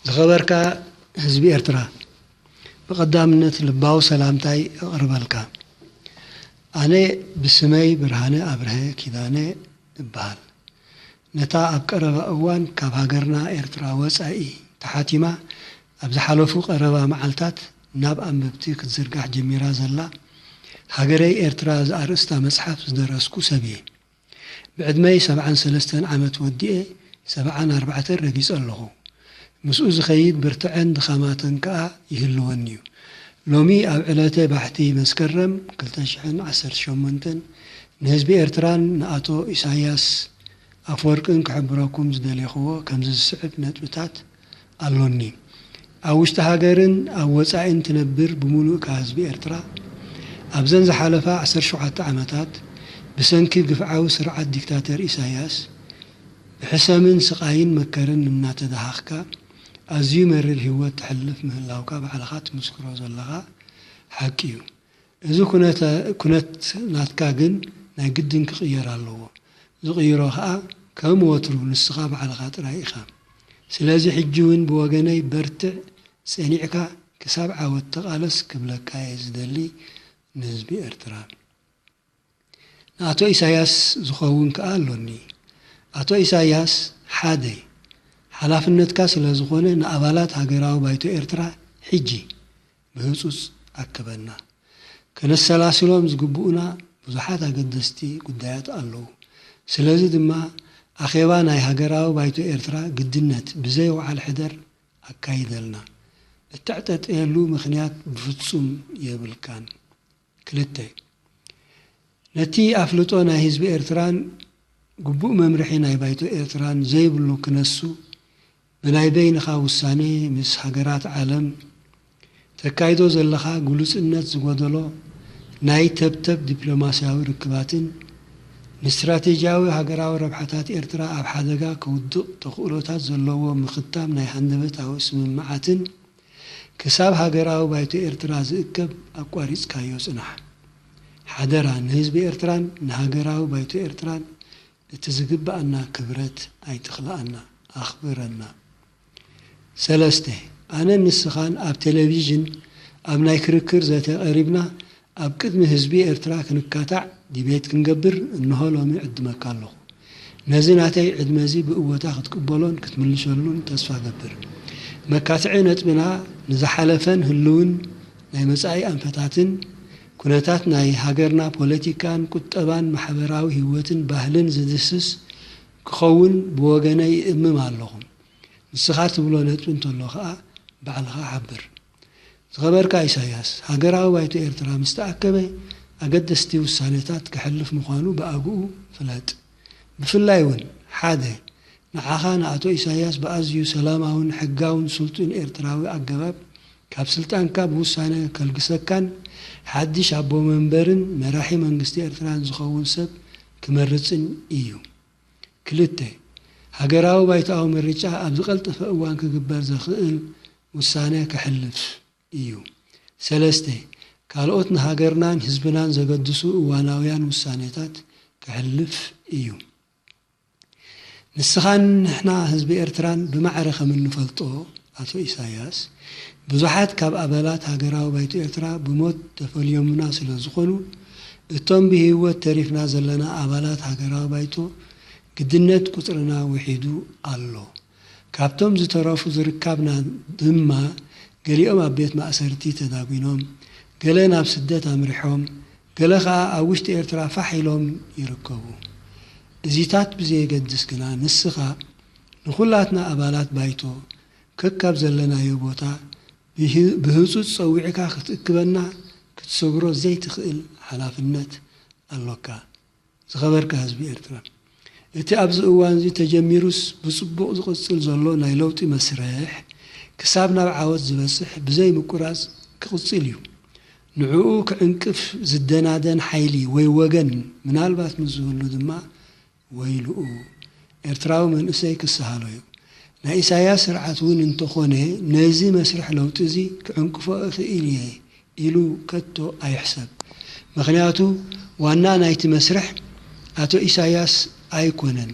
ዝኸበርካ ህዝቢ ኤርትራ፣ ብቐዳምነት ልባዊ ሰላምታይ እቕርበልካ። ኣነ ብስመይ ብርሃነ ኣብርሀ ኪዳነ እበሃል። ነታ ኣብ ቀረባ እዋን ካብ ሃገርና ኤርትራ ወጻኢ ተሓቲማ ኣብ ዝሓለፉ ቀረባ መዓልታት ናብ ኣንበብቲ ክትዝርጋሕ ጀሚራ ዘላ ሃገረይ ኤርትራ ዝኣርእስታ መጽሓፍ ዝደረስኩ ሰብ እየ። ብዕድመይ ሰብዓን ሰለስተን ዓመት ወዲኤ ሰብዓን ኣርባዕተን ረጊጸ ኣለኹ። ምስኡ ዝኸይድ ብርትዐን ድኻማተን ከኣ ይህልወኒ እዩ። ሎሚ ኣብ ዕለተ ባሕቲ መስከረም ክልተ ሽሕን ዓሰርተ ሸሞንተን ንህዝቢ ኤርትራን ንኣቶ ኢሳያስ ኣፈወርቅን ክሕብረኩም ዝደሌኽዎ ከምዚ ዝስዕብ ነጥብታት ኣሎኒ። ኣብ ውሽጢ ሃገርን ኣብ ወጻኢን ትነብር ብምሉእካ ህዝቢ ኤርትራ፣ ኣብዘን ዝሓለፋ ዓሰርተ ሸውዓተ ዓመታት ብሰንኪ ግፍዓዊ ስርዓት ዲክታተር ኢሳያስ ብሕሰምን ስቓይን መከርን እናተደሃኽካ ኣዝዩ መሪር ህይወት ተሕልፍ ምህላውካ ባዕልኻ ትምስክሮ ዘለኻ ሓቂ እዩ። እዚ ኩነተ-፣ ኩነት ናትካ ግን ናይ ግድን ክቕየር ኣለዎ። ዝቕይሮ ኸኣ ከም ወትሩ ንስኻ ባዕልኻ ጥራይ ኢኻ። ስለዚ ሕጂ እውን ብወገነይ በርትዕ፣ ጸኒዕካ ክሳብ ዓወት ተቓለስ ክብለካ እየ ዝደሊ ንህዝቢ ኤርትራ። ንኣቶ ኢሳያስ ዝኸውን ከኣ ኣሎኒ። ኣቶ ኢሳያስ፣ ሓደ፣ ሓላፍነትካ ስለ ዝኾነ ንኣባላት ሃገራዊ ባይቶ ኤርትራ ሕጂ ብህጹጽ ኣክበና። ከነሰላስሎም ዝግብኡና ብዙሓት ኣገደስቲ ጉዳያት ኣለዉ። ስለዚ ድማ ኣኼባ ናይ ሃገራዊ ባይቶ ኤርትራ ግድነት ብዘይ ወዓል ሕደር ኣካይደልና። እተዕጠጥየሉ ምኽንያት ብፍጹም የብልካን። ክልተ፣ ነቲ ኣፍልጦ ናይ ህዝቢ ኤርትራን ግቡእ መምርሒ ናይ ባይቶ ኤርትራን ዘይብሉ ክነሱ፣ ብናይ በይንኻ ውሳኔ ምስ ሃገራት ዓለም ተካይዶ ዘለኻ ግሉጽነት ዝጎደሎ ናይ ተብተብ ዲፕሎማስያዊ ርክባትን ንስትራቴጂያዊ ሃገራዊ ረብሓታት ኤርትራ ኣብ ሓደጋ ከውድቕ ተኽእሎታት ዘለዎ ምኽታም ናይ ሃንደበታዊ ስምምዓትን ክሳብ ሃገራዊ ባይቶ ኤርትራ ዝእከብ ኣቋሪጽካዮ ጽናሕ። ሓደራ ንህዝቢ ኤርትራን ንሃገራዊ ባይቶ ኤርትራን እቲ ዝግብኣና ክብረት ኣይትኽልኣና፣ ኣኽብረና። ሰለስተ፣ ኣነን ንስኻን ኣብ ቴሌቪዥን ኣብ ናይ ክርክር ዘተ ቀሪብና ኣብ ቅድሚ ህዝቢ ኤርትራ ክንካታዕ ዲቤት ክንገብር እንሆ ሎሚ ዕድመካ ኣለኹ። ነዚ ናተይ ዕድመ እዚ ብእወታ ክትቅበሎን ክትምልሸሉን ተስፋ እገብር። መካትዒ ነጥብና ንዝሓለፈን ህልውን ናይ መጻኢ ኣንፈታትን ኩነታት ናይ ሃገርና ፖለቲካን ቁጠባን ማሕበራዊ ህይወትን ባህልን ዝድህስስ ክኸውን ብወገነይ እእምም ኣለኹ። ንስኻ ትብሎ ነጥቢ እንተሎ ኸኣ ባዕልኻ ሓብር። ዝኸበርካ ኢሳያስ፣ ሃገራዊ ባይቶ ኤርትራ ምስ ተኣከበ ኣገደስቲ ውሳኔታት ከሕልፍ ምዃኑ ብኣግኡ ፍለጥ። ብፍላይ እውን፣ ሓደ፣ ንዓኻ ንኣቶ ኢሳያስ ብኣዝዩ ሰላማውን ሕጋውን ስልጡን ኤርትራዊ ኣገባብ ካብ ስልጣንካ ብውሳነ ከልግሰካን ሓድሽ ኣቦ መንበርን መራሒ መንግስቲ ኤርትራን ዝኸውን ሰብ ክመርጽን እዩ። ክልተ፣ ሃገራዊ ባይቶኣዊ ምርጫ ኣብ ዝቐልጠፈ እዋን ክግበር ዘኽእል ውሳነ ከሕልፍ እዩ። ሰለስተ፣ ካልኦት ንሃገርናን ህዝብናን ዘገድሱ እዋናውያን ውሳኔታት ከሕልፍ እዩ። ንስኻን ንሕና ህዝቢ ኤርትራን ብማዕረ ከም እንፈልጦ፣ ኣቶ ኢሳያስ፣ ብዙሓት ካብ ኣባላት ሃገራዊ ባይቶ ኤርትራ ብሞት ተፈልዮምና ስለ ዝኾኑ፣ እቶም ብህይወት ተሪፍና ዘለና ኣባላት ሃገራዊ ባይቶ ግድነት ቁጽርና ውሒዱ ኣሎ። ካብቶም ዝተረፉ ዝርካብና ድማ፣ ገሊኦም ኣብ ቤት ማእሰርቲ ተዳጒኖም፣ ገለ ናብ ስደት ኣምሪሖም፣ ገለ ኸኣ ኣብ ውሽጢ ኤርትራ ፋሕ ኢሎም ይርከቡ። እዚታት ብዘየገድስ ግና፣ ንስኻ ንኹላትና ኣባላት ባይቶ ከካብ ዘለናዮ ቦታ ብህ-፣ ብህጹጽ ጸዊዕካ ክትእክበና ክትሰግሮ ዘይትኽእል ሓላፍነት ኣሎካ። ዝኸበርካ ህዝቢ ኤርትራ፣ እቲ ኣብዚ እዋንዚ ተጀሚሩስ ብጽቡቕ ዝቕጽል ዘሎ ናይ ለውጢ መስርሕ፣ ክሳብ ናብ ዓወት ዝበጽሕ ብዘይ ምቁራጽ ክቕጽል እዩ። ንዕኡ ክዕንቅፍ ዝደናደን ሓይሊ ወይ ወገን ምናልባት ምስ ዝህሉ ድማ፣ ወይልኡ፣ ኤርትራዊ መንእሰይ ክሰሃሎ እዩ። ናይ ኢሳያስ ስርዓት እውን እንተኾነ፣ ነዚ መስርሕ ለውጢ እዚ ክዕንቅፎ እኽእል እየ ኢሉ ከቶ ኣይሕሰብ። ምኽንያቱ፣ ዋና ናይቲ መስርሕ ኣቶ ኢሳያስ ኣይኮነን።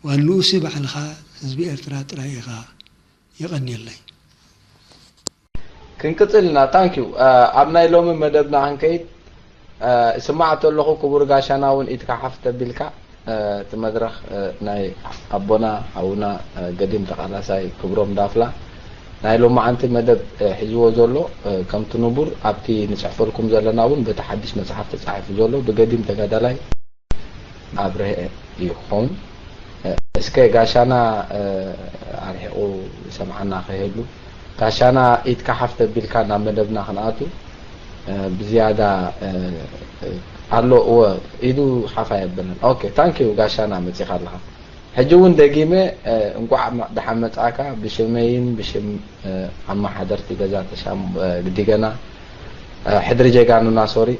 ዋንኡሲ ባዕልኻ ህዝቢ ኤርትራ ጥራይ ኢኻ። የቐንየለይ። ክንቅጽል ኢና። ታንክ ዩ። ኣብ ናይ ሎሚ መደብና ክንከይድ፣ እስማዕ ተለኹ ክቡር ጋሻና እውን ኢድካ ሓፍ ተቢልካ፣ እቲ መድረኽ ናይ ኣቦና ሓውና ገዲም ተቓላሳይ ክብሮም ዳፍላ ናይ ሎማዓንቲ መደብ ሒዝዎ ዘሎ፣ ከምቲ ንቡር ኣብቲ ንጽሕፈልኩም ዘለና እውን በቲ ሓድሽ መጽሓፍ ተጻሒፉ ዘሎ ብገዲም ተጋዳላይ ኣብርሀ እዩ ክኸውን። እስከ ጋሻና ኣርሒቑ ይሰምዓና ከይህሉ፣ ጋሻና ኢድካ ሓፍ ተቢልካ ናብ መደብና ክንኣቱ ብዝያዳ ኣሎ። እወ፣ ኢዱ ሓፍ ኣየብልን። ኦኬ፣ ታንክ ዩ ጋሻና፣ መጺኻ ኣለኻ። ሕጂ እውን ደጊመ እንቋዕ ደሓን መጻእካ፣ ብሽመይን ብሽም ኣመሓደርቲ ገዛ ተሻም ግዲገና፣ ሕድሪ ጀጋኑና፣ ሶሪ፣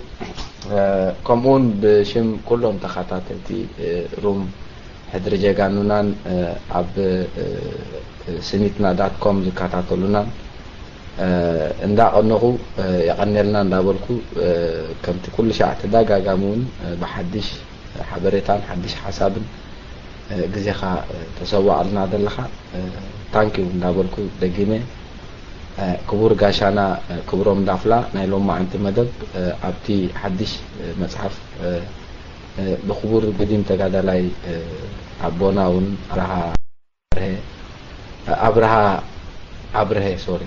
ከምኡውን ብሽም ኩሎም ተኸታተልቲ ሩም ሕድሪ ጀጋኑናን ኣብ ስኒትና ዳት ኮም ዝከታተሉናን እንዳቐነኹ የቐንየልና እንዳበልኩ፣ ከምቲ ኩሉ ሻዕ ተደጋጋሚ እውን ብሓድሽ ሓበሬታን ሓድሽ ሓሳብን ግዜኻ ተሰዋእልና ዘለኻ፣ ታንክ ዩ እንዳበልኩ ደጊመ፣ ክቡር ጋሻና ክብሮም ዳፍላ ናይ ሎማዓንቲ መደብ ኣብቲ ሓድሽ መጽሓፍ ብክቡር ግዲም ተጋዳላይ ኣቦና እውን ኣብርሃ ኣብርሀ ኣብርሃ ኣብርሀ፣ ሶሪ፣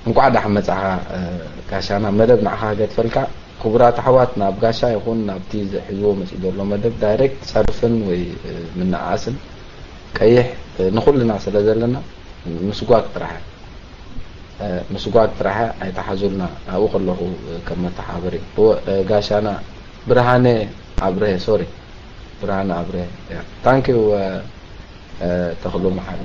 እንቋዕ ዳሕን መጻኻ ጋሻና። መደብ ንዓኻ ገድፈልካ። ክቡራት ኣሕዋት፣ ናብ ጋሻ ይኹን ናብቲ ዝሕዝዎ መጺኡ ዘሎ መደብ ዳይሬክት ጸርፍን ወይ ምንኣኣስን ቀይሕ ንኹልና ስለ ዘለና ምስጓግ ጥራሕ፣ ምስጓግ ጥራሕ ኣይተሓዙልና። ኣብኡ ከለኹ ከም መተሓባበሪ። እወ፣ ጋሻና ብርሃነ ኣብርሀ፣ ሶሪ፣ ብርሃነ ኣብርሀ። ታንክ ዩ ተኽሉ መሓሪ።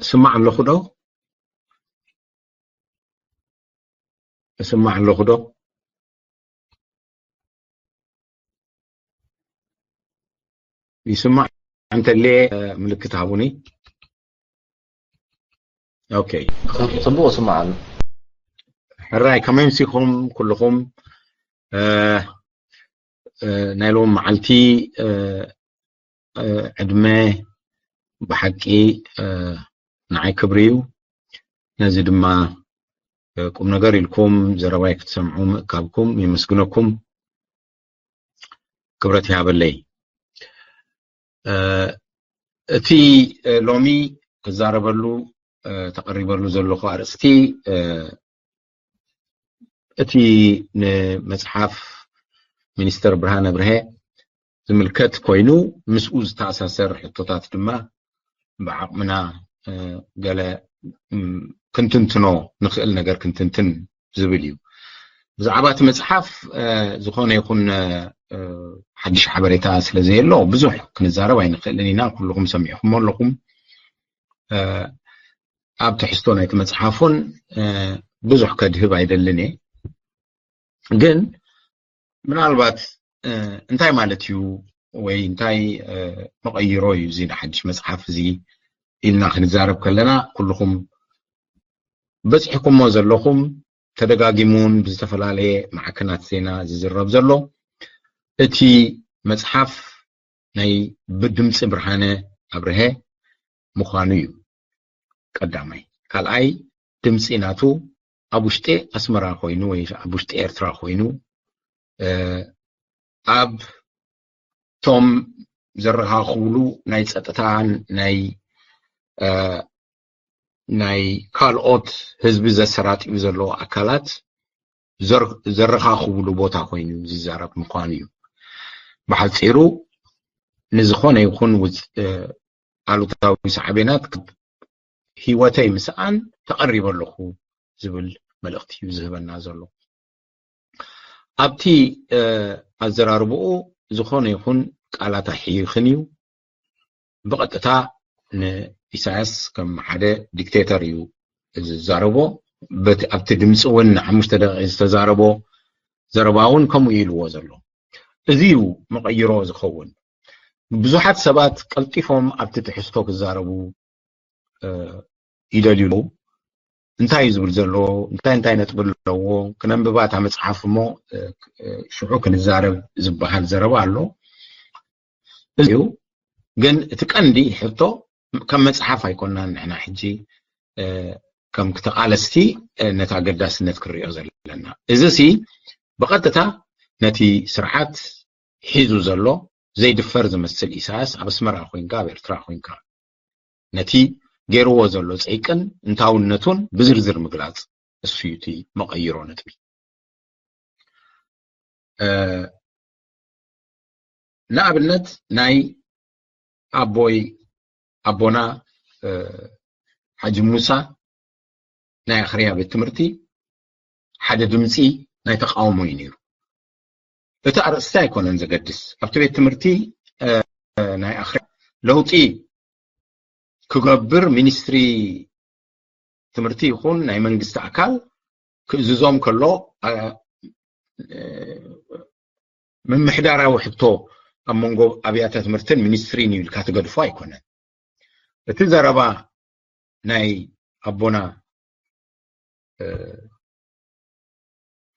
ስማዕ ኣለኹ ዶ? ስማዕ ኣለኹ ዶ? ይስማዕ እንተልየ ምልክት ሃቡኒ። ኦኬ፣ ጽቡቕ ስማዕ ኣሎ። ሕራይ፣ ከመይ ምሲኹም ኩልኹም? ናይ ሎም መዓልቲ ዕድመ ብሓቂ ንዓይ ክብሪ እዩ። ነዚ ድማ ቁም ነገር ኢልኩም ዘረባይ ክትሰምዑ ምእካብኩም የመስግነኩም። ክብረት ይሃበለይ። እቲ ሎሚ ክዛረበሉ ተቐሪበሉ ዘለኹ ኣርእስቲ እቲ ንመጽሓፍ ሚኒስተር ብርሃነ ብርሀ ዝምልከት ኮይኑ ምስኡ ዝተኣሳሰር ሕቶታት ድማ ብዓቕምና ገለ ክንትንትኖ ንኽእል ነገር ክንትንትን ዝብል እዩ። ብዛዕባ እቲ መጽሓፍ ዝኾነ ይኹን ሓድሽ ሓበሬታ ስለ ዘየሎ ብዙሕ ክንዛረብ ኣይንኽእልን ኢና። ኩልኹም ሰሚዕኹሞ ኣለኹም። ኣብ ትሕዝቶ ናይቲ መጽሓፍ እውን ብዙሕ ከድህብ ኣይደልን እየ። ግን ምናልባት እንታይ ማለት እዩ ወይ እንታይ መቐይሮ እዩ እዚ ንሓድሽ መጽሓፍ እዚ ኢልና ክንዛረብ ከለና፣ ኩልኹም በጺሕኩሞ ዘለኹም፣ ተደጋጊሙ እውን ብዝተፈላለየ ማዕከናት ዜና ዝዝረብ ዘሎ፣ እቲ መጽሓፍ ናይ ብድምጺ ብርሃነ ኣብርሀ ምዃኑ እዩ ቀዳማይ። ካልኣይ፣ ድምጺ ናቱ ኣብ ውሽጢ ኣስመራ ኮይኑ ወይ ኣብ ውሽጢ ኤርትራ ኮይኑ ኣብ ቶም ዘረኻኽብሉ ናይ ጸጥታን ናይ ናይ ካልኦት ህዝቢ ዘሰራጥዩ ዘለዉ ኣካላት ዘረኻኽብሉ ቦታ ኮይኑ ዝዛረብ ምዃኑ እዩ። ብሓፂሩ ንዝኾነ ይኹን ኣሉታዊ ሳዕቤናት ካብ ህይወተይ ምስኣን ተቐሪበ ኣለኹ ዝብል መልእኽቲ እዩ ዝህበና ዘሎ። ኣብቲ ኣዘራርብኡ ዝኾነ ይኹን ቃላት ኣይሕይኽን እዩ። ብቐጥታ ንኢሳያስ ከም ሓደ ዲክቴተር እዩ ዝዛረቦ። በቲ ኣብቲ ድምፂ እውን ንሓሙሽተ ደቂቕ ዝተዛረቦ ዘረባ እውን ከምኡ እዩ ኢልዎ ዘሎ። እዚ እዩ መቐይሮ ዝኸውን። ብዙሓት ሰባት ቀልጢፎም ኣብቲ ትሕዝቶ ክዛረቡ ይደልዩ ኣለዉ። እንታይ እዩ ዝብል ዘለዎ፣ እንታይ እንታይ ነጥቢ ኣለዎ፣ ክነንብባ እታ መፅሓፍ እሞ ሽዑ ክንዛረብ ዝበሃል ዘረባ ኣሎ። እዚ እዩ። ግን እቲ ቀንዲ ሕቶ ከም መፅሓፍ ኣይኮናን ንሕና ሕጂ ከም ክተቓለስቲ ነቲ ኣገዳስነት ክንሪኦ ዘለና። እዚ ሲ ብቐጥታ ነቲ ስርዓት ሒዙ ዘሎ ዘይድፈር ዝመስል ኢሳያስ ኣብ ኣስመራ ኮይንካ ኣብ ኤርትራ ኮይንካ ነቲ ገይርዎ ዘሎ ፀይቅን እንታውነቱን ብዝርዝር ምግላፅ እሱ እዩ እቲ መቐይሮ ነጥቢ። ንኣብነት ናይ ኣቦይ ኣቦና ሓጂ ሙሳ ናይ ኣኽርያ ቤት ትምህርቲ ሓደ ድምፂ ናይ ተቃውሞ እዩ ነይሩ። እቲ ኣርእስቲ ኣይኮነን ዘገድስ። ኣብቲ ቤት ትምህርቲ ናይ ኣኽርያ ለውጢ ክገብር ሚኒስትሪ ትምህርቲ ይኹን ናይ መንግስቲ ኣካል ክእዝዞም ከሎ ምምሕዳራዊ ሕቶ ኣብ መንጎ ኣብያተ ትምህርትን ሚኒስትሪን እዩ ኢልካ ትገድፎ ኣይኮነን። እቲ ዘረባ ናይ ኣቦና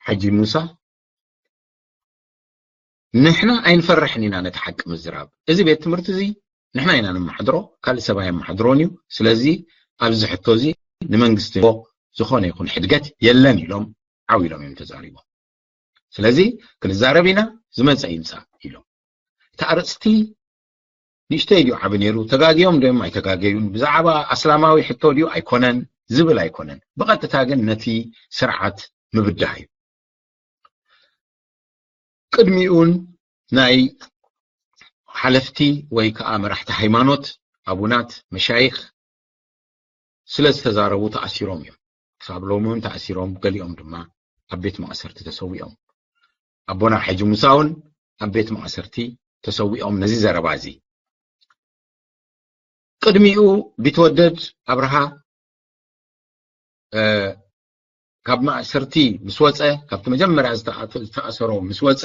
ሓጂ ሙሳ ንሕና ኣይንፈርሕን ኢና ነቲ ሓቂ ምዝራብ። እዚ ቤት ትምህርቲ እዚ ንሕና ኢና ንመሓድሮ፣ ካልእ ሰብ ኣየመሓድሮን እዩ። ስለዚ ኣብዚ ሕቶ እዚ ንመንግስቲ ዝኾነ ይኹን ሕድገት የለን ኢሎም ዓው ኢሎም እዮም ተዛሪቦም። ስለዚ ክንዛረብ ኢና፣ ዝመፀ ይምፃእ ኢሎም። እቲ ኣርእስቲ ንእሽተይ ድዩ ዓቢ ነይሩ፣ ተጋግዮም ድዮም ኣይተጋገዩን፣ ብዛዕባ ኣስላማዊ ሕቶ ድዩ ኣይኮነን ዝብል ኣይኮነን። ብቐጥታ ግን ነቲ ስርዓት ምብዳህ እዩ። ቅድሚኡን ናይ ሓለፍቲ ወይ ከዓ መራሕቲ ሃይማኖት፣ ኣቡናት፣ መሻይኽ ስለ ዝተዛረቡ ተኣሲሮም እዮም። ክሳብ ሎሚ እውን ተኣሲሮም፣ ገሊኦም ድማ ኣብ ቤት ማእሰርቲ ተሰዊኦም። ኣቦና ሓጂ ሙሳ እውን ኣብ ቤት ማእሰርቲ ተሰዊኦም ነዚ ዘረባ እዚ። ቅድሚኡ ቢትወደድ ኣብርሃ ካብ ማእሰርቲ ምስ ወፀ፣ ካብቲ መጀመርያ ዝተኣሰሮ ምስ ወፀ፣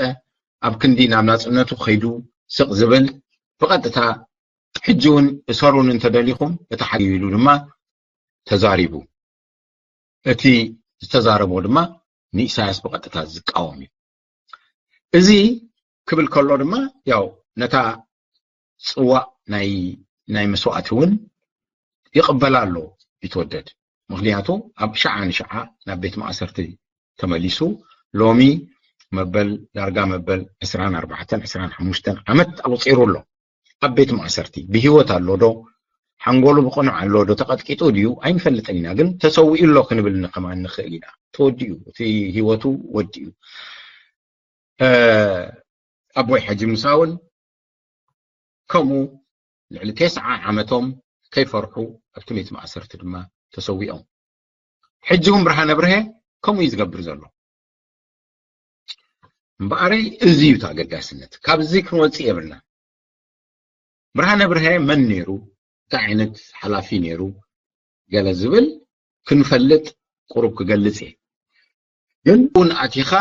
ኣብ ክንዲ ናብ ናፅነቱ ከይዱ ስቕ ዝብል፣ ብቐጥታ ሕጂ እውን እሰሩን እንተደሊኹም እቲ ሓቂ ኢሉ ድማ ተዛሪቡ። እቲ ዝተዛረቦ ድማ ንኢሳያስ ብቐጥታ ዝቃወም እዩ። እዚ ክብል ከሎ ድማ ያው ነታ ፅዋእ ናይ ናይ መስዋእቲ እውን ይቕበላ ኣሎ ቢትወደድ። ምክንያቱ ኣብ ሸዓ ንሸዓ ናብ ቤት ማእሰርቲ ተመሊሱ ሎሚ መበል ዳርጋ መበል ዕስራን ኣርባዕተን ዕስራን ሓሙሽተን ዓመት ኣቑፂሩ ኣሎ ኣብ ቤት ማእሰርቲ። ብህይወት ኣሎ ዶ? ሓንጎሉ ብቕኑዕ ኣሎ ዶ? ተቐጥቂጡ ድዩ? ኣይንፈልጥን ኢና። ግን ተሰዊኡ ኣሎ ክንብል ከማን ንኽእል ኢና። ተወዲኡ፣ እቲ ህይወቱ ወዲኡ። ኣቦይ ሓጂ ሙሳ እውን ከምኡ ልዕሊ ተስዓ ዓመቶም ከይፈርሑ ኣብቲ ቤት ማእሰርቲ ድማ ተሰዊኦም። ሕጂ እውን ብርሃነ ብርሀ ከምኡ እዩ ዝገብር ዘሎ። እምበኣረይ እዚ እዩ እቲ ኣገዳስነት። ካብዚ ክንወፅእ የብልና። ብርሃነ ብርሀ መን ነይሩ፣ እንታይ ዓይነት ሓላፊ ነይሩ፣ ገለ ዝብል ክንፈልጥ ቁሩብ ክገልፅ እየ። ግን እውን ኣቲኻ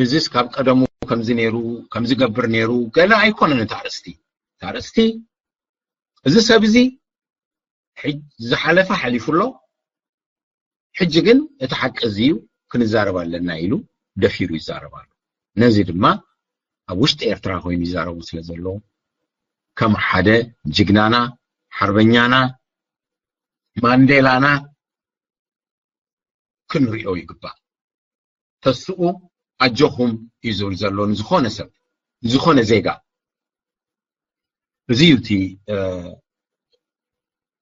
እዚስ ካብ ቀደሙ ከምዚ ነይሩ፣ ከምዚ ገብር ነይሩ፣ ገለ ኣይኮነን እቲ ኣርእስቲ። እቲ ኣርእስቲ እዚ ሰብ እዚ ዝሓለፈ ሓሊፉ ኣሎ፣ ሕጂ ግን እቲ ሓቂ እዚ እዩ፣ ክንዛረብ ኣለና ኢሉ ደፊሩ ይዛረብ ኣሎ። ነዚ ድማ ኣብ ውሽጢ ኤርትራ ኮይኑ ይዛረቡ ስለ ዘሎ ከም ሓደ ጅግናና፣ ሓርበኛና፣ ማንዴላና ክንሪኦ ይግባእ። ተስኡ ኣጆኹም እዩ ዝብል ዘሎ ንዝኾነ ሰብ፣ ንዝኾነ ዜጋ። እዚ እዩ እቲ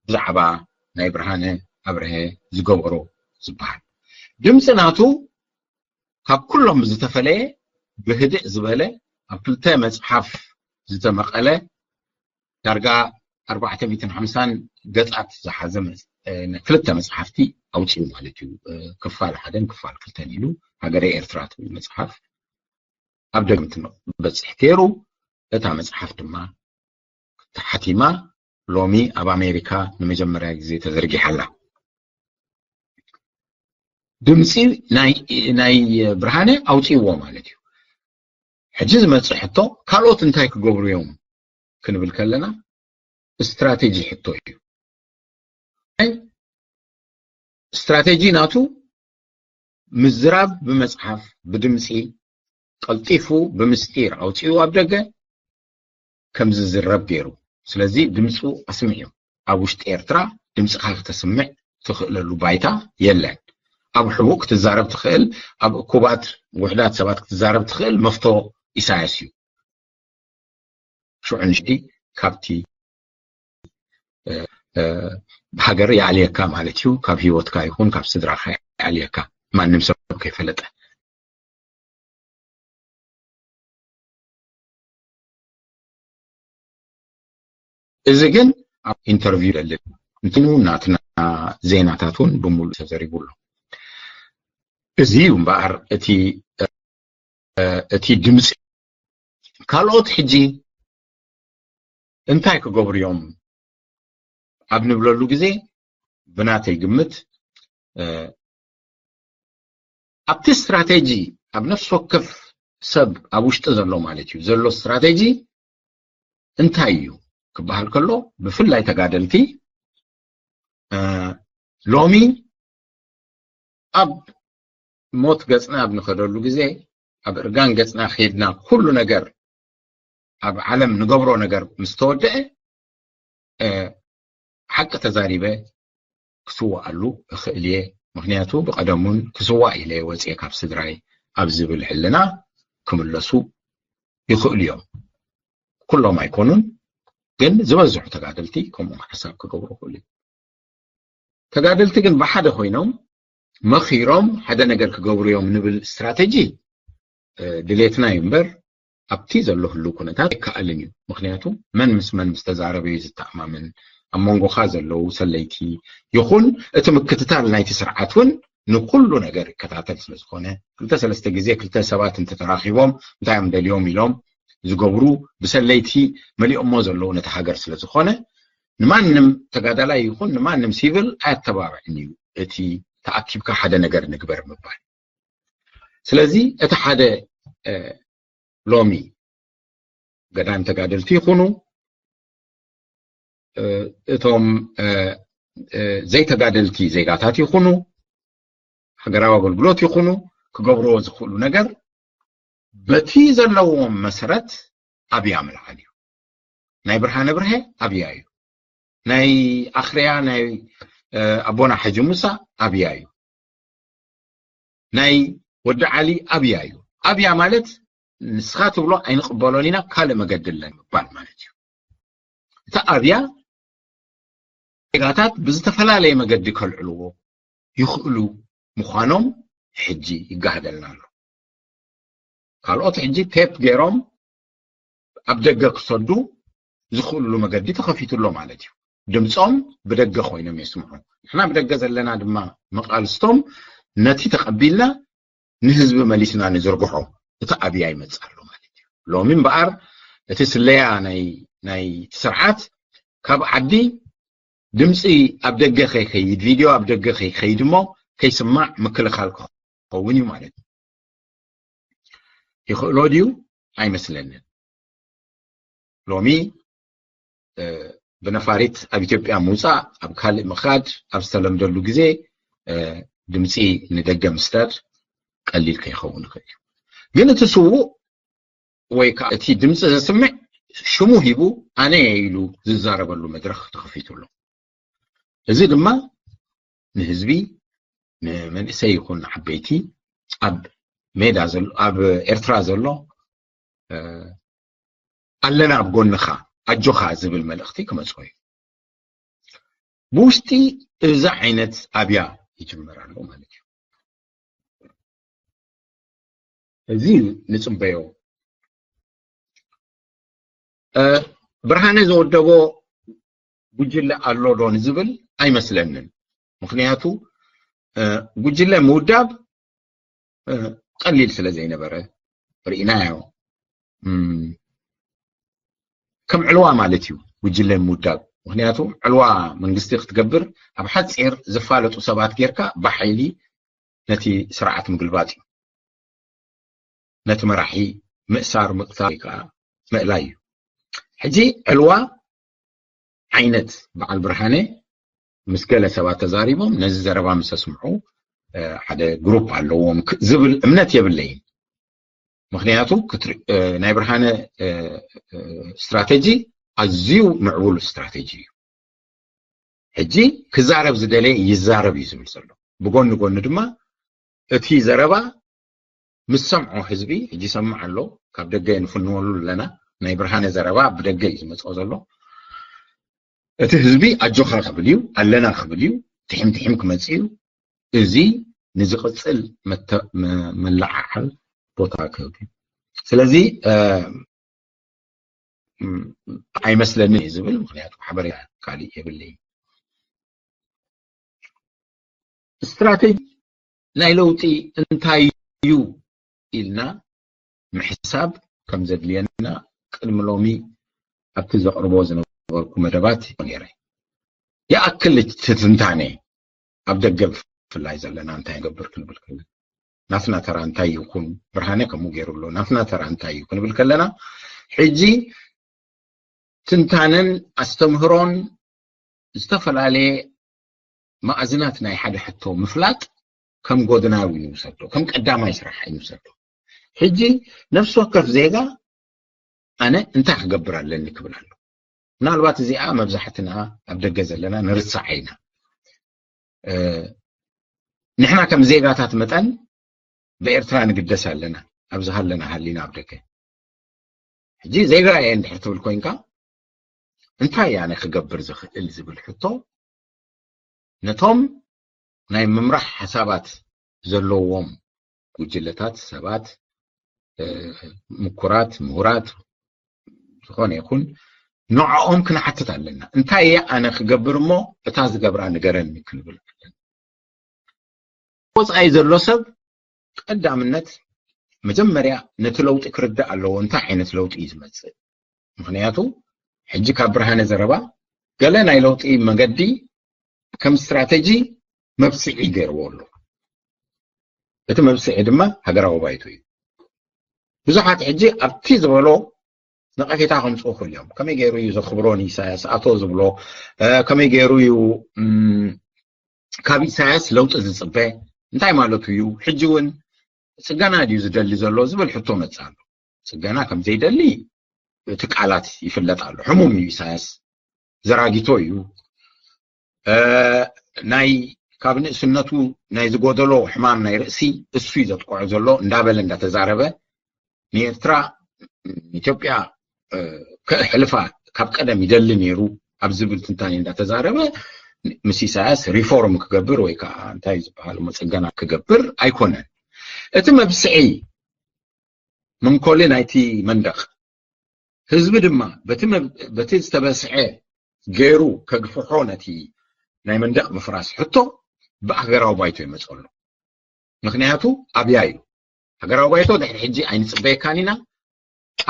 ብዛዕባ ናይ ብርሃነ ኣብርሀ ዝገበሮ ዝበሃል። ድምፂ ናቱ ካብ ኩሎም ብዝተፈለየ ብህድእ ዝበለ ኣብ ክልተ መፅሓፍ ዝተመቐለ ዳርጋ ኣርባዕተ ሚእትን ሓምሳን ገፃት ዝሓዘ ክልተ መፅሓፍቲ ኣውፅኡ ማለት እዩ። ክፋል ሓደን ክፋል ክልተን ኢሉ ሃገረ ኤርትራ ትብል መፅሓፍ ኣብ ደገም ትበፅሕ ገይሩ እታ መፅሓፍ ድማ ተሓቲማ ሎሚ ኣብ ኣሜሪካ ንመጀመርያ ግዜ ተዘርጊሓ ኣላ። ድምፂ ናይ ብርሃነ ኣውፅእዎ ማለት እዩ። ሕጂ ዝመፅእ ሕቶ ካልኦት እንታይ ክገብሩ እዮም ክንብል ከለና ስትራቴጂ ሕቶ እዩ። ስትራቴጂ ናቱ ምዝራብ ብመጽሓፍ፣ ብድምጺ፣ ቀልጢፉ ብምስጢር ኣውጺኡ ኣብ ደገ ከም ዝዝረብ ገይሩ። ስለዚ ድምጹ ኣስሚዑ። ኣብ ውሽጢ ኤርትራ ድምጽኻ ክተስምዕ ትኽእለሉ ባይታ የለን። ኣብ ሕቡእ ክትዛረብ ትኽእል፣ ኣብ እኩባት ውሑዳት ሰባት ክትዛረብ ትኽእል መፍቶ ኢሳያስ እዩ። ሽዑ ንሽዲ ካብቲ ሃገር ይኣልየካ ማለት እዩ። ካብ ህይወትካ ይኹን ካብ ስድራኻ ይኣልየካ፣ ማንም ሰብ ከይፈለጠ። እዚ ግን ኣብ ኢንተርቪው ይደልል እንትኑ ናትና ዜናታት እውን ብምሉእ ተዘሪቡ ኣሎ። እዚ እዩ እምበኣር እቲ እቲ ድምፂ። ካልኦት ሕጂ እንታይ ክገብሩ እዮም ኣብ ንብለሉ ግዜ ብናተይ ግምት ኣብቲ ስትራቴጂ ኣብ ነፍሲ ወከፍ ሰብ ኣብ ውሽጢ ዘሎ ማለት እዩ ዘሎ ስትራቴጂ እንታይ እዩ ክበሃል ከሎ ብፍላይ ተጋደልቲ ሎሚ ኣብ ሞት ገጽና ኣብ ንኸደሉ ግዜ ኣብ እርጋን ገጽና ከድና ኩሉ ነገር ኣብ ዓለም ንገብሮ ነገር ምስ ተወደአ ሓቂ ተዛሪበ ክስዋኣሉ እኽእል እየ። ምክንያቱ ብቐደሙን ክስዋእ ኢለ ወፅየ ካብ ስድራይ ኣብ ዝብል ሕልና ክምለሱ ይኽእሉ እዮም። ኩሎም ኣይኮኑን፣ ግን ዝበዝሑ ተጋደልቲ ከምኡ ሓሳብ ክገብሩ ይኽእሉ እዮም። ተጋደልቲ ግን ብሓደ ኮይኖም መኺሮም ሓደ ነገር ክገብሩ እዮም ንብል ስትራተጂ ድሌትና እዩ እምበር ኣብቲ ዘሎ ህሉ ኩነታት ኣይከኣልን እዩ። ምክንያቱ መን ምስ መን ምስ ተዛረበ እዩ ዝተኣማምን። ኣብ መንጎኻ ዘለዉ ሰለይቲ ይኹን እቲ ምክትታል ናይቲ ስርዓት እውን ንኩሉ ነገር ይከታተል ስለዝኾነ ክልተ ሰለስተ ግዜ ክልተ ሰባት እንተተራኺቦም እንታይ እዮም ደልዮም ኢሎም ዝገብሩ ብሰለይቲ መሊኦሞ ዘለዉ ነቲ ሃገር ስለዝኾነ ንማንም ተጋዳላይ ይኹን ንማንም ሲቪል ኣየተባብዕን እዩ እቲ ተኣኪብካ ሓደ ነገር ንግበር ምባል። ስለዚ እቲ ሓደ ሎሚ ገዳም ተጋደልቲ ይኹኑ እቶም ዘይተጋደልቲ ዜጋታት ይኹኑ ሃገራዊ ኣገልግሎት ይኹኑ ክገብርዎ ዝኽእሉ ነገር በቲ ዘለዎም መሰረት ኣብያ ምልዓል እዩ። ናይ ብርሃነ ብርሀ ኣብያ እዩ። ናይ ኣኽርያ ናይ ኣቦና ሓጂ ሙሳ ኣብያ እዩ። ናይ ወዲ ዓሊ ኣብያ እዩ። ኣብያ ማለት ንስኻ ትብሎ ኣይንቕበሎን ኢና ካልእ መገዲ ኣለን ምባል ማለት እዩ። እቲ ኣብያ ዜጋታት ብዝተፈላለየ መገዲ ከልዕልዎ ይኽእሉ ምዃኖም ሕጂ ይጋህደልና ኣሎ። ካልኦት ሕጂ ቴፕ ገይሮም ኣብ ደገ ክሰዱ ዝኽእሉ መገዲ ተኸፊቱ ኣሎ ማለት እዩ። ድምፆም ብደገ ኮይኖም የስምዑ። ንሕና ብደገ ዘለና ድማ መቃልስቶም ነቲ ተቐቢልና ንህዝቢ መሊስና ንዝርግሖ እቲ ኣብያ ይመፅእ ኣሎ ማለት እዩ። ሎሚ እምበኣር እቲ ስለያ ናይ ናይ ስርዓት ካብ ዓዲ ድምፂ ኣብ ደገ ከይከይድ ቪድዮ ኣብ ደገ ከይከይድ እሞ ከይስማዕ ምክልኻል ክኸውን እዩ ማለት እዩ። ይኽእሎ ድዩ? ኣይመስለንን። ሎሚ ብነፋሪት ኣብ ኢትዮጵያ ምውፃእ ኣብ ካልእ ምኻድ ኣብ ዝተለምደሉ ግዜ ድምፂ ንደገ ምስዳድ ቀሊል ከይኸውን ይኽእል እዩ። ግን እቲ ስዉእ ወይ ከዓ እቲ ድምፂ ዘስምዕ ሽሙ ሂቡ ኣነ ኢሉ ዝዛረበሉ መድረኽ ተኸፊቱ ኣሎ። እዚ ድማ ንህዝቢ ንመንእሰይ ይኹን ንዓበይቲ ኣብ ሜዳ ዘሎ ኣብ ኤርትራ ዘሎ ኣለና ኣብ ጎንኻ ኣጆኻ ዝብል መልእኽቲ ክመፅኦ እዩ። ብውሽጢ እዚ ዓይነት ኣብያ ይጅመር ኣሎ ማለት እዩ። እዚ ንፅበዮ ብርሃነ ዘወደቦ ጉጅለ ኣሎ ዶ ንዝብል ኣይመስለንን። ምክንያቱ ጉጅለ ምውዳብ ቀሊል ስለ ዘይነበረ ርኢናዮ። ከም ዕልዋ ማለት እዩ ጉጅለ ምውዳብ። ምክንያቱ ዕልዋ መንግስቲ ክትገብር ኣብ ሓፂር ዝፋለጡ ሰባት ጌርካ ብሓይሊ ነቲ ስርዓት ምግልባጥ እዩ። ነቲ መራሒ ምእሳር ምቕታል ወይ ከዓ ምእላይ እዩ። ሕጂ ዕልዋ ዓይነት በዓል ብርሃነ ምስ ገለ ሰባት ተዛሪቦም ነዚ ዘረባ ምስ ኣስምዑ ሓደ ግሩፕ ኣለዎም ዝብል እምነት የብለይን። ምክንያቱ ናይ ብርሃነ ስትራተጂ ኣዝዩ ምዕቡል ስትራተጂ እዩ። ሕጂ ክዛረብ ዝደለየ ይዛረብ እዩ ዝብል ዘሎ። ብጎኒ ጎኒ ድማ እቲ ዘረባ ምስ ሰምዖ ህዝቢ፣ ሕጂ ይሰምዕ ኣሎ፣ ካብ ደገ ንፍንወሉ ኣለና። ናይ ብርሃነ ዘረባ ብደገ እዩ ዝመፅኦ ዘሎ። እቲ ህዝቢ ኣጆኻ ክብል እዩ፣ ኣለና ክብል እዩ፣ ትሒም ትሒም ክመፅእ እዩ። እዚ ንዝቕፅል መለዓዓል ቦታ ክህብ እዩ። ስለዚ ኣይመስለንን እዩ ዝብል፣ ምክንያቱ ሓበሬታ ካሊእ የብለይ። ስትራቴጂ ናይ ለውጢ እንታይ እዩ ኢልና ምሕሳብ ከም ዘድልየና ቅድሚ ሎሚ ኣብቲ ዘቕርቦ ዝነበርኩ መደባት ነይረ። ይኣክል ትንታነ ኣብ ደገ ብፍላይ ዘለና እንታይ ንገብር ክንብል ከለና ናትና ተራ እንታይ ይኹን፣ ብርሃነ ከምኡ ገይሩ ኣሎ፣ ናትና ተራ እንታይ እዩ ክንብል ከለና ሕጂ ትንታነን ኣስተምህሮን ዝተፈላለየ ማእዝናት ናይ ሓደ ሕቶ ምፍላጥ ከም ጎድናዊ ንውሰዶ፣ ከም ቀዳማይ ስራሕ ኣይንውሰዶ። ሕጂ ነፍሲ ወከፍ ዜጋ ኣነ እንታይ ክገብር ኣለኒ ክብል ኣሎ። ምናልባት እዚኣ መብዛሕትና ኣብ ደገ ዘለና ንርሳዓ ኢና። ንሕና ከም ዜጋታት መጠን ብኤርትራ ንግደስ ኣለና፣ ኣብዚ ሃለና ሃሊና ኣብ ደገ። ሕጂ ዜጋ እየ እንድሕር ትብል ኮይንካ እንታይ ኣነ ክገብር ዝኽእል ዝብል ሕቶ ነቶም ናይ ምምራሕ ሓሳባት ዘለዎም ጉጅለታት ሰባት፣ ምኩራት፣ ምሁራት፣ ዝኾነ ይኹን ንዕኦም ክንሓትት ኣለና። እንታይ እየ ኣነ ክገብር እሞ እታ ዝገብራ ንገረኒ ክንብል ኣለና። ወፃኢ ዘሎ ሰብ ቀዳምነት መጀመርያ ነቲ ለውጢ ክርዳእ ኣለዎ። እንታይ ዓይነት ለውጢ እዩ ዝመፅእ? ምክንያቱ ሕጂ ካብ ብርሃነ ዘረባ ገለ ናይ ለውጢ መገዲ ከም ስትራተጂ መብፅዒ ገይርዎ ኣሎ። እቲ መብፅዒ ድማ ሃገራዊ ባይቶ እዩ። ብዙሓት ሕጂ ኣብቲ ዝበሎ ነቐፌታ ከምፅኡ ክእል እዮም። ከመይ ገይሩ እዩ ዘኽብሮን ኢሳያስ ኣቶ ዝብሎ? ከመይ ገይሩ እዩ ካብ ኢሳያስ ለውጢ ዝፅበ? እንታይ ማለቱ እዩ? ሕጂ እውን ፅገና ድዩ ዝደሊ ዘሎ ዝብል ሕቶ መፅእ ኣሎ። ፅገና ከም ዘይደሊ እቲ ቃላት ይፍለጥ ኣሎ። ሕሙም እዩ ኢሳያስ፣ ዘራጊቶ እዩ። ናይ ካብ ንእስነቱ ናይ ዝጎደሎ ሕማም ናይ ርእሲ እሱ እዩ ዘጥቅዖ ዘሎ እንዳበለ እንዳተዛረበ ንኤርትራ ኢትዮጵያ ከሕልፋ ካብ ቀደም ይደሊ ነይሩ ኣብ ዝብል ትንታኔ እንዳተዛረበ ምስ ኢሳያስ ሪፎርም ክገብር ወይ ከዓ እንታይ ዝበሃል እሞ ፅገና ክገብር ኣይኮነን። እቲ መብስዒ መንኮሊ ናይቲ መንደቕ ህዝቢ ድማ በቲ ዝተበስዐ ገይሩ ከግፍሖ ነቲ ናይ መንደቕ ምፍራስ ሕቶ ብኣህገራዊ ባይቶ ይመፀሉ። ምክንያቱ ኣብያ እዩ። ሃገራዊ ባይቶ ድሕሪ ሕጂ ኣይንፅበየካን ኢና፣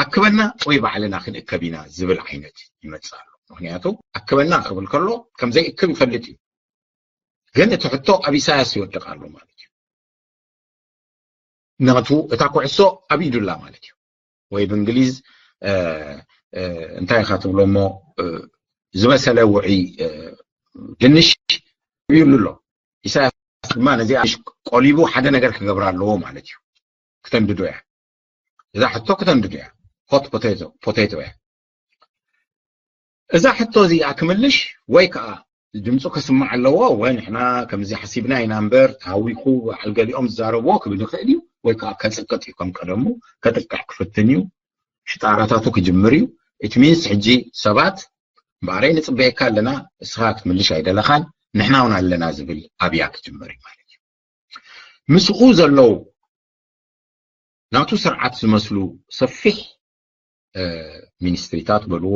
ኣክበና ወይ ባዕልና ክንእከብ ኢና ዝብል ዓይነት ይመፅእ ኣሎ። ምክንያቱ ኣክበና ክብል ከሎ ከምዘይእክብ ይፈልጥ እዩ። ግን እቲ ሕቶ ኣብ ኢሳያስ ይወድቕ ኣሎ ማለት እዩ። ናቱ እታ ኩዕሶ ኣብ ኢዱላ ማለት እዩ። ወይ ብእንግሊዝ እንታይ ኢኻ ትብሎ እሞ ዝበሰለ ውዒ ድንሽ ይብሉ ኣሎ። ኢሳያስ ድማ ነዚኣ ቆሊቡ ሓደ ነገር ክገብር ኣለዎ ማለት እዩ። ክተንድዶ እያ እዛ ሕቶ፣ ክተንድዶ እያ። ሆት ፖቴቶ እያ። እዛ ሕቶ እዚኣ ክምልሽ ወይ ከዓ ድምፁ ከስማዕ ኣለዎ። ወይ ንሕና ከምዚ ሓሲብና ኢና እምበር ተሃዊኹ በዓል ገሊኦም ዝዛረብዎ ክብል ይኽእል እዩ። ወይ ከዓ ከፅቅጥ እዩ፣ ከም ቀደሙ ከጥቅዕ ክፍትን እዩ። ሽጣራታቱ ክጅምር እዩ። ኢት ሚንስ ሕጂ ሰባት እምበኣረይ ንፅበየካ ኣለና፣ እስኻ ክትምልሽ ኣይደለኻን፣ ንሕና እውን ኣለና ዝብል ኣብያ ክጅምር እዩ ማለት እዩ። ምስኡ ዘለዉ ናቱ ስርዓት ዝመስሉ ሰፊሕ ሚኒስትሪታት በልዎ፣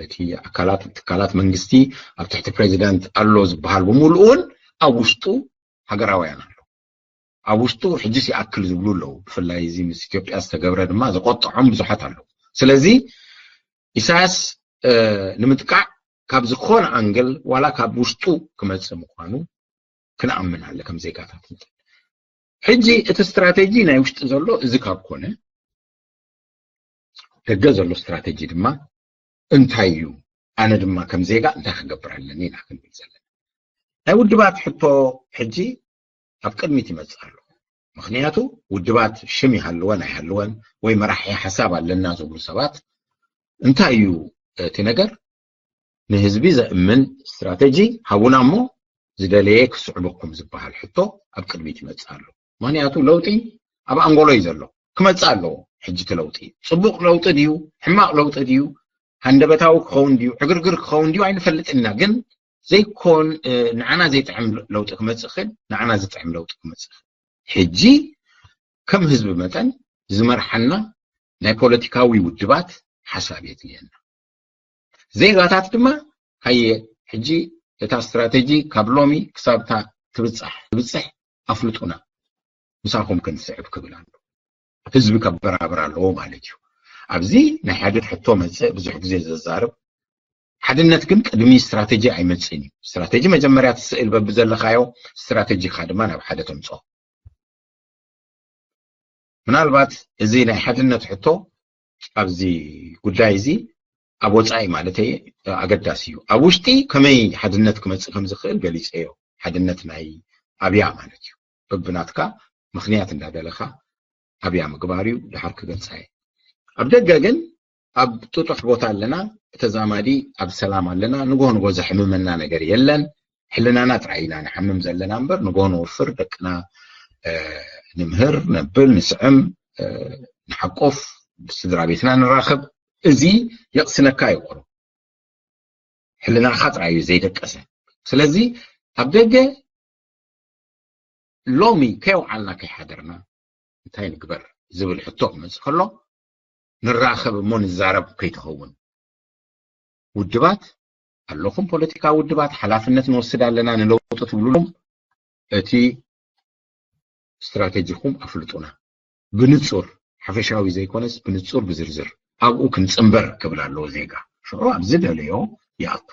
እቲ ኣካላት ትካላት መንግስቲ ኣብ ትሕቲ ፕሬዚዳንት ኣሎ ዝበሃል ብምሉእውን ኣብ ውሽጡ ሃገራውያን ኣሎ። ኣብ ውሽጡ ሕጅስ ይኣክል ዝብሉ ኣለዉ። ብፍላይ እዚ ምስ ኢትዮጵያ ዝተገብረ ድማ ዘቆጥዖም ብዙሓት ኣለዉ። ስለዚ ኢሳያስ ንምጥቃዕ ካብ ዝኾነ ኣንግል ዋላ ካብ ውሽጡ ክመፅእ ምዃኑ ክንኣምን ኣለ ከም ዜጋታት። ሕጂ እቲ ስትራቴጂ ናይ ውሽጢ ዘሎ እዚ ካብ ኮነ ደገ ዘሎ ስትራቴጂ ድማ እንታይ እዩ? ኣነ ድማ ከም ዜጋ እንታይ ክገብር ኣለኒ ኢና ክንብል ዘለና። ናይ ውድባት ሕቶ ሕጂ ኣብ ቅድሚት ይመጽእ ኣሎ። ምኽንያቱ ውድባት ሽም ይሃልወን ኣይሃልወን ወይ መራሒ ሓሳብ ኣለና ዝብሉ ሰባት እንታይ እዩ እቲ ነገር? ንህዝቢ ዘእምን ስትራተጂ ሃቡና እሞ ዝደለየ ክስዕበኩም ዝበሃል ሕቶ ኣብ ቅድሚት ይመጽእ ኣሎ። ምኽንያቱ ለውጢ ኣብ ኣንጎሎ እዩ ዘሎ፣ ክመጽእ ኣለዎ። ሕጂ እቲ ለውጢ ጽቡቕ ለውጢ ድዩ ሕማቕ ለውጢ ድዩ ሃንደበታዊ ክኸውን ድዩ ዕግርግር ክኸውን ድዩ ኣይንፈልጥን ኢና። ግን ዘይኮን ንዓና ዘይጥዕም ለውጢ ክመጽእ ክእል፣ ንዓና ዝጥዕም ለውጢ ክመጽእ ክእል። ሕጂ ከም ህዝቢ መጠን ዝመርሓና ናይ ፖለቲካዊ ውድባት ሓሳብ የድልየና። ዜጋታት ድማ ሃየ ሕጂ እታ ስትራተጂ ካብ ሎሚ ክሳብ እታ ትብጻሕ ትብጽሕ ኣፍልጡና፣ ምሳኹም ክንስዕብ ክብል ኣሎ። ህዝቢ ከበራብር ኣለዎ ማለት እዩ። ኣብዚ ናይ ሓደ ሕቶ መጽእ ብዙሕ ግዜ ዘዛርብ ሓድነት ግን ቅድሚ ስትራተጂ ኣይመጽእን እዩ። ስትራተጂ መጀመርያ ትስእል በብዘለኻዮ ስትራተጂካ ድማ ናብ ሓደ ተምጽኦ። ምናልባት እዚ ናይ ሓድነት ሕቶ ኣብዚ ጉዳይ እዚ ኣብ ወጻኢ ማለት ኣገዳሲ እዩ። ኣብ ውሽጢ ከመይ ሓድነት ክመጽእ ከም ዝኽእል ገሊጸዮ። ሓድነት ናይ ኣብያ ማለት እዩ። በብናትካ ምኽንያት እንዳደለኻ ኣብያ ምግባር እዩ። ድሓር ክገልጻ እየ። ኣብ ደገ ግን ኣብ ጥጡሕ ቦታ ኣለና፣ ብተዛማዲ ኣብ ሰላም ኣለና። ንጎ ንጎ ዘሕምመና ነገር የለን። ሕልናና ጥራይ ኢና ንሓምም ዘለና እምበር ንጎ ንወፍር፣ ደቅና እ፣ ንምህር፣ ነብል፣ ንስዕም፣ እ፣ ንሓቆፍ፣ ስድራ ቤትና ንራኸብ። እዚ የቕስነካ ይቕሩ። ሕልናኻ ጥራይ እዩ ዘይደቀሰ። ስለዚ ኣብ ደገ ሎሚ ከየውዓልና ከይሓደርና እንታይ ንግበር ዝብል ሕቶ ክመጽእ ከሎ ንራኸብ እሞ ንዛረብ ከይትኸውን። ውድባት ኣለኹም፣ ፖለቲካዊ ውድባት ሓላፍነት ንወስድ ኣለና ንለውጢ ትብሉሎም እቲ ስትራተጂኹም ኣፍልጡና ብንጹር፣ ሓፈሻዊ ዘይኮነስ ብንጹር ብዝርዝር ኣብኡ ክንጽንበር ክብል ኣለዎ ዜጋ። ሽዑ ኣብዚ ደለዮ ይኣቱ።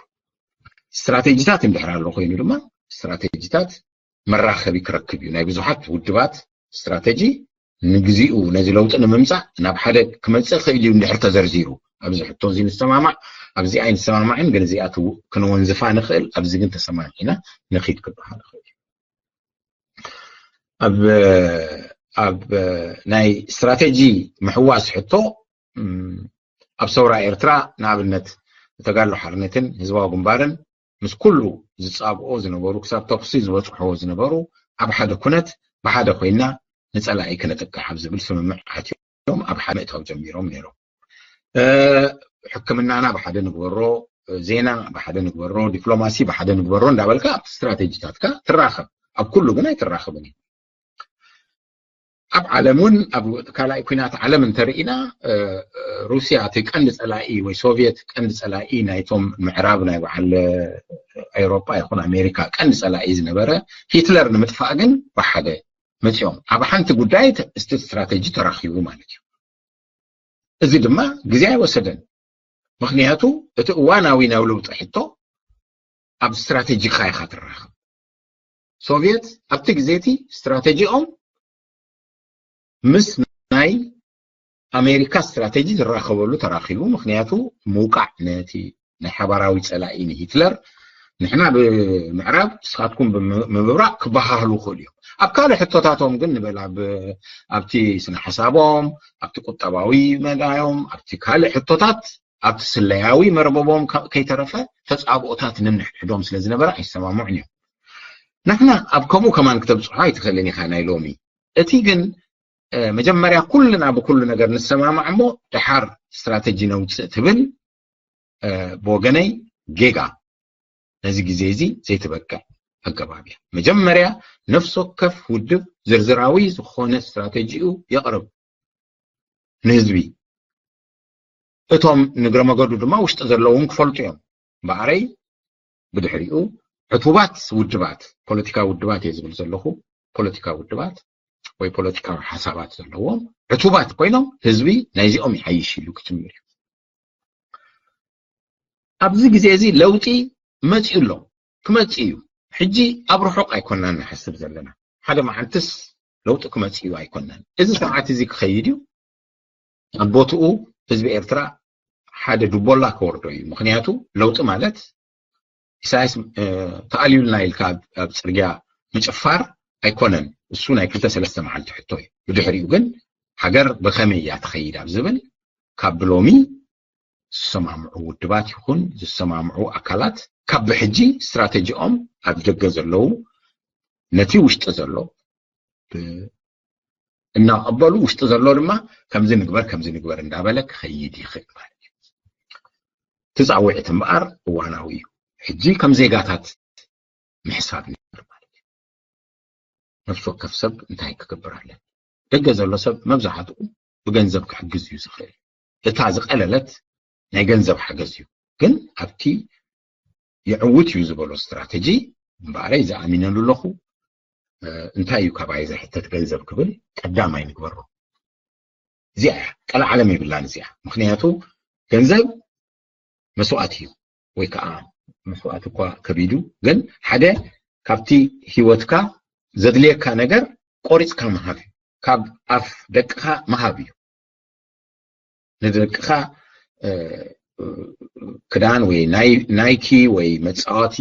ስትራተጂታት እንድሕር ኣሎ ኮይኑ ድማ ስትራተጂታት መራኸቢ ክረክብ እዩ። ናይ ብዙሓት ውድባት ስትራተጂ ንግዚኡ ነዚ ለውጢ ንምምጻእ ናብ ሓደ ክመጽእ ክእል እዩ እንድሕር ተዘርዚሩ። ኣብዚ ሕቶ እዚ ንሰማማዕ፣ ኣብዚ ኣይንሰማማዕን፣ ግን እዚኣ ክንወንዝፋ ንኽእል፣ ኣብዚ ግን ተሰማሚዕና ንኺድ ክበሃል ይኽእል እዩ። ኣብ ኣብ ናይ ስትራተጂ ምሕዋስ ሕቶ ኣብ ሰውራ ኤርትራ ንኣብነት ተጋድሎ ሓርነትን ህዝባዊ ግንባርን ምስ ኩሉ ዝጻብኦ ዝነበሩ ክሳብ ተኩሲ ዝበጽሕዎ ዝነበሩ ኣብ ሓደ ኩነት ብሓደ ኮይና ንጸላኢ ክነጥቅዕ ኣብ ዝብል ስምምዕ ኣትዮም ኣብ ሓደ ምእታው ጀሚሮም ነይሮም። ሕክምናና ብሓደ ንግበሮ፣ ዜና ብሓደ ንግበሮ፣ ዲፕሎማሲ ብሓደ ንግበሮ እንዳበልካ ኣብቲ ስትራተጂታትካ ትራኸብ። ኣብ ኩሉ ግን ኣይትራኸብን እዩ። ኣብ ዓለም እውን ኣብ ካልኣይ ኩናት ዓለም እንተርኢና ሩስያ እቲ ቀንዲ ጸላኢ ወይ ሶቪየት ቀንዲ ጸላኢ ናይቶም ምዕራብ ናይ በዓል ኤውሮጳ ይኹን ኣሜሪካ ቀንዲ ጸላኢ ዝነበረ ሂትለር ንምጥፋእ ግን ብሓደ መጺኦም ኣብ ሓንቲ ጉዳይ እቲ ስትራተጂ ተራኺቡ ማለት እዩ። እዚ ድማ ግዜ ኣይወሰደን። ምኽንያቱ እቲ እዋናዊ ናይ ለውጢ ሕቶ ኣብ ስትራተጂካ ኢኻ ትራኸብ። ሶቪየት ኣብቲ ግዜ እቲ ስትራተጂኦም ምስ ናይ ኣሜሪካ ስትራተጂ ዝራኸበሉ ተራኺቡ። ምኽንያቱ ምውቃዕ ነቲ ናይ ሓባራዊ ጸላኢ ንሂትለር ንሕና ብምዕራብ ንስኻትኩም ብምብራቕ ክበሃህሉ ይኽእሉ እዮም። ኣብ ካልእ ሕቶታቶም ግን ንበል ኣብቲ ስነ ሓሳቦም ኣብቲ ቁጠባዊ መዳዮም ኣብቲ ካልእ ሕቶታት ኣብቲ ስለያዊ መርበቦም ከይተረፈ ተጻብኦታት ነንሕድሕዶም ስለ ዝነበረ ኣይሰማምዑን እዮም። ንሕና ኣብ ከምኡ ከማን ክተብጽሖ ኣይትኽእልን ኢኻ ናይ ሎሚ። እቲ ግን መጀመርያ ኩልና ብኩሉ ነገር ንሰማማዕ እሞ ድሓር ስትራተጂ ነውፅእ ትብል ብወገነይ ጌጋ። ነዚ ግዜ እዚ ዘይትበቅዕ ኣገባብ እያ። መጀመርያ ነፍሲ ወከፍ ውድብ ዝርዝራዊ ዝኾነ ስትራተጂኡ የቕርብ ንህዝቢ። እቶም ንግረ መገዱ ድማ ውሽጢ ዘለውን ክፈልጡ እዮም። ብኣረይ ብድሕሪኡ ዕቱባት ውድባት፣ ፖለቲካዊ ውድባት እየ ዝብል ዘለኹ፣ ፖለቲካዊ ውድባት ወይ ፖለቲካዊ ሓሳባት ዘለዎም ዕቱባት ኮይኖም ህዝቢ ናይዚኦም ይሓይሽ ኢሉ ክጅምር እዩ። ኣብዚ ግዜ እዚ ለውጢ መፂኡ ኣሎ፣ ክመፅእ እዩ። ሕጂ ኣብ ርሑቕ ኣይኮናን ንሓስብ ዘለና፣ ሓደ መዓልትስ ለውጢ ክመፅእ እዩ ኣይኮናን። እዚ ሰዓት እዚ ክኸይድ እዩ። ኣብ ቦትኡ ህዝቢ ኤርትራ ሓደ ድቦላ ክወርዶ እዩ። ምኽንያቱ ለውጢ ማለት ኢሳያስ ተኣልዩልና ኢልካ ኣብ ፅርግያ ምጭፋር ኣይኮነን። እሱ ናይ ክልተ ሰለስተ መዓልቲ ሕቶ እዩ። ብድሕሪኡ ግን ሃገር ብኸመይ እያ ትኸይድ ኣብ ዝብል ካብ ብሎሚ ዝሰማምዑ ውድባት ይኹን ዝሰማምዑ ኣካላት ካብ ብሕጂ ስትራተጂኦም ኣብ ደገ ዘለዉ ነቲ ውሽጢ ዘሎ እናቐበሉ ውሽጢ ዘሎ ድማ ከምዚ ንግበር ከምዚ ንግበር እንዳበለ ክኸይድ ይኽእል ማለት እዩ። ትፃውዒት እምበኣር እዋናዊ እዩ። ሕጂ ከም ዜጋታት ምሕሳብ ንግበር ማለት እዩ። ነፍሲ ወከፍ ሰብ እንታይ ክገብር ኣለ? ደገ ዘሎ ሰብ መብዛሕትኡ ብገንዘብ ክሕግዝ እዩ ዝኽእል። እታ ዝቐለለት ናይ ገንዘብ ሓገዝ እዩ። ግን ኣብቲ የዕውት እዩ ዝበሎ ስትራተጂ እምበኣረይ ዝኣሚነሉ ኣለኹ። እንታይ እዩ ካባይ ዝሕተት ገንዘብ ክብል ቀዳማይ ንግበሮ። እዚኣ እያ ቀልዓለም የብላን እዚኣ። ምክንያቱ ገንዘብ መስዋእቲ እዩ፣ ወይ ከዓ መስዋእቲ እኳ ከቢዱ፣ ግን ሓደ ካብቲ ሂወትካ ዘድልየካ ነገር ቆሪፅካ ምሃብ እዩ። ካብ ኣፍ ደቅኻ ምሃብ እዩ። ንደቅኻ ክዳን ወይ ናይኪ ወይ መፃወቲ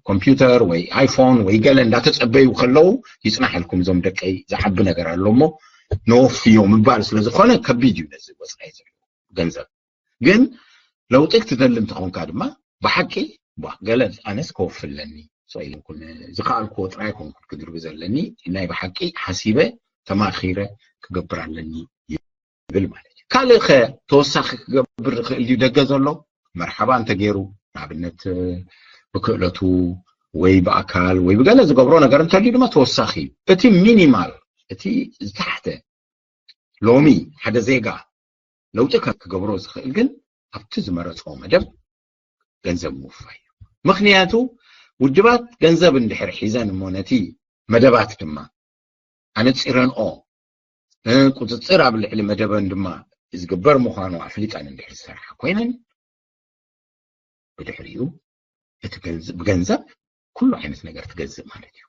ኮምፒውተር ወይ ኣይፎን ወይ ገለ እንዳተፀበዩ ከለዉ ይፅናሐልኩም እዞም ደቀይ ዝዓቢ ነገር ኣሎ እሞ ነወፍዮ ምባል ስለዝኾነ ከቢድ እዩ ነዚ ወፃኢ ዘሎ ገንዘብ። ግን ለውጢ ክትደሊ እንተኾንካ ድማ ብሓቂ ገለ ኣነስ ከወፍለኒ ዝኸኣልኩዎ ጥራይ ኮንኩ ክድርቢ ዘለኒ ናይ ብሓቂ ሓሲበ ተማኺረ ክገብር ኣለኒ ይብል ማለት እዩ። ካልእ ከ ተወሳኺ ክገብር ዝኽእል ድዩ ደገ ዘሎ? መርሓባ እንተገይሩ ንኣብነት ብክእለቱ ወይ ብኣካል ወይ ብገለ ዝገብሮ ነገር እንተልዩ ድማ ተወሳኺ እዩ። እቲ ሚኒማል እቲ ዝታሕተ ሎሚ ሓደ ዜጋ ለውጢ ክገብሮ ዝኽእል ግን ኣብቲ ዝመረፅዎ መደብ ገንዘብ ምውፋይ እዩ። ምክንያቱ ውድባት ገንዘብ እንድሕር ሒዘን እሞ ነቲ መደባት ድማ ኣነፂረንኦ ቁፅፅር ኣብ ልዕሊ መደበን ድማ ዝግበር ምዃኑ ኣፍሊጠን እንድሕር ዝሰርሓ ኮይነን ብድሕሪኡ እቲ ብገንዘብ ኩሉ ዓይነት ነገር ትገዝእ ማለት እዩ።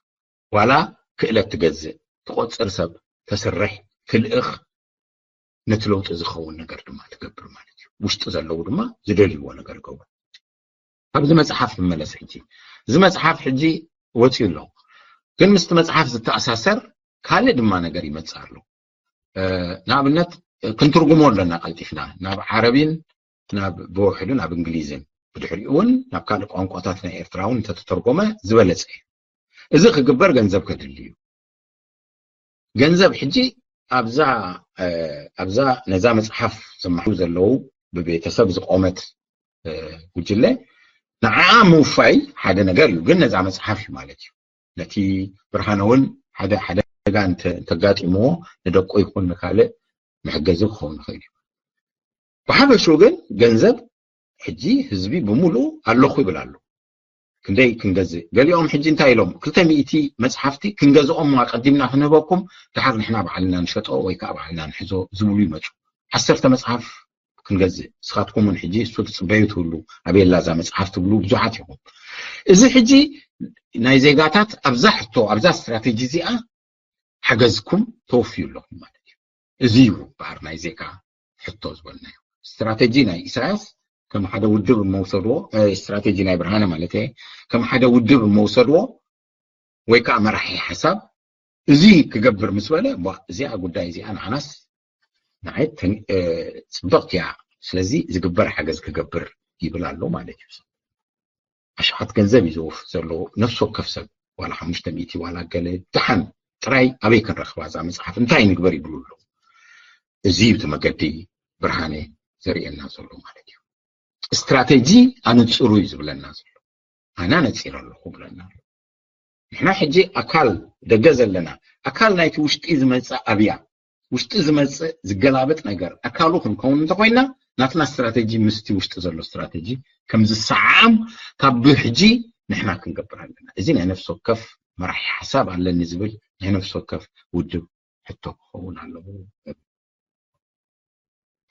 ዋላ ክእለት ትገዝእ፣ ትቆፅር ሰብ፣ ተስርሕ፣ ትልእኽ፣ ነቲ ለውጢ ዝኸውን ነገር ድማ ትገብር ማለት እዩ። ውሽጢ ዘለዉ ድማ ዝደልይዎ ነገር ይገብሩ። ኣብዚ መፅሓፍ ንመለስ ሕጂ። እዚ መፅሓፍ ሕጂ ወፂኡ ኣሎ፣ ግን ምስቲ መፅሓፍ ዝተኣሳሰር ካልእ ድማ ነገር ይመፅእ ኣሎ። ንኣብነት ክንትርጉሞ ኣለና ቀልጢፍና ናብ ዓረቢን ናብ ብውሕዱ ናብ እንግሊዝን ብድሕሪኡ እውን ናብ ካልእ ቋንቋታት ናይ ኤርትራ እውን እንተተተርጎመ ዝበለፀ እዩ። እዚ ክግበር ገንዘብ ከድሊ እዩ። ገንዘብ ሕጂ ኣብዛ ኣብዛ ነዛ መፅሓፍ ዝመሓሩ ዘለዉ ብቤተሰብ ዝቆመት ጉጅለ ንዓኣ ምውፋይ ሓደ ነገር እዩ፣ ግን ነዛ መፅሓፍ እዩ ማለት እዩ። ነቲ ብርሃነ እውን ሓደ ሓደጋ እንተጋጢምዎ ንደቁ ይኹን ንካልእ መሕገዚ ክኸውን ይኽእል እዩ። ብሓፈሽኡ ግን ገንዘብ ሕጂ ህዝቢ ብምሉኡ ኣለኹ ይብል ኣሎ። ክንደይ ክንገዝእ? ገሊኦም ሕጂ እንታይ ኢሎም? ክልተ ሚእቲ መፅሓፍቲ ክንገዝኦም ኣቀዲምና ክንህበኩም፣ ድሓር ንሕና ባዕልና ንሸጦ ወይ ከዓ ባዕልና ንሕዞ ዝብሉ ይመፁ። ዓሰርተ መፅሓፍ ክንገዝእ፣ ንስኻትኩም እውን ሕጂ እሱ ትፅበዩ ትብሉ፣ ኣበየላ እዛ መፅሓፍ ትብሉ ብዙሓት ኢኹም። እዚ ሕጂ ናይ ዜጋታት ኣብዛ ሕቶ ኣብዛ ስትራቴጂ እዚኣ ሓገዝኩም ተወፍዩ ኣለኹም ማለት እዩ። እዚ እዩ በሃር ናይ ዜጋ ሕቶ ዝበልናዮ። ስትራቴጂ ናይ ኢሳያስ ከም ሓደ ውድብ መውሰድዎ ስትራቴጂ ናይ ብርሃነ ማለት ከም ሓደ ውድብ መውሰድዎ ወይ ከዓ መራሒ ሓሳብ እዚ ክገብር ምስ በለ እዚኣ ጉዳይ እዚኣ ንዓናስ ንዓይ ፅብቕቲ እያ፣ ስለዚ ዝግበር ሓገዝ ክገብር ይብል ኣሎ ማለት እዩ። ኣሽሓት ገንዘብ እዩ ዘወፍ ዘሎ ነፍሲ ወከፍ ሰብ ዋላ ሓሙሽተ ሚእቲ ዋላ ገለ ደሓን ጥራይ ኣበይ ክንረኽባ እዛ መፅሓፍ እንታይ ንግበር ይብሉ ኣለዉ። እዚ እዩ እቲ መገዲ ብርሃነ ዘርእየና ዘሎ ማለት እዩ። ስትራቴጂ ኣነፅሩ እዩ ዝብለና ዘሎ። ኣነ ኣነፂረ ኣለኹ ብለና ኣሎ። ንሕና ሕጂ ኣካል ደገ ዘለና ኣካል ናይቲ ውሽጢ ዝመፅእ ኣብያ ውሽጢ ዝመፅእ ዝገላበጥ ነገር ኣካሉ ክንከውን እንተኮይና ናትና ስትራቴጂ ምስቲ ውሽጢ ዘሎ ስትራቴጂ ከምዝሰዓዓም ካብ ብሕጂ ንሕና ክንገብር ኣለና። እዚ ናይ ነፍሲ ወከፍ መራሒ ሓሳብ ኣለኒ ዝብል ናይ ነፍሲ ወከፍ ውድብ ሕቶ ክኸውን ኣለዎ።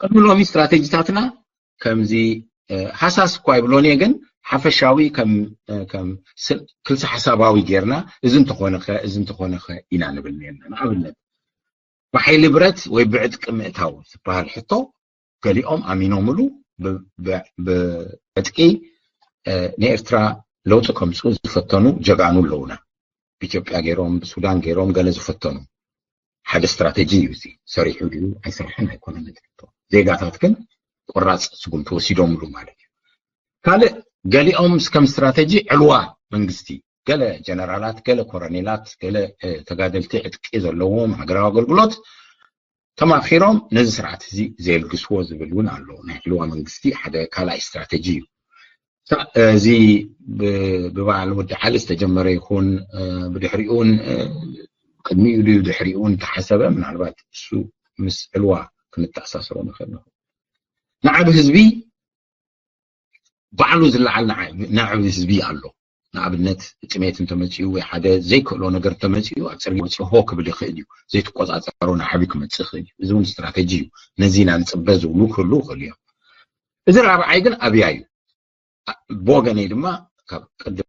ቅድሚ ሎሚ ስትራቴጂታትና ከምዚ ሃሳስ እኳ ይብሎን እየ፣ ግን ሓፈሻዊ ክልተ ሓሳባዊ ጌርና እዚ እንተኾነኸ እዚ እንተኾነኸ ኢና ንብል ነርና። ንኣብነት ብሓይሊ ብረት ወይ ብዕጥቂ ምእታው ዝበሃል ሕቶ ገሊኦም ኣሚኖምሉ ብዕጥቂ ንኤርትራ ለውጢ ከምፅኡ ዝፈተኑ ጀጋኑ ኣለውና። ብኢትዮጵያ ገይሮም፣ ብሱዳን ገይሮም፣ ገለ ዝፈተኑ ሓደ ስትራተጂ እዩ። እዚ ሰሪሑ ድዩ ኣይሰርሐን ኣይኮነን እቲ ሕቶ። ዜጋታት ግን ቆራፅ ስጉምቲ ወሲዶምሉ ማለት እዩ። ካልእ፣ ገሊኦም ከም ስትራተጂ ዕልዋ መንግስቲ፣ ገለ ጀነራላት፣ ገለ ኮረኔላት፣ ገለ ተጋደልቲ ዕጥቂ ዘለዎም ሃገራዊ ኣገልግሎት ተማኺሮም ነዚ ስርዓት እዚ ዘየልግስዎ ዝብል እውን ኣሎ። ናይ ዕልዋ መንግስቲ ሓደ ካልኣይ ስትራተጂ እዩ። እዚ ብበዓል ወዲ ዓሊ ዝተጀመረ ይኹን፣ ብድሕሪኡ እውን፣ ቅድሚኡ ድዩ ድሕሪኡ እውን ተሓሰበ፣ ምናልባት እሱ ምስ ዕልዋ ክንተኣሳስሮ ንኽእል ንኽእል። ንዓብ ህዝቢ ባዕሉ ዝለዓል ንዓብ ህዝቢ ኣሎ። ንኣብነት፣ ጥሜት እንተመፂኡ ወይ ሓደ ዘይክእሎ ነገር እንተመፂኡ፣ ኣብ ፅርግያ ወፂኡ ሆ ክብል ይኽእል እዩ። ዘይትቆፃፀሮ ንዓብ ክመፅእ ይኽእል እዩ። እዚ እውን ስትራተጂ እዩ። ነዚ ኢና ንፅበ ዝብሉ ክህሉ ይኽእሉ እዮም። እዚ ራብዓይ ግን ኣብያ እዩ። ብወገነይ ድማ ካብ ቅድም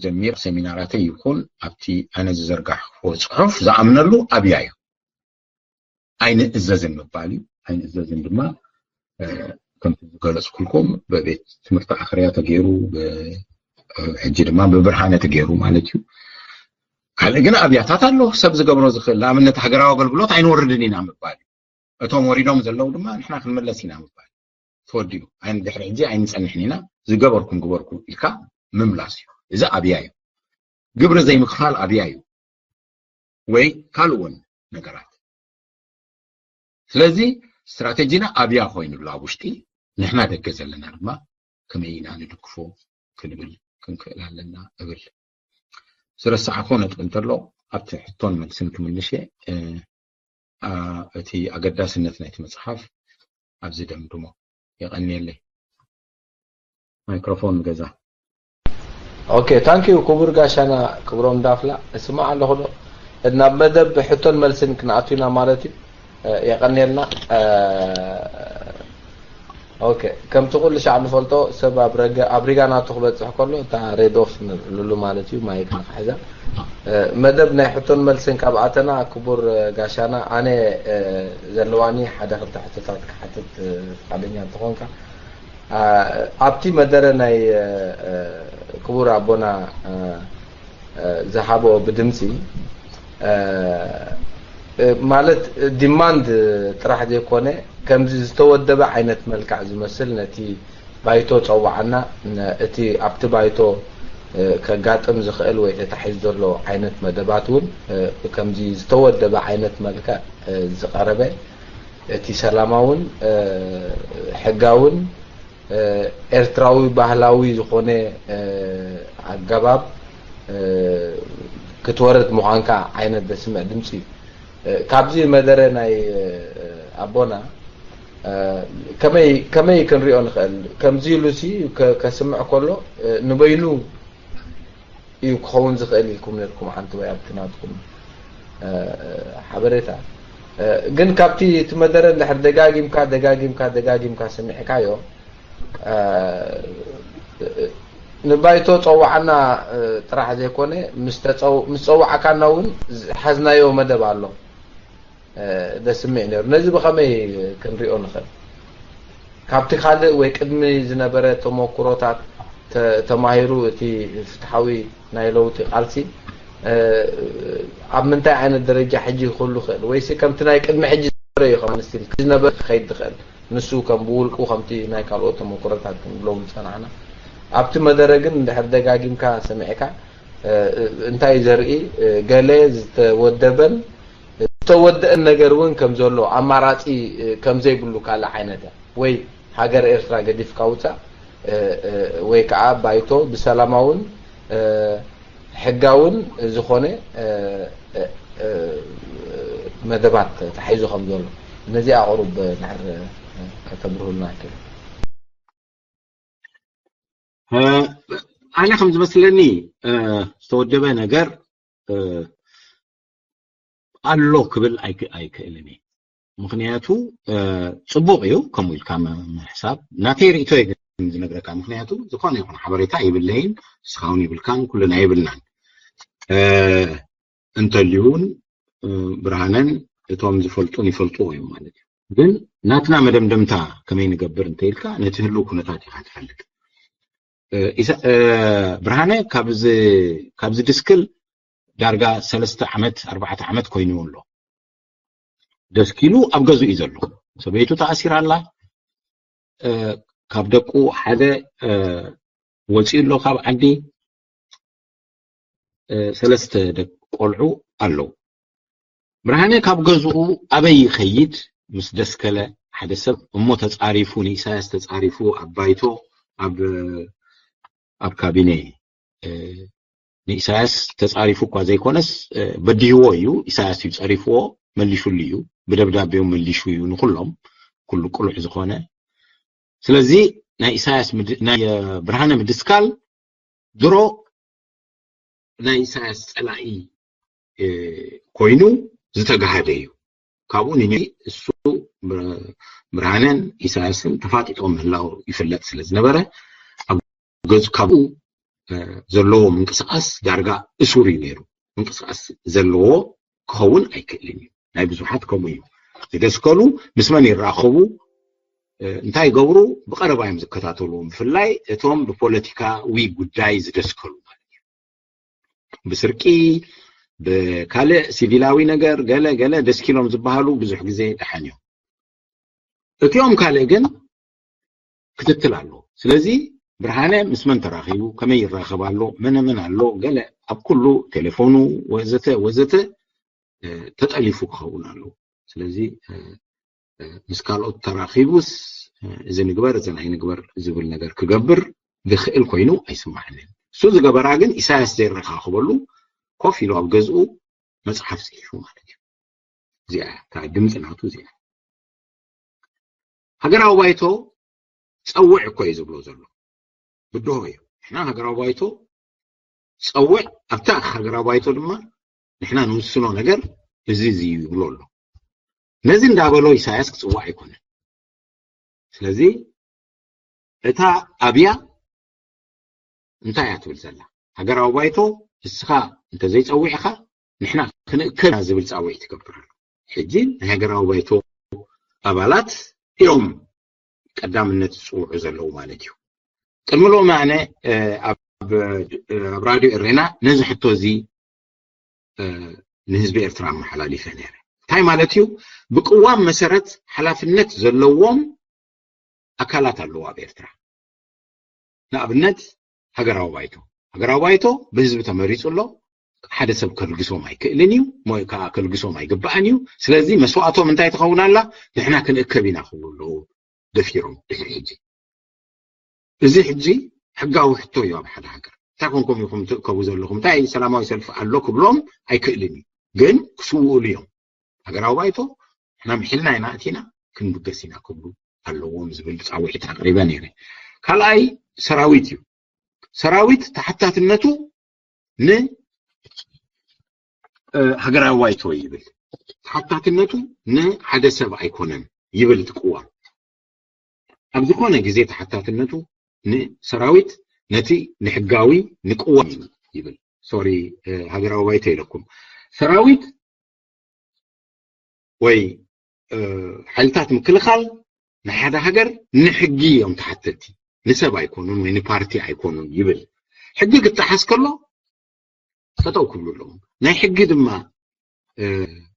ጀሚር ሰሚናራተይ ይኹን ኣብቲ ኣነ ዝዘርጋሕዎ ፅሑፍ ዝኣምነሉ ኣብያ እዩ። ኣይንእዘዝን ምባል እዩ። ኣይንእዘዝን ድማ ከምቲ ዝገለፅኩልኩም ብቤት ትምህርቲ ኣኽርያ ተገይሩ፣ ሕጂ ድማ ብብርሃነ ተገይሩ ማለት እዩ። ካልእ ግን ኣብያታት ኣሎ ሰብ ዝገብሮ ዝኽእል፣ ንኣብነት ሃገራዊ ኣገልግሎት ኣይንወርድን ኢና ምባል እዩ። እቶም ወሪዶም ዘለዉ ድማ ንሕና ክንመለስ ኢና ምባል ተወዲኡ። ኣይ ንድሕሪ ሕጂ ኣይንጸንሕን ኢና፣ ዝገበርኩም ግበርኩ ኢልካ ምምላስ እዩ። እዚ ኣብያ እዩ። ግብሪ ዘይምኽፋል ኣብያ እዩ። ወይ ካልእ እውን ነገራት። ስለዚ ስትራተጂና ኣብያ ኮይኑሉ ኣብ ውሽጢ፣ ንሕና ደገ ዘለና ድማ ከመይ ኢና ንድግፎ ክንብል ክንክእል ኣለና እብል። ዝረሳዕኮ ነጥቢ እንተሎ ኣብቲ ሕቶን መልስን ክምልሽ እየ። እቲ ኣገዳስነት ናይቲ መፅሓፍ ኣብዚ ደምድሞ። የቐንየለይ። ማይክሮፎን ገዛ። ኦኬ፣ ታንኪዩ ክቡር ጋሻና ክብሮም ዳፍላ። እስማዕ ኣለኹ ዶ? ናብ መደብ ሕቶን መልስን ክንኣቱ ኢና ማለት እዩ። የቐንየልና። ኦኬ፣ ከምቲ ኩሉ ሻዕ ንፈልጦ ሰብ ኣብ ረገ ኣብ ሪጋ ናቱ ክበጽሕ ከሎ እታ ሬድ ኦፍ ንብልሉ ማለት እዩ፣ ማይክ ንክሕዛ። መደብ ናይ ሕቶን መልስን ካብ ኣተና ክቡር ጋሻና፣ ኣነ ዘለዋኒ ሓደ ክልተ ሕቶታት ክሓትት ፍቃደኛ እንተኾንካ። ኣብቲ መደረ ናይ ክቡር ኣቦና ዝሃቦ ብድምፂ ማለት ዲማንድ ጥራሕ ዘይኮነ ከምዚ ዝተወደበ ዓይነት መልክዕ ዝመስል ነቲ ባይቶ ጸዋዕና፣ እቲ ኣብቲ ባይቶ ከጋጥም ዝኽእል ወይ ተታሒዙ ዘሎ ዓይነት መደባት እውን ከምዚ ዝተወደበ ዓይነት መልክዕ ዝቐረበ እቲ ሰላማውን ሕጋውን ኤርትራዊ ባህላዊ ዝኾነ ኣገባብ ክትወርድ ምዃንካ ዓይነት ዘስምዕ ድምፂ እዩ። ካብዚ መደረ ናይ ኣቦና ከመይ ከመይ ክንሪኦ ንኽእል? ከምዚ ኢሉሲ ከስምዕ ከሎ ንበይኑ እዩ ክኸውን ዝኽእል ኢልኩም ነርኩም ሓንቲ ወይ ኣብቲ ናትኩም ሓበሬታ። ግን ካብቲ እቲ መደረ እንድሕር ደጋጊምካ ደጋጊምካ ደጋጊምካ ሰሚዕካዮ፣ ንባይቶ ጸዋዕና ጥራሕ ዘይኮነ ምስ ጸዋዕካና እውን ዝሓዝናዮ መደብ ኣሎ። ደስምዕ ነይሩ። ነዚ ብኸመይ ክንሪኦ ንኽእል? ካብቲ ካልእ ወይ ቅድሚ ዝነበረ ተመኩሮታት ተማሂሩ እቲ ፍትሓዊ ናይ ለውጢ ቃልሲ ኣብ ምንታይ ዓይነት ደረጃ ሕጂ ክህሉ ይኽእል? ወይሲ ከምቲ ናይ ቅድሚ ሕጂ ዝነበረ እዩ ከም ስቲል ዝነበረ ክኸይድ ዝኽእል? ንሱ ከም ብውልቁ ከምቲ ናይ ካልኦት ተመኩሮታት ክንብሎም ዝጸናሕና ኣብቲ መደረ ግን እንድሕር ደጋጊምካ ሰሚዕካ እንታይ ዘርኢ ገለ ዝተወደበን ዝተወደአን ነገር እውን ከም ዘሎ ኣማራጺ ከም ዘይብሉ ካልእ ዓይነት ወይ ሃገር ኤርትራ ገዲፍካ ውጻእ ወይ ከዓ ባይቶ ብሰላማውን ሕጋውን ዝኾነ መደባት ተታሒዙ ከም ዘሎ ነዚ ኣቕሩብ ድሕር ከተብርሁልና ይክእል። ኣነ ከም ዝመስለኒ ዝተወደበ ነገር ኣሎ ክብል ኣይክእልን እየ። ምኽንያቱ ፅቡቕ እዩ ከምኡ ኢልካ ምሕሳብ፣ ናተይ ርእቶ ግን ዝነግረካ። ምኽንያቱ ዝኾነ ይኹን ሓበሬታ የብለይን፣ ንስኻ እውን ይብልካን ኩልና የብልናን። እንተልዩ እውን ብርሃነን እቶም ዝፈልጡን ይፈልጥዎ እዮም ማለት እዩ። ግን ናትና መደምደምታ ከመይ ንገብር እንተኢልካ ነቲ ህልው ኩነታት ኢኻ ትፈልጥ። እ፣ ኢሳ-፣ እ፣ ብርሃነ ካብዚ፣ ካብዚ ድስክል ዳርጋ ሰለስተ ዓመት፣ ኣርባዕተ ዓመት ኮይኑ ኣሎ። ደስኪሉ ኣብ ገዝኡ እዩ ዘሎ። ሰበይቱ ተኣሲራ ኣላ። እ፣ ካብ ደቁ ሓደ፣ እ፣ ወፂኡ ኣሎ ካብ ዓዲ። እ፣ ሰለስተ ደቂ ቆልዑ ኣለዉ። ብርሃነ ካብ ገዝኡ ኣበይ ይኸይድ? ምስ ደስከለ ሓደ ሰብ እሞ ተጻሪፉ፣ ንኢሳያስ ተጻሪፉ ኣብ ባይቶ፣ ኣብ፣ ኣብ ካቢኔ፣ እ፣ ንኢሳያስ ተጻሪፉ እኳ ዘይኮነስ፣ እ፣ በዲህዎ እዩ። ኢሳያስ እዩ ጸሪፍዎ፣ መሊሹሉ እዩ። ብደብዳቤው መሊሹ እዩ ንኹሎም፣ ኩሉ ቅሉዕ ዝኾነ። ስለዚ ናይ ኢሳያስ ምድ-፣ ናይ፣ እ፣ ብርሃነ ምድስካል ድሮ ናይ ኢሳያስ ጸላኢ፣ እ፣ ኮይኑ ዝተጋሃደ እዩ። ካብኡ ንኒ እሱ ብር-፣ ብርሃነን ኢሳያስን ተፋጢጦም ምህላው ይፍለጥ ስለ ዝነበረ፣ ኣብ ገዝ-፣ ካብኡ፣ እ፣ ዘለዎ ምንቅስቃስ ዳርጋ እሱር እዩ ነይሩ። ምንቅስቃስ ዘለዎ ክኸውን ኣይክእልን እዩ። ናይ ብዙሓት ከምኡ እዩ። ዝደስከሉ ምስ መን ይራኸቡ፣ እ፣ እንታይ ይገብሩ ብቐረባ እዮም ዝከታተሉ። ብፍላይ እቶም ብፖለቲካዊ ጉዳይ ዝደስከሉ ማለት እዩ። ብስርቂ፣ ብካልእ ሲቪላዊ ነገር፣ ገለ ገለ ደስኪሎም ዝበሃሉ ብዙሕ ግዜ ደሓን እዮም። እቲኦም ካልእ ግን ክትትል ኣለዎ። ስለዚ ብርሃነ ምስ መን ተራኺቡ፣ ከመይ ይራኸብ ኣሎ፣ መነ መን ኣሎ፣ ገለ ኣብ ኩሉ ቴሌፎኑ ወዘተ ወዘተ፣ እ፣ ተጠሊፉ ክኸውን ኣለዎ። ስለዚ፣ እ፣ እ፣ ምስ ካልኦት ተራኺቡስ፣ እ፣ እዚ ንግበር፣ እዚ ኣይንግበር ዝብል ነገር ክገብር ዝኽእል ኮይኑ ኣይስማዓንን። እሱ ዝገበራ ግን ኢሳያስ ዘይረኻኽበሉ ኮፍ ኢሉ ኣብ ገዝኡ መጽሓፍ ጽሒፉ ማለት እዩ። እዚኣ እያ እታ ድምፂ ናቱ እዚኣ። ሃገራዊ ባይቶ ጸውዕ እኮ እዩ ዝብሎ ዘሎ። ብድሆ እዩ። ንሕና ሃገራዊ ባይቶ ጸውዕ፣ ኣብታ ሃገራዊ ባይቶ ድማ ንሕና ንውስኖ ነገር እዚ፣ እዚ እዩ ይብሎ ኣሎ። ነዚ እንዳበሎ ኢሳያስ ክጽዋዕ ኣይኮነን። ስለዚ እታ ኣብያ እንታይ እያ ትብል ዘላ? ሃገራዊ ባይቶ እስኻ እንተዘይጸዊዕኻ ንሕና ክንእከብ ኢና ዝብል ጻውዒት ይገብር ኣሎ። ሕጂ ናይ ሃገራዊ ባይቶ ኣባላት እዮም ቀዳምነት ዝጽውዑ ዘለዉ ማለት እዩ። ቅድሚ ሎሚ ኣነ፣ እ፣ ኣብ፣ እ፣ ኣብ ራድዮ ኤሬና ነዚ ሕቶ እዚ፣ እ፣ ንህዝቢ ኤርትራ ኣመሓላሊፈ ነይረ። እንታይ ማለት እዩ? ብቅዋም መሰረት ሓላፍነት ዘለዎም ኣካላት ኣለዉ ኣብ ኤርትራ። ንኣብነት ሃገራዊ ባይቶ። ሃገራዊ ባይቶ ብህዝቢ ተመሪጹ ኣሎ። ሓደ ሰብ ከልግሶም ኣይክእልን እዩ፣ ወይ ከዓ ከልግሶም ኣይግባእን እዩ። ስለዚ መስዋእቶም እንታይ ትኸውን ኣላ? ንሕና ክንእከብ ኢና ክብሉ ኣለዉ ደፊሮም ድሕሪ ሕጂ። እዚ ሕጂ ሕጋዊ ሕቶ እዩ ኣብ ሓደ ሃገር። እንታይ ኮንኩም ኢኹም ትእከቡ ዘለኹም? እንታይ ሰላማዊ ሰልፊ ኣሎ ክብሎም ኣይክእልን እዩ። ግን ክስውኡሉ እዮም። ሃገራዊ ባይቶ ንሕና ምሒልና ኢና ኣቲና፣ ክንብገስ ኢና ክብሉ ኣለዎም ዝብል ጻውዒት ኣቕሪበ ነይረ። ካልኣይ ሰራዊት እዩ። ሰራዊት ተሓታትነቱ ን፣ እ፣ ሃገራዊ ባይቶ ይብል። ተሓታትነቱ ንሓደ ሰብ ኣይኮነን ይብል እቲ ቅዋም። ኣብ ዝኾነ ግዜ ተሓታትነቱ ንሰራዊት፣ ነቲ ንሕጋዊ፣ ንቅዋም እዩ ይብል። ሶሪ፣ እ፣ ሃገራዊ ባይቶ ኢለኩም። ሰራዊት ወይ፣ እ፣ ሓይልታት ምክልኻል ንሓደ ሃገር ንሕጊ እዮም ተሓተቲ፣ ንሰብ ኣይኮኑን ወይ ንፓርቲ ኣይኮኑን ይብል። ሕጊ ክጠሓስ ከሎ ጠጠው ክብሉ ኣለዎም። ናይ ሕጊ ድማ፣ እ፣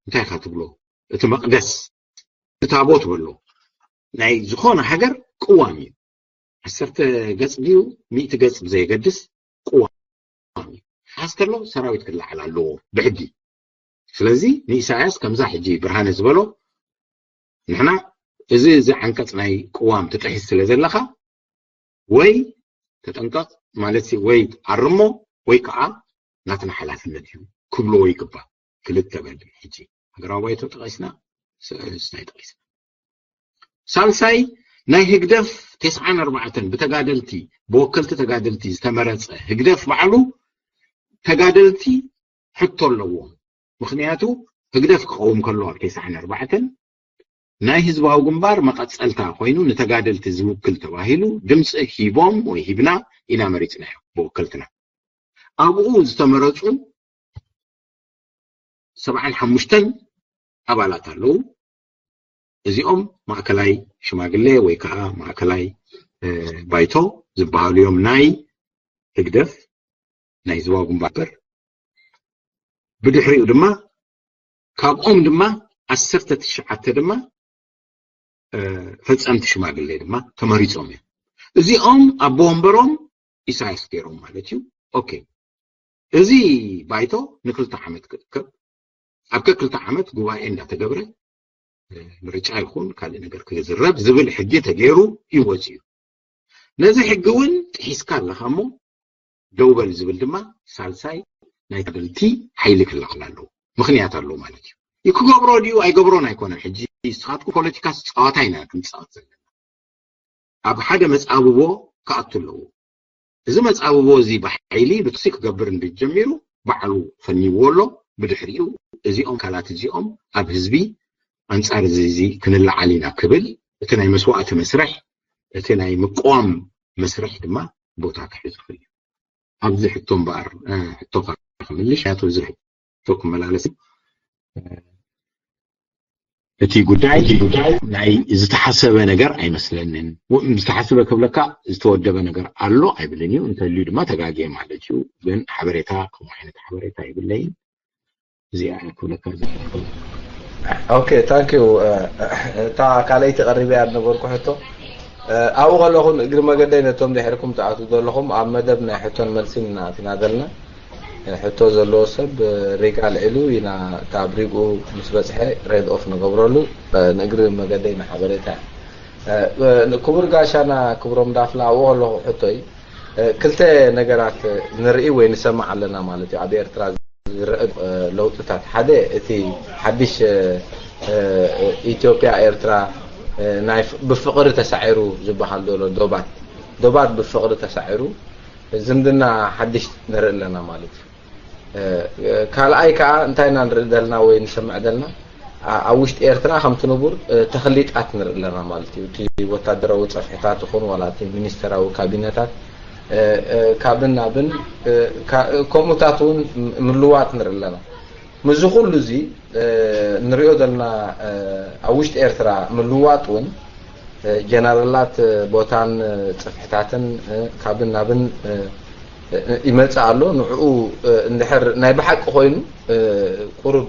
እንታይ ኢኻ ትብሎ? እቲ መቕደስ፣ እቲ ታቦት በሎ። ናይ ዝኾነ ሃገር ቅዋም እዩ። ዓሰርተ ገጽ ድዩ ሚእቲ ገጽ ብዘየገድስ ቅዋም እዩ። ክሓዝ ከሎ ሰራዊት ክለዓል ኣለዎ ብሕጊ። ስለዚ ንኢሳያስ ከምዛ ሕጂ ብርሃነ ዝበሎ፣ ንሕና እዚ፣ እዚ ዓንቀጽ ናይ ቅዋም ትጥሕስ ስለ ዘለኻ ወይ ተጠንቀቕ ማለት ሲ፣ ወይ ኣርሞ ወይ ከዓ ናትና ሓላፍነት እዩ ክብልዎ ይግባእ። ክልተ በል ሕጂ ሃገራዊ ባይቶ ጠቒስና፣ ስ-፣ እንታይ ጠቒስና? ሳልሳይ ናይ ህግደፍ ተስዓን ኣርባዕተን ብተጋደልቲ፣ ብወከልቲ ተጋደልቲ ዝተመረጸ ህግደፍ ባዕሉ ተጋደልቲ ሕቶ ኣለዎም። ምኽንያቱ ህግደፍ ክቐውም ከሎ ኣብ ተስዓን ኣርባዕተን ናይ ህዝባዊ ግንባር መቐጸልታ ኮይኑ ንተጋደልቲ ዝውክል ተባሂሉ ድምፂ ሂቦም ወይ ሂብና ኢና መሪጽናዮ ብወከልትና። ኣብኡ ዝተመረጹ ሰብዓን ሓሙሽተን ኣባላት ኣለዉ። እዚኦም ማእከላይ ሽማግሌ ወይ ከዓ ማእከላይ፣ ባይቶ ዝበሃሉ እዮም ናይ ህግደፍ ናይ ዝዋ ግንባር። ብድሕሪኡ ድማ ካብኦም ድማ ዓሰርተ ትሽዓተ ድማ ፈፀምቲ ሽማግሌ ድማ ተመሪፆም እዮም። እዚኦም ኣቦ ወንበሮም ኢሳያስ ገይሮም ማለት እዩ። ኦኬ፣ እዚ ባይቶ ንክልተ ዓመት ክእከብ፣ ኣብ ከክልተ ዓመት ጉባኤ እንዳተገብረ ምርጫ ይኹን ካልእ ነገር ክዝረብ ዝብል ሕጊ ተገይሩ ይወፅ እዩ። ነዚ ሕጊ እውን ጥሒስካ ኣለኻ እሞ ደው በል ዝብል ድማ ሳልሳይ ናይ ታገልቲ ሓይሊ ክለዓል ኣለዎ። ምክንያት ኣለዎ ማለት እዩ። ክገብሮ ድዩ ኣይገብሮን ኣይኮነን። ሕጂ ንስኻትኩም ፖለቲካ ጸዋታ ኢና ክንጻወት ዘለና። ኣብ ሓደ መጻብቦ ክኣቱ ኣለዎ። እዚ መጻብቦ እዚ ብሓይሊ ብትሲ ክገብር እንድጀሚሩ ባዕሉ ፈኒዎ ኣሎ። ብድሕሪኡ እዚኦም ካላት እዚኦም ኣብ ህዝቢ ኣንጻር እዚ እዚ ክንለዓል ኢና ክብል እቲ ናይ መስዋእቲ መስርሕ እቲ ናይ ምቅዋም መስርሕ ድማ ቦታ ክሕዝ ይኽእል እዩ። ኣብዚ ሕቶ እምበኣር ሕቶኻ ክምልሽ ያቶ እዚ ሕቶ ክመላለስ እቲ ጉዳይ ናይ ዝተሓሰበ ነገር ኣይመስለንን። ዝተሓሰበ ክብለካ ዝተወደበ ነገር ኣሎ ኣይብልን እዩ። እንተልዩ ድማ ተጋግየ ማለት እዩ። ግን ሓበሬታ ከምኡ ዓይነት ሓበሬታ የብለይን። እዚኣ ክብለካ ዝኽእል። ኦኬ፣ ታንክ ዩ። እታ ካልኣይቲ ቀሪበያ ዝነበርኩ ሕቶ ኣብኡ ከለኹ እግሪ መገደይ ነቶም ድሕርኩም ትኣትዉ ዘለኹም ኣብ መደብ ናይ ሕቶን መልስን ኢና ኣቲና ዘለና። ሕቶ ዘለዎ ሰብ ሪጋ ኣልዒሉ ኢና እታ ኣብ ሪግኡ ምስ በፅሐ ሬድ ኦፍ ንገብረሉ ንእግሪ መገደይ ንሓበሬታ። ክቡር ጋሻና ክብሮም ዳፍላ ኣብኡ ከለኹ ሕቶይ ክልተ ነገራት ንርኢ ወይ ንሰማዕ ኣለና ማለት እዩ። ኣብ ኤርትራ ዝረአ ለውጥታት ሓደ እቲ ሓድሽ ኢትዮጵያ ኤርትራ ናይ ብፍቕሪ ተሳዒሩ ዝበሃል ዘሎ ዶባት ዶባት ብፍቕሪ ተሳዒሩ ዝምድና ሓድሽ ንርኢ ኣለና ማለት እዩ። ካልኣይ ከዓ እንታይ ኢና ንርኢ ዘለና ወይ ንሰምዕ ዘለና ኣብ ውሽጢ ኤርትራ ከምቲ ንቡር ተኽሊጣት ንርኢ ኣለና ማለት እዩ። እቲ ወታደራዊ ፀፍሕታት ይኹን ዋላ እቲ ሚኒስተራዊ ካቢነታት ካብን ናብን ከምኡታት እውን ምልዋጥ ንርኢ ኣለና። ምስዚ ኩሉ እዚ ንሪኦ ዘለና ኣብ ውሽጢ ኤርትራ ምልዋጥ እውን ጀነራላት ቦታን ፅፍሕታትን ካብን ናብን ይመፅእ ኣሎ። ንዕኡ እንድሕር ናይ ብሓቂ ኮይኑ ቁሩብ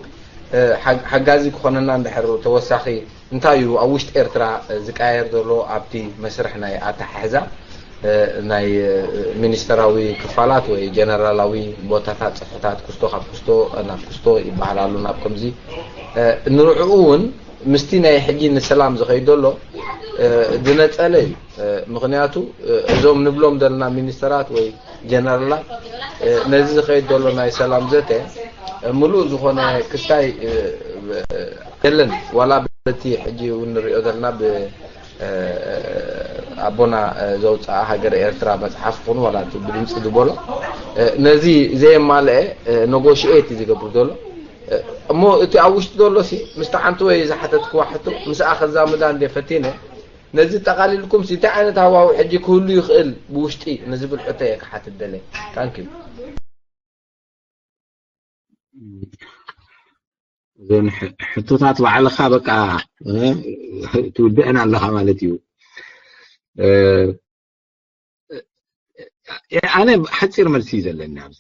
ሓጋዚ ክኾነና እንድሕር ተወሳኺ እንታይ እዩ ኣብ ውሽጢ ኤርትራ ዝቀያየር ዘሎ ኣብቲ መስርሕ ናይ ኣተሓሕዛ ናይ ሚኒስተራዊ ክፋላት ወይ ጀነራላዊ ቦታታት ፅፍሕታት ክስቶ ካብ ክስቶ ናብ ክስቶ ይበሃል ኣሎ ናብ ከምዚ ንርዕኡ እውን ምስቲ ናይ ሕጂ ንሰላም ዝኸይድ ዘሎ ዝነፀለ እዩ። ምክንያቱ እዞም ንብሎም ዘለና ሚኒስተራት ወይ ጀነራላት ነዚ ዝኸይድ ዘሎ ናይ ሰላም ዘተ ምሉእ ዝኾነ ክስታይ የለን ዋላ በቲ ሕጂ እውን ንሪኦ ዘለና ኣቦና ዘውፅኣ ሃገር ኤርትራ መፅሓፍ ይኹን ዋላ እቲ ብድምፂ ዝበሎ ነዚ ዘየማልአ ነጎሽኤት እዩ ዝገብር ዘሎ። እሞ እቲ ኣብ ውሽጢ ዘሎ ሲ ምስቲ ሓንቲ ወይ ዝሓተትክዋ ሕቶ ምስኣ ከዛምዳ እንደ ፈቲነ ነዚ ጠቓሊልኩም ሲ እንታይ ዓይነት ሃዋዊ ሕጂ ክህሉ ይኽእል ብውሽጢ ንዝብል ሕቶ እየ ክሓትት ደለ። ታንኪ እዘን ሕቶታት ባዕልኻ በቃ ትውድአን ኣለኻ ማለት እዩ። ኣነ ሓፂር መልሲ እዩ ዘለኒ ኣብዚ።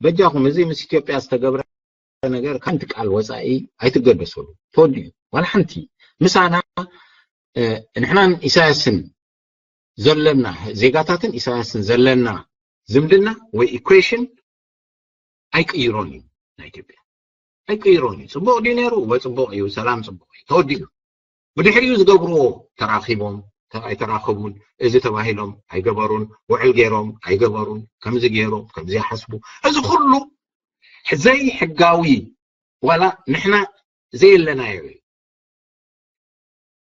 በጃኹም እዚ ምስ ኢትዮጵያ ዝተገብረ ነገር ሓንቲ ቃል ወፃኢ ኣይትገደሰሉ። ተወዲኡ ዋላ ሓንቲ ምሳና ንሕናን ኢሳያስን ዘለና ዜጋታትን ኢሳያስን ዘለና ዝምድና ወይ ኢኩዌሽን ኣይቅይሮን እዩ። ናይ ኢትዮጵያ ኣይቅይሮን እዩ። ፅቡቕ ድዩ ነይሩ? ወፅቡቕ እዩ። ሰላም ፅቡቕ እዩ። ተወዲኡ ብድሕሪኡ ዝገብርዎ ተራኺቦም ኣይተራኸቡን፣ እዚ ተባሂሎም ኣይገበሩን፣ ውዕል ገይሮም ኣይገበሩን፣ ከምዚ ገይሮም ከምዚ ይሓስቡ፣ እዚ ኩሉ ዘይሕጋዊ ዋላ ንሕና ዘየለናዮ እዩ።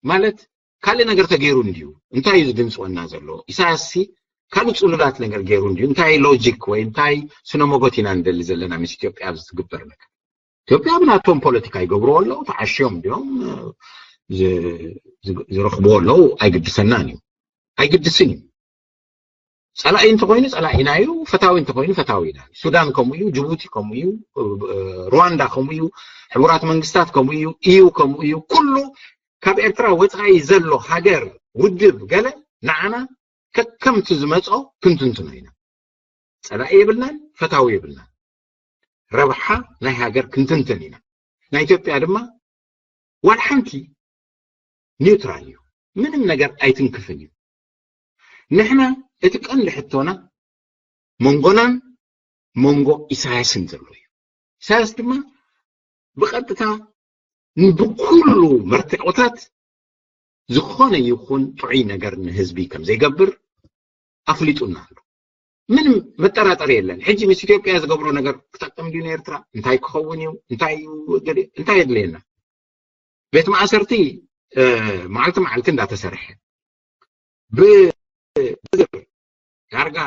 ማለት ካልእ ነገር ተገይሩ እንድዩ እንታይ እዩ ዝድምፅወና ዘሎ? ኢሳያስ ሲ ካልእ ፅሉላት ነገር ገይሩ እንድዩ እንታይ ሎጂክ ወይ እንታይ ስነ ሞጎት ኢና ንደሊ ዘለና ምስ ኢትዮጵያ ኣብ ዝትግበር ነገር? ኢትዮጵያ ብናቶም ፖለቲካ ይገብርዎ ኣለዉ፣ ተዓሽዮም እንዲዮም ዝረኽብዎ ኣለዉ። ኣይግድሰናን እዩ፣ ኣይግድስን እዩ። ፀላኢ እንተኮይኑ ፀላኢና እዩ፣ ፈታዊ እንተኮይኑ ፈታዊና እዩ። ሱዳን ከምኡ እዩ፣ ጅቡቲ ከምኡ እዩ፣ ሩዋንዳ ከምኡ እዩ፣ ሕቡራት መንግስታት ከምኡ እዩ፣ ኢዩ ከምኡ እዩ። ኩሉ ካብ ኤርትራ ወፃኢ ዘሎ ሃገር ውድብ ገለ ንዓና ከከምቲ ዝመጾ ክንትንትኖ ኢና። ጸላኢ የብልናን፣ ፈታዊ የብልናን። ረብሓ ናይ ሃገር ክንትንትን ኢና። ናይ ኢትዮጵያ ድማ ዋላ ሓንቲ ኒውትራል እዩ። ምንም ነገር ኣይትንክፍን እዩ። ንሕና እቲ ቀንዲ ሕቶና መንጎናን መንጎ ኢሳያስን ዘሎ እዩ። ኢሳያስ ድማ ብቐጥታ ብኩሉ መርትዖታት ዝኾነ ይኹን ጥዑይ ነገር ንህዝቢ ከም ዘይገብር ኣፍሊጡና ኣሎ። ምንም መጠራጠሪ የለን። ሕጂ ምስ ኢትዮጵያ ዝገብሮ ነገር ክጠቅም ድዩ ንኤርትራ? እንታይ ክኸውን እዩ? እንታይ እዩ? ገለ እንታይ የድልየና? ቤት ማእሰርቲ እ፣ መዓልቲ መዓልቲ እንዳተሰርሐ ብ- ዳርጋ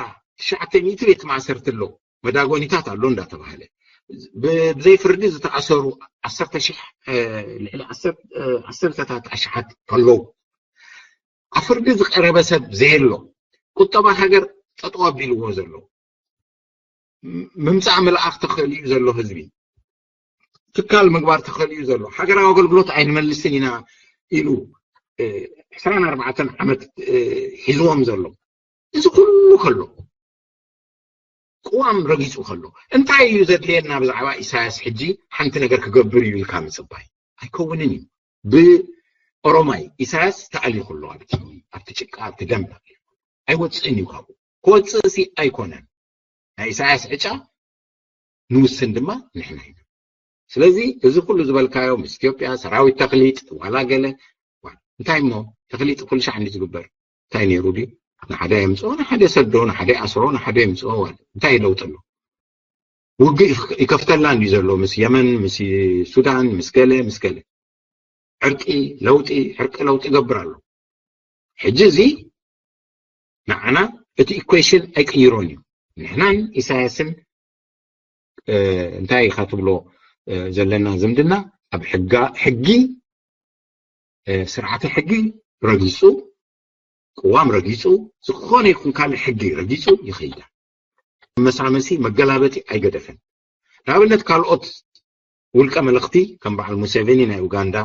ትሽዓተ ሚእቲ ቤት ማእሰርቲ ኣሎ፣ መዳጎኒታት ኣሎ እንዳተባሃለ ብ- ብዘይ ፍርዲ ዝተኣሰሩ ዓሰርተ ሺሕ እ፣ ልዕሊ ዓሰርተ እ፣ ዓሰርተታት ኣሽሓት ከለዉ ኣብ ፍርዲ ዝቀረበ ሰብ ዘየሎ ቁጠባ ሃገር ጠጠው ኣቢልዎ ዘሎ ም- ምምፃእ ምልኣኽ ተኸእልዩ ዘሎ ህዝቢ ትካል ምግባር ተኸእልዩ ዘሎ ሃገራዊ ኣገልግሎት ኣይንመልስን ኢና ኢሉ እ፣ ዕስራን ኣርባዕተን ዓመት እ፣ ሒዝዎም ዘሎ እዚ ኩሉ ከሎ ቅዋም ረጊፁ ከሎ እንታይ እዩ ዘድልየና ብዛዕባ ኢሳያስ ሕጂ ሓንቲ ነገር ክገብር እዩ ኢልካ ምፅባይ ኣይከውንን እዩ። ብኦሮማይ ኢሳያስ ተኣሊኹ ኣሎ ኣብቲ ኣብቲ ጭቃ ኣብቲ ደም ኣይወፅእን እዩ ካብኡ ክወፅእ ሲ ኣይኮነን። ናይ ኢሳያስ ዕጫ ንውስን ድማ ንሕና ኢና። ስለዚ እዚ ኩሉ ዝበልካዮ ምስ ኢትዮጵያ ሰራዊት ተኽሊጥ ዋላ ገለ ዋ- እንታይ እሞ ተኽሊጥ ኩሉ ሻዕ እንዲ ዝግበር እንታይ ነይሩ ድዩ? ንሓደ የምፅኦ ንሓደ ሰዶ ንሓደ ኣስሮ ንሓደ የምፅኦ ዋላ እንታይ ለውጢ ኣሎ? ውግእ ይፍ- ይከፍተላ እንዲ ዘሎ ምስ የመን ምስ ሱዳን ምስ ገለ ምስ ገለ ዕርቂ ለውጢ ዕርቂ ለውጢ ይገብር ኣሎ። ሕጂ እዚ ንዓና እቲ ኢኩዌሽን ኣይቅይሮን እዩ። ንሕናን ኢሳያስን እ፣ እንታይ ኢኻ ትብሎ እ፣ ዘለና ዝምድና ኣብ ሕጋ ሕጊ እ፣ ስርዓተ ሕጊ ረጊፁ ቅዋም ረጊፁ ዝኾነ ይኹን ካልእ ሕጊ ረጊፁ ይኸይዳ መሳመሲ መገላበጢ ኣይገደፈን። ንኣብነት ካልኦት ውልቀ መለኽቲ ከም በዓል ሙሴቬኒ ናይ ኡጋንዳ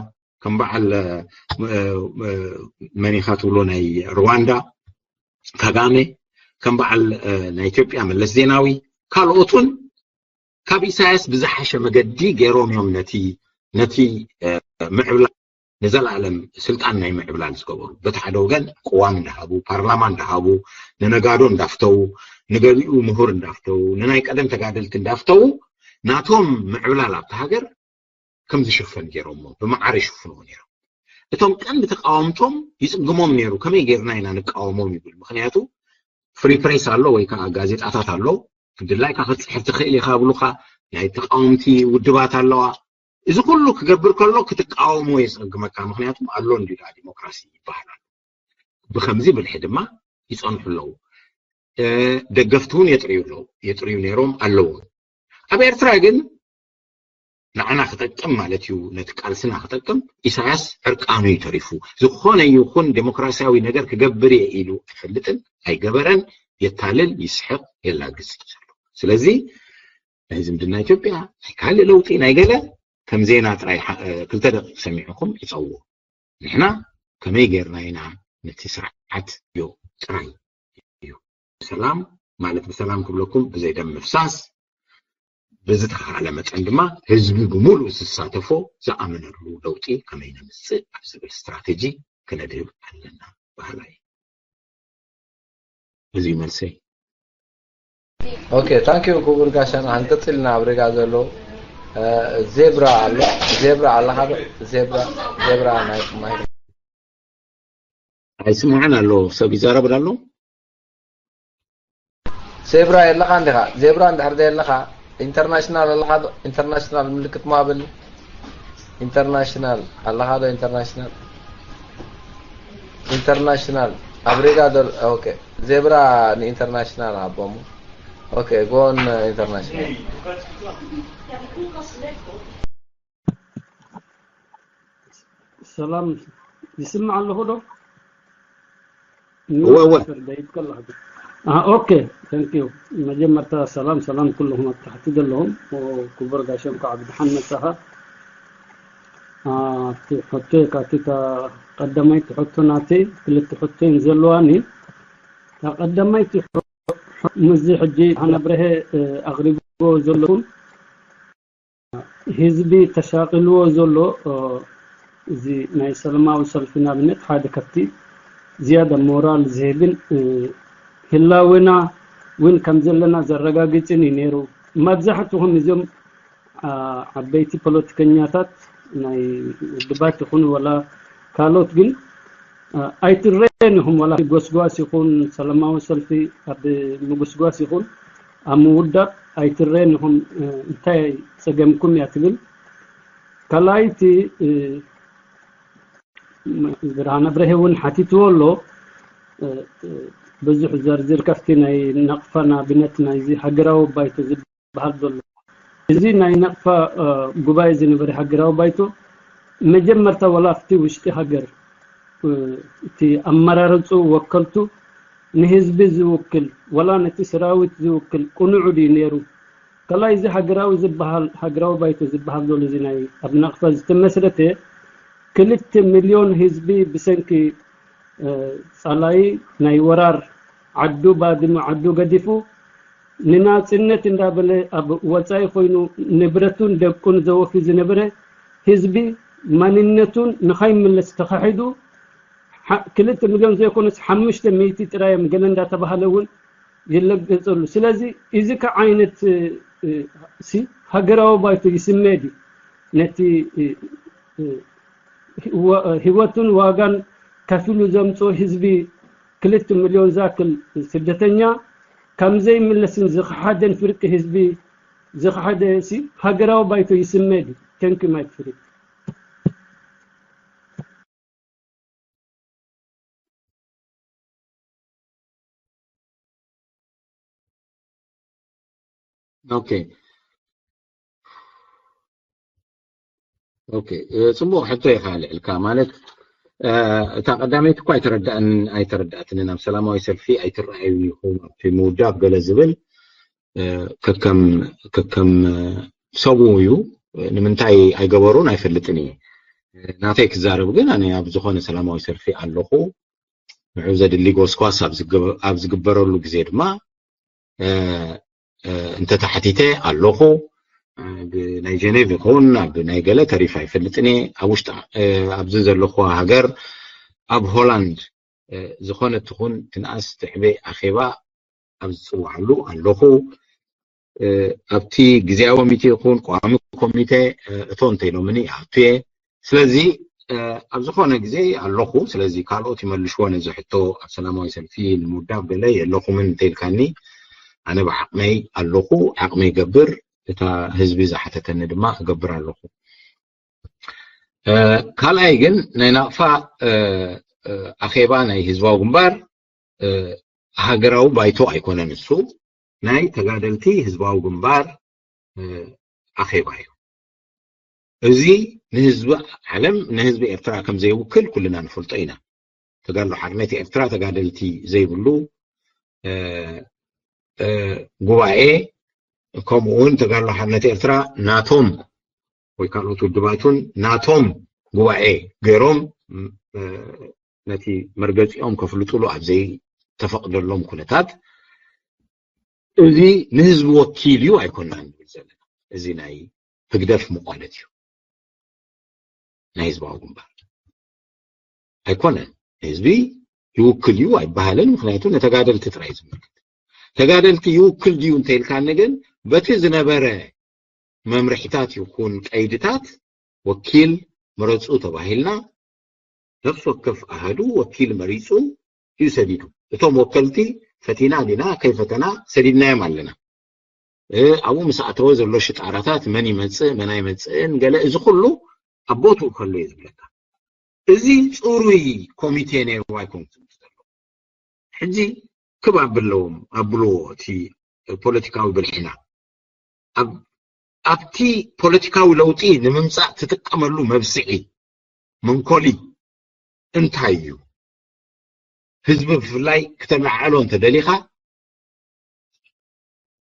ከም በዓል እ፣ እ፣ መኒኻ ትብሎ ናይ ሩዋንዳ ካጋሜ ከም በዓል እ፣ ናይ ኢትዮጵያ መለስ ዜናዊ ካልኦት እውን ካብ ኢሳያስ ብዝሓሸ መገዲ ገይሮም እዮም ነቲ ነቲ እ፣ ምዕብላል ንዘለኣለም ስልጣን ናይ ምዕብላል ዝገበሩ በቲ ሓደ ወገን ቅዋም እንዳሃቡ ፓርላማ እንዳሃቡ ንነጋዶ እንዳፍተው ንገሊኡ ምሁር እንዳፍተው ንናይ ቀደም ተጋደልቲ እንዳፍተው ናቶም ምዕብላል ኣብቲ ሃገር ከም ዝሽፈን ገይሮሞ ብመዓረ ይሽፍንዎ ነይሮም። እቶም ቀንዲ ተቃወምቶም ይፅግሞም ነይሩ ከመይ ጌርና ኢና ንቃወሞም ይብል ምክንያቱ ፍሪ ፕሬስ ኣሎ ወይ ከዓ ጋዜጣታት ኣሎ ድላይካ ክትፅሕፍ ትኽእል ኢኻ ብሉካ ናይ ተቃወምቲ ውድባት ኣለዋ እዚ ኩሉ ክገብር ከሎ ክትቃወሞ የፀግመካ ምክንያቱ ኣሎ እንዲ ዲሞክራሲ ይበሃል ኣሎ ብከምዚ ብልሒ ድማ ይፀንሑ ኣለዉ ደገፍቲ እውን የጥርዩ ኣለዉ የጥርዩ ነይሮም ኣለዉ ኣብ ኤርትራ ግን ንዓና ክጠቅም ማለት እዩ ነቲ ቃልስና ክጠቅም ኢሳያስ ዕርቃኑ እዩ ተሪፉ ዝኾነ ይኹን ዴሞክራሲያዊ ነገር ክገብር እየ ኢሉ ኣይፈልጥን ኣይገበረን የታልል ይስሕቅ የላግጽ እዩ ዘሎ ስለዚ ናይ ዝምድና ኢትዮጵያ ናይ ካልእ ለውጢ ናይ ገለ ከም ዜና ጥራይ ክልተ ደቂቅ ሰሚዕኩም ዕፀዎ ንሕና ከመይ ጌርና ኢና ነቲ ስርዓት ዮ ጥራይ እዩ ሰላም ማለት ብሰላም ክብለኩም ብዘይ ደም ምፍሳስ ብዝተኻእለ መጠን ድማ ህዝቢ ብምሉእ ዝሳተፎ ዝኣመነሉ ለውጢ ከመይ ነምፅእ ኣብ ዝብል ስትራቴጂ ክነድህብ ኣለና በሃላይ እዚ መልሰይ ኦኬ ታንኪዩ ክቡር ጋሻና ክንቅፅልና ኣብ ሪጋ ዘሎ ዜብራ ኣሎ ዜብራ ኣለካ ዶ ዜብራ ዜብራ ናይ ማይ ኣይስማዕን ኣሎ ሰብ ይዛረብ ኣሎ ዜብራ የለኻ እንዲኻ ዜብራ እንድሕር ዘየለኻ ኢንተርናሽናል ኣለኻ ዶ ኢንተርናሽናል ምልክት ማብል ኢንተርናሽናል ኣለኻ ዶ ኢንተርናሽናል ኢንተርናሽናል ኣብ ሪጋ ዶ ኦኬ ዜብራ ንኢንተርናሽናል ሃቦሙ ኦኬ ጎን ኢንተርናሽናል ሰላም ይስማዕ ኣለኹ ዶ እወ እወ ደይብ ከለኹ ኦኬ ታንክ ዩ መጀመርታ ሰላም ሰላም ኩልኹም ኣብ ታሕቲ ዘለኹም ክቡር ጋሸም ከዓ ብድሓን መጻኻ ኣብቲ ሕቶ የካትት። እታ ቀዳማይቲ ሕቶ ናተይ፣ ክልተ ሕቶ እየን ዘለዋኒ። እታ ቀዳማይቲ ሕቶ፣ ምስዚ ሕጂ ብርሃነ ኣብርሀ ኣቕሪብዎ ዘለኹም ህዝቢ ተሻቒልዎ ዘሎ እዚ ናይ ሰላማዊ ሰልፊ ንኣብነት ሓደ ካብቲ ዝያዳ ሞራል ዝህብን ህላወና እውን ከም ዘለና ዘረጋግጽን እዩ ነይሩ። መብዛሕትኹም እዞም ዓበይቲ ፖለቲከኛታት ናይ ውድባት ይኹኑ ወላ ካልኦት ግን ኣይትረየን ኢኹም። ወላ ጎስጓስ ይኹን ሰላማዊ ሰልፊ ኣብ ምጉስጓስ ይኹን ኣብ ምውዳብ ኣይትረየን ኢኹም። እንታይ ጸገምኩም እያ ትብል። ካልኣይቲ ብርሃነ ኣብርሀ እውን ሓቲትዎ ኣሎ። ብዙሕ ዘርዝር ካብቲ ናይ ናቕፋ ንኣብነት ናይዚ ሃገራዊ ባይቶ ዝበሃል ዘሎ እዚ ናይ ናቕፋ ጉባኤ ዝነበረ ሃገራዊ ባይቶ መጀመርታ ወላ ኣብቲ ውሽጢ ሃገር እቲ ኣመራርፁ ወከልቱ ንህዝቢ ዝውክል ወላ ነቲ ሰራዊት ዝውክል ቅኑዕ ድዩ ነይሩ? ካልኣይ እዚ ሃገራዊ ዝበሃል ሃገራዊ ባይቶ ዝበሃል ዘሎ እዚ ናይ ኣብ ናቕፋ ዝተመስረተ ክልተ ሚልዮን ህዝቢ ብሰንኪ ጻላይ ናይ ወራር ዓዱ ባድሙ ዓዱ ገዲፉ ንናጽነት እንዳበለ ኣብ ወጻኢ ኮይኑ ንብረቱን ደቁን ዘወፊ ዝነበረ ህዝቢ ማንነቱን ንኸይምለስ ተኻሒዱ ክልተ ሚልዮን ዘይኮነስ ሓሙሽተ ሚእቲ ጥራይ እዮም ገለ እንዳተባሃለ እውን ይለገጸሉ። ስለዚ እዚ ከ ዓይነት ሲ ሃገራዊ ባይቶ ይስመ ድዩ? ነቲ ህይወቱን ዋጋን ከፊሉ ዘምጽኦ ህዝቢ ክልተ ሚልዮን ዝኣክል ስደተኛ ከም ዘይምለስን ዝኸሓደን ፍርቂ ህዝቢ ዝኸሓደ ሲ ሃገራዊ ባይቶ ይስመ ድዩ? Thank you, Mike Philip. ኦኬ ኦኬ፣ ጽቡቕ ሕቶ ኢኻ ኣልዕልካ። ማለት እታ ቀዳመይቲ እኳ ኣይተረዳእን ኣይተረዳእትንን። ኣብ ሰላማዊ ሰልፊ ኣይትረኣዩን ኢኹም ኣብቲ ምውዳብ ገለ ዝብል ከከም ከከም ሰቡ እዩ። ንምንታይ ኣይገበሩን ኣይፈልጥን እየ። ናተይ ክዛረብ ግን ኣነ ኣብ ዝኾነ ሰላማዊ ሰልፊ ኣለኹ። ንዑ ዘድሊ ጎስኳስ ኣብ ዝግበረሉ ግዜ ድማ እንተተሓቲተ ኣለኹ። ብናይ ጀኔቭ ይኹን ኣብ ናይ ገለ ተሪፍ ኣይፈልጥን እየ። ኣብ ውሽጢ ኣብዚ ዘለኹ ሃገር ኣብ ሆላንድ ዝኾነ ትኹን ትንኣስ ትዕበ ኣኼባ ኣብ ዝፅዋዓሉ ኣለኹ። ኣብቲ ግዜያዊ ኮሚቴ ይኹን ቋሚ ኮሚቴ እቶ እንተኢሎምኒ ይኣቱ እየ። ስለዚ ኣብ ዝኾነ ግዜ ኣለኹ። ስለዚ ካልኦት ይመልሽዎ ነዚ ሕቶ። ኣብ ሰላማዊ ሰልፊ ንምውዳብ ገለ የለኹምን እንተኢልካኒ ኣነ ብዓቕመይ ኣለኹ፣ ዓቕመይ ይገብር፣ እታ ህዝቢ ዝሓተተኒ ድማ እገብር ኣለኹ። ካልኣይ ግን ናይ ናቕፋ ኣኼባ ናይ ህዝባዊ ግንባር ሃገራዊ ባይቶ ኣይኮነን፣ እሱ ናይ ተጋደልቲ ህዝባዊ ግንባር ኣኼባ እዩ። እዚ ንህዝቢ ዓለም ንህዝቢ ኤርትራ ከም ዘይውክል ኩልና ንፈልጦ ኢና። ተጋድሎ ሓርነት ኤርትራ ተጋደልቲ ዘይብሉ ጉባኤ ከምኡ እውን ተጋድሎ ሓርነት ኤርትራ ናቶም ወይ ካልኦት ውድባቱን ናቶም ጉባኤ ገይሮም ነቲ መርገፂኦም ከፍልጥሉ ኣብ ዘይተፈቕደሎም ኩነታት እዚ ንህዝቢ ወኪል እዩ ኣይኮናን ንብል ዘለና። እዚ ናይ ህግደፍ መቋለት እዩ ናይ ህዝባዊ ግንባር ኣይኮነን። ህዝቢ ይውክል እዩ ኣይበሃልን፣ ምክንያቱ ንተጋደልቲ ጥራይ ዝምልከት። ተጋደልቲ ይውክል ድዩ እንተኢልካኒ ግን በቲ ዝነበረ መምርሒታት ይኹን ቀይድታት ወኪል ምረፁ ተባሂልና ነፍሲ ወከፍ ኣሃዱ ወኪል መሪፁ እዩ ሰዲዱ። እቶም ወከልቲ ፈቲና ዲና ከይፈተና ሰዲድናዮም ኣለና። ኣብኡ ምስ ኣተወ ዘሎ ሽጣራታት መን ይመፅእ መን ኣይመፅእን ገለ እዚ ኩሉ ኣብ ቦትኡ ከሎ እዩ ዝብለካ። እዚ ፅሩይ ኮሚቴ ነይሩ ኣይኮንኩን ዘሎ። ሕጂ ክብ ኣብለዎም ኣብልዎ እቲ ፖለቲካዊ ብልሒና ኣብቲ ፖለቲካዊ ለውጢ ንምምፃእ ትጥቀመሉ መብስዒ መንኮሊ እንታይ እዩ? ህዝቢ ብፍላይ ክተመዓዕሎ እንተደሊኻ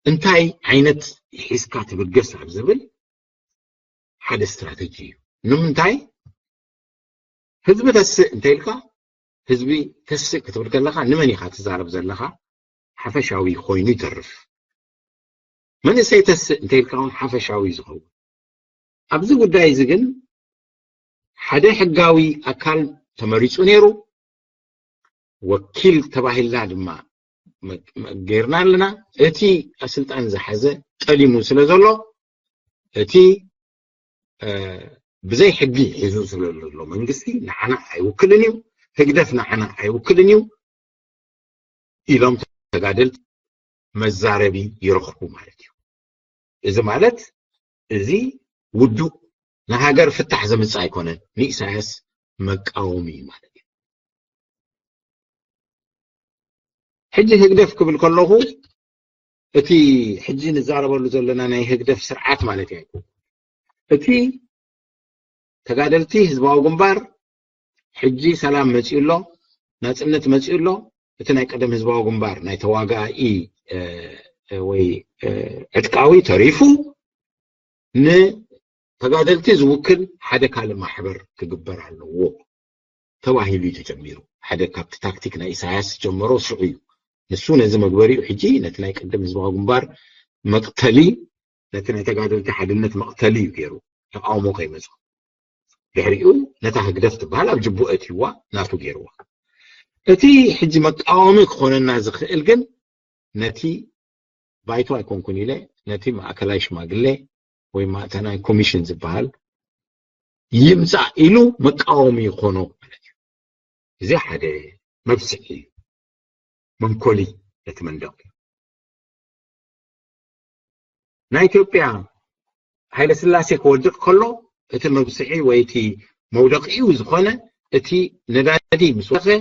እንታይ ዓይነት ሒዝካ ትብገስ ኣብ ዝብል ሓደ ስትራተጂ እዩ። ንምንታይ ህዝቢ ተስእ እንተኢልካ፣ ህዝቢ ተስእ ክትብል ከለኻ ንመን ኢኻ ትዛረብ ዘለኻ? ሓፈሻዊ ኮይኑ ይተርፍ። መንእሰይ ተስእ እንተኢልካ እውን ሓፈሻዊ እዩ ዝኸውን። ኣብዚ ጉዳይ እዚ ግን ሓደ ሕጋዊ ኣካል ተመሪጹ ነይሩ፣ ወኪል ተባሂልና ድማ መ- መ- ጌርና ኣለና። እቲ ስልጣን ዝሓዘ ጠሊሙ ስለ ዘሎ፣ እቲ እ፣ ብዘይ ሕጊ ሒዙ ስለ ዘሎ መንግስቲ ንዓና ኣይውክልን እዩ፣ ህግደፍ ንዓና ኣይውክልን እዩ ኢሎም ተጋደልቲ መዛረቢ ይረኽቡ ማለት እዩ። እዚ ማለት እዚ ውዱእ ንሃገር ፍታሕ ዘምጽእ ኣይኮነን፣ ንኢሳያስ መቃወሚ እዩ ማለት እዩ። ሕጂ ህግደፍ ክብል ከለኹ እቲ ሕጂ ንዛረበሉ ዘለና ናይ ህግደፍ ስርዓት ማለት ኣይኮን። እቲ ተጋደልቲ ህዝባዊ ግንባር ሕጂ ሰላም መጺኡ ኣሎ፣ ናጽነት መጺኡ ኣሎ። እቲ ናይ ቀደም ህዝባዊ ግንባር ናይ ተዋጋኢ እ፣ እ፣ ወይ እ፣ ዕጥቃዊ ተሪፉ ንተጋደልቲ ዝውክል ሓደ ካልእ ማሕበር ክግበር ኣለዎ ተባሂሉ እዩ ተጀሚሩ። ሓደ ካብቲ ታክቲክ ናይ ኢሳያስ ዝጀመሮ ስዑ እዩ። ንሱ ነዚ መግበሪኡ ሕጂ ነቲ ናይ ቀደም ህዝባዊ ግንባር መቕተሊ፣ ነቲ ናይ ተጋደልቲ ሓድነት መቕተሊ እዩ ገይሩ ተቃውሞ ከይመጹ። ድሕሪኡ ነታ ህግደፍ ትበሃል ኣብ ጅቡእ ኣእትይዋ ናቱ ገይርዋ። እቲ ሕጂ መቃወሚ ክኾነና ዝኽእል ግን ነቲ ባይቶ ኣይኮንኩን ኢለ ነቲ ማእከላይ ሽማግሌ ወይ ማእከላይ ኮሚሽን ዝበሃል ይምጻእ ኢሉ መቃወሚ ይኾኖ ማለት እዩ። እዚ ሓደ መብስዒ እዩ። መንኮሊ እቲ መንደቕ እዩ። ናይ ኢትዮጵያ ሃይለ ስላሴ ክወድቕ ከሎ እቲ መብስዒ ወይ እቲ መውደቂኡ ዝኾነ እቲ ነዳዲ ምስ ወሰኸ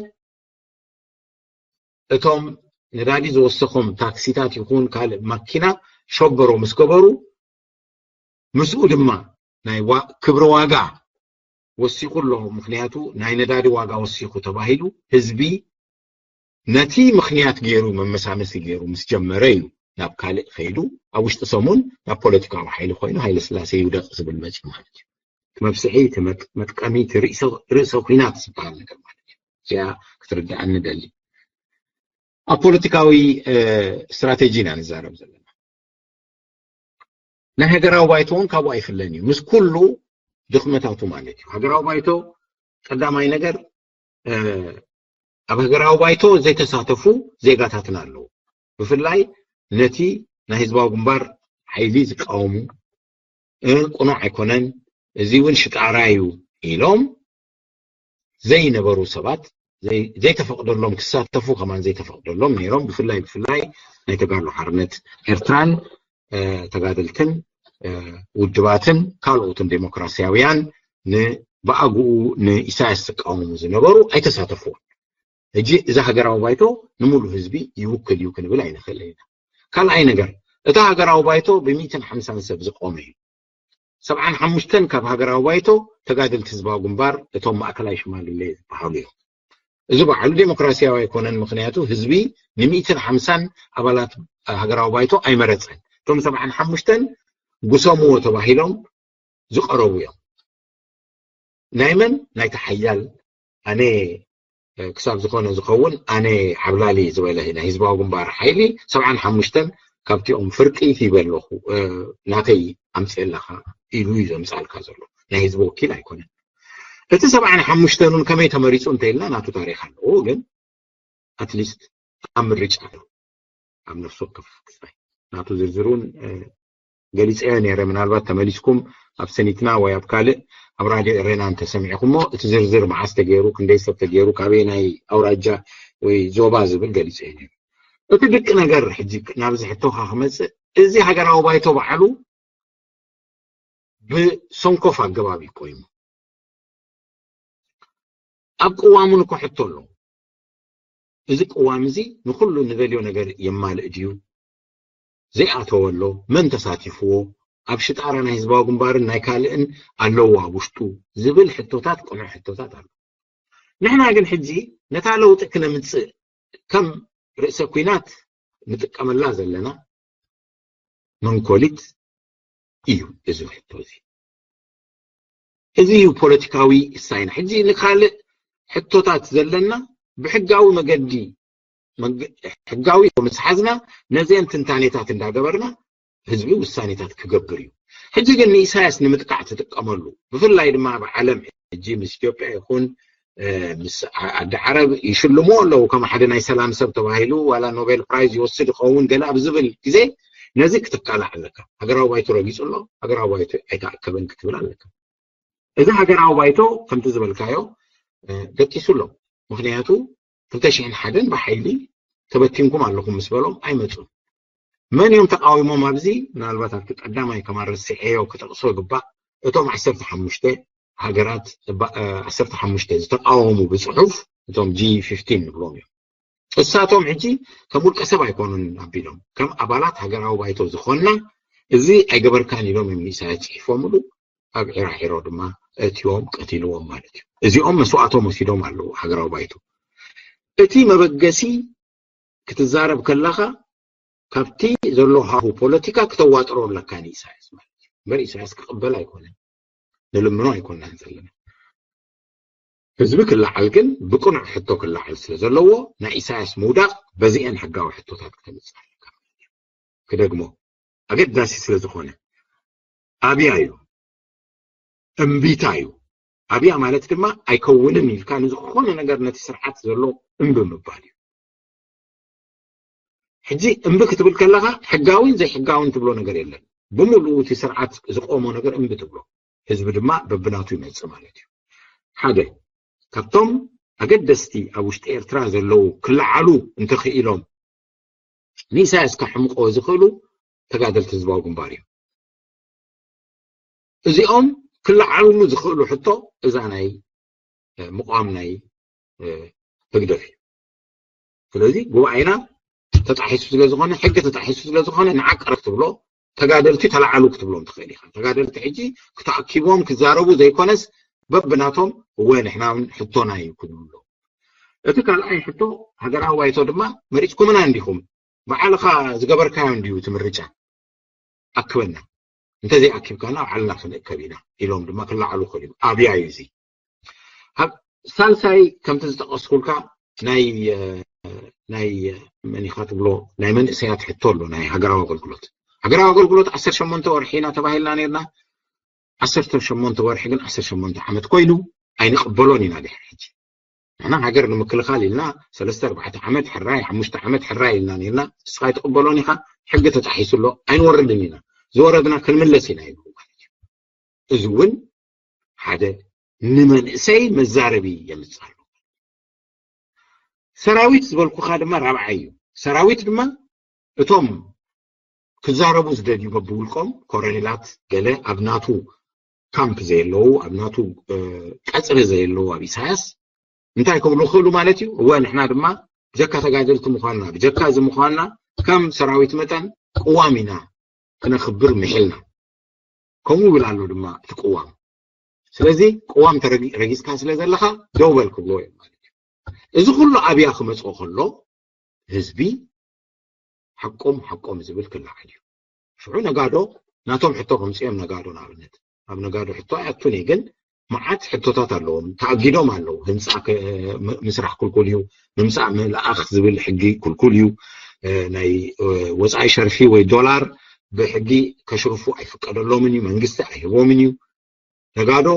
እቶም ነዳዲ ዝወሰኾም ታክሲታት ይኹን ካልእ ማኪና ሸበሮ ምስ ገበሩ ምስኡ ድማ ናይ ዋ- ክብሪ ዋጋ ወሲኹ ኣሎ። ምክንያቱ ናይ ነዳዲ ዋጋ ወሲኹ ተባሂሉ ህዝቢ ነቲ ምክንያት ገይሩ መመሳመሲ ገይሩ ምስ ጀመረ እዩ ናብ ካልእ ከይዱ ኣብ ውሽጢ ሰሙን ናብ ፖለቲካዊ ሓይሊ ኮይኑ ሃይለ ስላሴ ይውደቕ ዝብል መፂኡ ማለት እዩ። እቲ መብስዒ እቲ መጥ- መጥቀሚ እቲ ርእሰ- ርእሰ ኩናት ዝበሃል ነገር ማለት እዩ። እዚኣ ክትርድኣኒ ደሊ። ኣብ ፖለቲካዊ እ፣ ስትራቴጂ ኢና ንዛረብ ዘለና። ናይ ሃገራዊ ባይቶ እውን ካብኡ ኣይፍለን እዩ ምስ ኩሉ ድኽመታቱ ማለት እዩ። ሃገራዊ ባይቶ ቀዳማይ ነገር እ፣ ኣብ ሃገራዊ ባይቶ ዘይተሳተፉ ዜጋታትና ኣለዉ። ብፍላይ ነቲ ናይ ህዝባዊ ግንባር ሓይሊ ዝቃወሙ እ፣ ቅኑዕ ኣይኮነን፣ እዚ እውን ሽጣራ እዩ ኢሎም ዘይነበሩ ሰባት ዘይ- ዘይተፈቅደሎም ክሳተፉ ከማን ዘይተፈቅደሎም ነይሮም። ብፍላይ ብፍላይ ናይ ተጋድሎ ሓርነት ኤርትራን እ፣ ተጋደልትን እ፣ ውድባትን ካልኦትን ዴሞክራሲያውያን ንብኣግኡ ንኢሳያስ ዝቃወሙ ዝነበሩ ኣይተሳተፉዎን። ሕጂ እዚ ሃገራዊ ባይቶ ንሙሉ ህዝቢ ይውክል እዩ ክንብል ኣይንኽእልን ኢና። ካልኣይ ነገር እቲ ሃገራዊ ባይቶ ብሚእትን ሓምሳን ሰብ ዝቆመ እዩ። ሰብዓን ሓሙሽተን ካብ ሃገራዊ ባይቶ ተጋደልቲ ህዝባዊ ግንባር እቶም ማእከላይ ሽማግሌ ዝበሃሉ እዮም። እዚ በዓሉ ዴሞክራሲያዊ ኣይኮነን። ምክንያቱ ህዝቢ ንሚእትን ሓምሳን ኣባላት ሃገራዊ ባይቶ ኣይመረፀን። እቶም ሰብዓን ሓሙሽተን ጉሰምዎ ተባሂሎም ዝቀረቡ እዮም። ናይ መን ናይቲ ሓያል ኣነ ክሳብ ዝኾነ ዝኸውን ኣነ ዓብላሊ ዝበለ ናይ ህዝባዊ ግንባር ሓይሊ ሰብዓን ሓሙሽተን ካብቲኦም ፍርቂ ሂበ ኣለኹ ናተይ ኣምፅእ ኣለኻ ኢሉ እዩ ዘምፃልካ ዘሎ። ናይ ህዝቢ ወኪል ኣይኮነን። እቲ ሰብዓን ሓሙሽተን እውን ከመይ ተመሪፁ እንተኢልና ናቱ ታሪክ ኣለዎ። ግን ኣትሊስት ኣብ ምርጫ ኣሎ ኣብ ነፍሲ ወከፍ ክስታይ ናቱ ዝርዝር እውን ገሊፀዮ ነይረ። ምናልባት ተመሊስኩም ኣብ ሰኒትና ወይ ኣብ ካልእ ኣብ ራድዮ ኤሬና እንተሰሚዕኩሞ እቲ ዝርዝር መዓስ ተገይሩ፣ ክንደይ ሰብ ተገይሩ፣ ካበይ ናይ ኣውራጃ ወይ ዞባ ዝብል ገሊፀዮ ነይሩ። እቲ ድቂ ነገር ሕጂ ናብዚ ሕቶኻ ክመፅእ፣ እዚ ሃገራዊ ባይቶ በዓሉ ብሰንኮፍ ኣገባብ እዩ ቆይሙ። ኣብ ቅዋሙ ንኮ ሕቶ ኣሎ። እዚ ቅዋም እዚ ንኩሉ ንደልዮ ነገር የማልእ ድዩ? ዘይኣተወ ኣሎ? መን ተሳቲፍዎ? ኣብ ሽጣራ ናይ ህዝባዊ ግንባርን ናይ ካልእን ኣለዎ ኣብ ውሽጡ ዝብል ሕቶታት ቅኑዕ ሕቶታት ኣሎ። ንሕና ግን ሕጂ ነታ ለውጢ ክነምፅእ ከም ርእሰ ኩናት ንጥቀመላ ዘለና መንኮሊት እዩ እዚ ሕቶ እዚ። እዚ እዩ ፖለቲካዊ እሳይና። ሕጂ ንካልእ ሕቶታት ዘለና ብሕጋዊ መገዲ ሕጋዊ ምስ ሓዝና ነዚአን ትንታኔታት እንዳገበርና ህዝቢ ውሳኔታት ክገብር እዩ። ሕጂ ግን ንኢሳያስ ንምጥቃዕ ትጥቀመሉ፣ ብፍላይ ድማ ኣብ ዓለም ሕጂ ምስ ኢትዮጵያ ይኹን ምስ ዓዲ ዓረብ ይሽልምዎ ኣለዉ። ከም ሓደ ናይ ሰላም ሰብ ተባሂሉ ዋላ ኖቤል ፕራይዝ ይወስድ ይኸውን ገለ ኣብ ዝብል ግዜ ነዚ ክትቃላዕ ኣለካ። ሃገራዊ ባይቶ ረጊጹ ኣሎ፣ ሃገራዊ ባይቶ ኣይተኣከበን ክትብል ኣለካ። እዚ ሃገራዊ ባይቶ ከምቲ ዝበልካዮ ደቂሱ ኣሎ። ምክንያቱ ክልተ ሽሕን ሓደን ብሓይሊ ተበቲንኩም ኣለኹም ምስ በሎም ኣይመፁን። መን እዮም ተቃዊሞም ኣብዚ? ምናልባት ኣብቲ ቀዳማይ ከማን ረሲዐዮ ክጠቅሶ ግባእ፣ እቶም ዓሰርተ ሓሙሽተ ሃገራት፣ ዓሰርተ ሓሙሽተ ዝተቃወሙ ብፅሑፍ፣ እቶም ጂ ፊፍቲን ንብሎም እዮም። እሳቶም ሕጂ ከም ውልቀ ሰብ ኣይኮኑን ኣቢሎም፣ ከም ኣባላት ሃገራዊ ባይቶ ዝኾንና እዚ ኣይገበርካን ኢሎም እዮም ንኢሳያስ ፅሒፎምሉ። ኣብ ዒራዒሮ ድማ እትዎም ቀቲልዎም ማለት እዩ። እዚኦም መስዋእቶም ወሲዶም ኣለዉ ሃገራዊ ባይቶ። እቲ መበገሲ ክትዛረብ ከለኻ ካብቲ ዘሎ ሃሁ ፖለቲካ ክተዋጥሮ ኣለካ ንኢሳያስ ማለት እዩ። እምበር ኢሳያስ ክቕበል ኣይኮነን፣ ንልምኖ ኣይኮናን ዘለና። ህዝቢ ክለዓል ግን ብቅኑዕ ሕቶ ክለዓል ስለ ዘለዎ ናይ ኢሳያስ ምውዳቕ በዚአን ሕጋዊ ሕቶታት ክተምፅእ ኣለካ። ክደግሞ ኣገዳሲ ስለ ዝኾነ ኣብያ እዩ፣ እምቢታ እዩ። ኣብያ ማለት ድማ ኣይከውንን ኢልካ ንዝኾነ ነገር ነቲ ስርዓት ዘሎ እምቢ ምባል እዩ። ሕጂ እምቢ ክትብል ከለኻ ሕጋዊን ዘይሕጋዊን ትብሎ ነገር የለን። ብምሉኡ እቲ ስርዓት ዝቆሞ ነገር እምቢ ትብሎ፣ ህዝቢ ድማ በብናቱ ይመፅእ ማለት እዩ። ሓደ ካብቶም ኣገደስቲ ኣብ ውሽጢ ኤርትራ ዘለዉ ክለዓሉ እንተኽኢሎም ንኢሳያስ ከሕምቆ ዝኽእሉ ተጋደልቲ ህዝባዊ ግንባር እዮም። እዚኦም ክለዓሉሉ ዝኽእሉ ሕቶ እዛ ናይ ምቋም ናይ ህግደፍ እዩ። ስለዚ ጉባኤና ተጣሒሱ ስለ ዝኾነ፣ ሕጊ ተጣሒሱ ስለ ዝኾነ ንዓቀረ ክትብሎ፣ ተጋደልቲ ተለዓሉ ክትብሎም ትኽእል ኢኻ። ተጋደልቲ ሕጂ ክተኣኪቦም ክዛረቡ ዘይኮነስ በብናቶም እወ ንሕና እውን ሕቶና እዩ ክብሉ ኣለዉ። እቲ ካልኣይ ሕቶ ሃገራዊ ባይቶ ድማ መሪፅኩምና እንዲኹም፣ ባዕልኻ ዝገበርካዮ እንዲዩ እቲ ምርጫ፣ ኣክበና፣ እንተዘይኣኪብካና ኣብ ዓልና ክንእከብ ኢና ኢሎም ድማ ክለዓሉ ክእል እዩ። ኣብያ እዩ እዚ። ሳልሳይ ከምቲ ዝጠቀስኩልካ ናይ ናይ መን ኢኻ ትብሎ ናይ መንእሰያት ሕቶ ኣሎ፣ ናይ ሃገራዊ ኣገልግሎት። ሃገራዊ ኣገልግሎት ዓሰርተ ሸሞንተ ወርሒ ኢና ተባሂልና ነርና። ዓሰርተ ሸሞንተ ወርሒ ግን ዓሰርተ ሸሞንተ ዓመት ኮይኑ ኣይንቅበሎን ኢና ድሕሪ ሕጂ። ንሕና ሃገር ንምክልኻል ኢልና ሰለስተ ኣርባዕተ ዓመት ሕራይ፣ ሓሙሽተ ዓመት ሕራይ ኢልና ነርና። ንስኻ ኣይትቅበሎን ኢኻ፣ ሕጊ ተጣሒሱ ኣሎ፣ ኣይንወርድን ኢና፣ ዝወረድና ክንምለስ ኢና ይብሉ ማለት እዩ። እዚ እውን ሓደ ንመንእሰይ መዛረቢ የምፅእ ኣሎ። ሰራዊት ዝበልኩኻ ድማ ራብዓይ እዩ። ሰራዊት ድማ እቶም ክዛረቡ ዝደልዩ በብውልቆም ኮረኔላት ገለ ኣብ ናቱ ካምፕ ዘየለዉ ኣብ ናቱ ቀፅሪ ዘየለዉ ኣብ ኢሳያስ እንታይ ክብሉ ክእሉ ማለት እዩ። እወ ንሕና ድማ ብጀካ ተጋደልቲ ምኳንና ብጀካ እዚ ምኳንና ከም ሰራዊት መጠን ቅዋም ኢና ክነኽብር ምሒልና። ከምኡ ይብል ኣሎ ድማ እቲ ቅዋም። ስለዚ ቅዋም ረጊፅካ ስለ ዘለካ ደው በል ክብልዎ እዮም ማለት እዩ። እዚ ኩሉ ኣብያ ክመፅኦ ከሎ ህዝቢ ሓቆም ሓቆም ዝብል ክለዓል እዩ። ሽዑ ነጋዶ ናቶም ሕቶ ከምፅኦም ነጋዶ ንኣብነት ኣብ ነጋዶ ሕቶ ኣይኣቱን እየ ግን መዓት ሕቶታት ኣለዎም። ተኣጊዶም ኣለዉ። ህንፃ ምስራሕ ክልኩል እዩ፣ ምምፃእ ምልኣኽ ዝብል ሕጊ ክልኩል እዩ። ናይ ወፃኢ ሸርፊ ወይ ዶላር ብሕጊ ከሽርፉ ኣይፍቀደሎምን እዩ፣ መንግስቲ ኣይህቦምን እዩ። ነጋዶ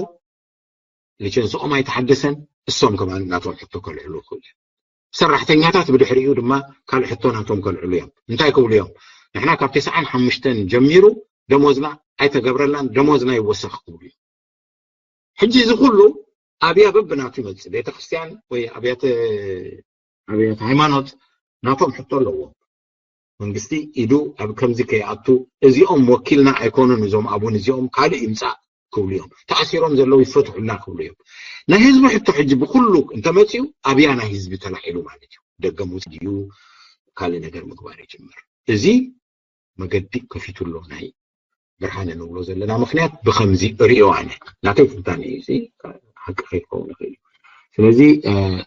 ሊቸንስኦም ኣይተሓደሰን፣ እሶም ከማን ናቶም ሕቶ ከልዕሉ ይኽእሉ እዮም። ሰራሕተኛታት ብድሕሪኡ ድማ ካልእ ሕቶ ናቶም ከልዕሉ እዮም። እንታይ ክብሉ እዮም? ንሕና ካብ ተስዓን ሓሙሽተን ጀሚሩ ደሞዝና ኣይተገብረላን፣ ደሞዝና ይወሰኽ ክብሉ እዮም። ሕጂ እዚ ኩሉ ኣብያ በብናቱ ይመፅእ። ቤተክርስትያን ወይ ኣብያተ ኣብያተ ሃይማኖት ናቶም ሕቶ ኣለዎም። መንግስቲ ኢዱ ኣብ ከምዚ ከይኣቱ እዚኦም ወኪልና ኣይኮኑን እዞም ኣቡን እዚኦም ካልእ ይምፃእ ክብሉ እዮም። ተኣሲሮም ዘለዉ ይፈትሑልና ክብሉ እዮም። ናይ ህዝቢ ሕቶ ሕጂ ብኩሉ እንተመፅኡ ኣብያ ናይ ህዝቢ ተላዒሉ ማለት እዩ። ደገ ምውፅ ድዩ ካልእ ነገር ምግባር ይጅምር። እዚ መገዲ ከፊቱ ኣሎ ናይ ብርሃነ ንብሎ ዘለና ምክንያት ብከምዚ እሪኦ ኣነ ናተይ ትንታነ እዩ። እዚ ሓቂ ከይትከውን ይኽእል እዩ። ስለዚ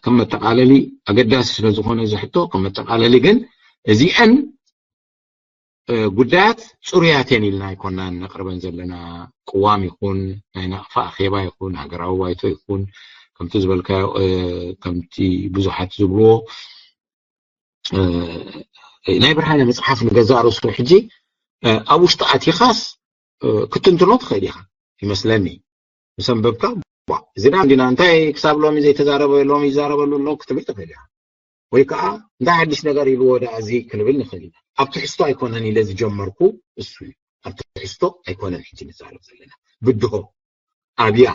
ከም መጠቃለሊ ኣገዳሲ ስለዝኾነ እዚ ሕቶ ከም መጠቃለሊ ግን እዚአን ጉዳያት ጽሩያት እየን ኢልና ኣይኮናን ነቕርበን ዘለና። ቅዋም ይኹን ናይ ናቕፋ ኣኼባ ይኹን ሃገራዊ ባይቶ ይኹን ከምቲ ዝበልካዮ ከምቲ ብዙሓት ዝብልዎ ናይ ብርሃነ መጽሓፍ ንገዛእ ርእሱ ሕጂ ኣብ ውሽጢ ኣቲኻስ ክትንትኖ ትኽእል ኢኻ ይመስለኒ። ምስ ኣንበብካ እዚ ዳ እንዲና እንታይ ክሳብ ሎሚ ዘይተዛረበ ሎሚ ይዛረበሉ ኣሎ ክትብል ትኽእል ኢኻ። ወይ ከዓ እንታይ ሓድሽ ነገር ኢልዎ ዳ እዚ ክንብል ንኽእል ኢና። ኣብ ትሕዝቶ ኣይኮነን ኢለ ዝጀመርኩ እሱ እዩ። ኣብ ትሕዝቶ ኣይኮነን ሕጂ ንዛረብ ዘለና። ብድሆ ኣብያ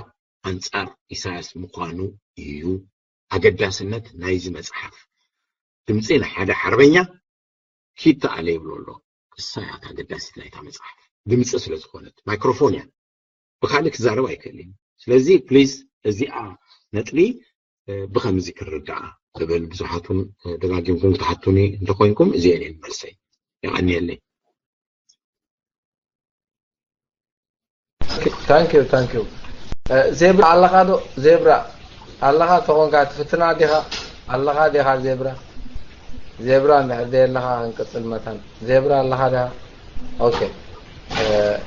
ኣንጻር ኢሳያስ ምዃኑ እዩ ኣገዳስነት ናይዚ መጽሓፍ። ድምጺ ንሓደ ሓርበኛ ኪድ ተኣለ ይብሎ ኣሎ። እሳ እያ ኣገዳሲት ናይታ መጽሓፍ። ድምጺ ስለ ዝኾነት ማይክሮፎን እያ። ብካልእ ክዛረብ ኣይክእል እዩ። ስለዚ ፕሊዝ እዚኣ ነጥቢ ብከምዚ ክርዳኣ እብል። ብዙሓት እውን ደጋጊምኩም ክትሓቱኒ እንተኮይንኩም እዚአን እየን መልሰይ። የቐንየለይ። ታንኪዩ ታንኪዩ። ዜብራ ኣለኻ ዶ? ዜብራ ኣለኻ ተኾንካ ትፍትና ዲኻ? ኣለኻ ዲኻ ዜብራ? ዜብራ እንድሕር ዘየለኻ ክንቅጽል መታን። ዜብራ ኣለኻ ዲኻ? ኦኬ።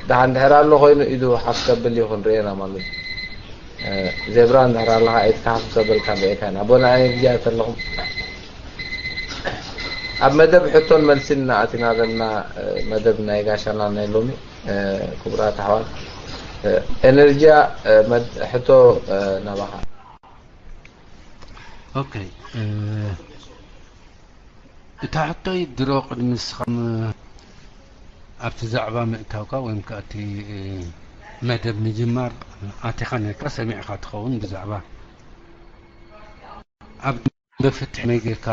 ደሓን እንድሕር ኣሎ ኮይኑ ኢዱ ሓፍ ከብል እዩ ክንርእየና ማለት እዩ። ዜብራ እንድሕር ኣለኻ ኢድካ ሓፍ ከብል ክንርእየካ ኢና። ኣቦና ኣየንጃ ተለኹም ኣብ መደብ ሕቶን መልሲን ኣቲና ዘለና መደብ ናይ ጋሻና ናይ ሎሚ ክቡራት ኣሕዋት ኤነርጂያ ሕቶ ናባኻ። ኦኬ እታ ሕቶይ ድሮ ቅድሚ ንስኻም ኣብቲ ዛዕባ ምእታውካ ወይም ከዓ እቲ መደብ ምጅማር ኣቲኻ ነርካ ሰሚዕካ ትኸውን ብዛዕባ ኣብ በፍትሒ ከመይ ጌርካ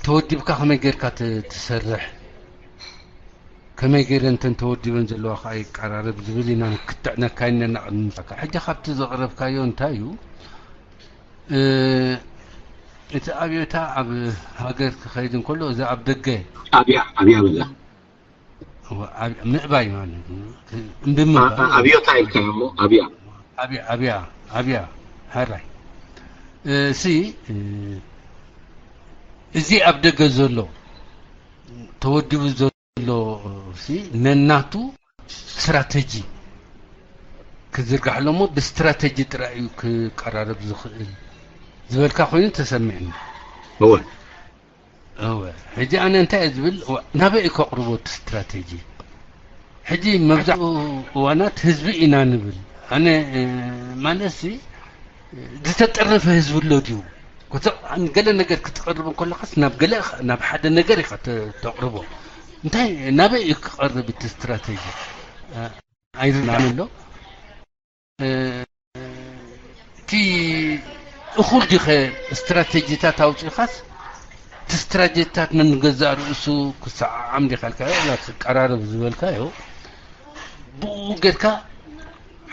ተወዲብካ ከመይ ጌርካ ትሰርሕ ከመይ ገይረ እንተን ተወዲበን ዘለዋ ከዓ ይቀራረብ ዝብል ኢና ክትዕነካ ይነና ቅድሚ ምሳካ ሕጂ ካብቲ ዘቕረብካዮ እንታይ እዩ እቲ ኣብዮታ ኣብ ሃገር ክኸይድ እንከሎ እዚ ኣብ ደገ ኣብያ ኣብያ በላ ምእባይ ማለት እዩ። እንድምባይ ኣብዮታ ኢልካዮ እሞ ኣብያ ኣብያ ኣብያ ኣብያ ሕራይ እሲ እዚ ኣብ ደገ ዘሎ ተወዲቡ ዘሎ እሲ ነናቱ ስትራተጂ ክዝርጋሕ ኣሎ እሞ ብስትራተጂ ጥራይ እዩ ክቀራረብ ዝኽእል ዝበልካ ኮይኑ ተሰሚዕኒ። እወ እወ ሕጂ ኣነ እንታይ እየ ዝብል ናበይ እዩ ከቕርቦ እቲ ስትራቴጂ ሕጂ መብዛሕትኡ እዋናት ህዝቢ ኢና ንብል ኣነ ማለት ሲ ዝተጠርነፈ ህዝቢ ኣሎ ድዩ ገለ ነገር ክትቐርብ እንከለኻስ ናብ ገለ ናብ ሓደ ነገር ኢኻ ተቕርቦ እንታይ ናበይ እዩ ክቐርብ እቲ ስትራቴጂ ኣይርናን ኣሎ እቲ እኹል ዲኸ ስትራቴጂታት ኣውፂኻስ እቲ ስትራቴጂታት ነንገዛእ ርእሱ ክሰዓዓም ዲኻ ኢልካዮ ክቀራረብ ዝበልካዮ ብኡ ጌርካ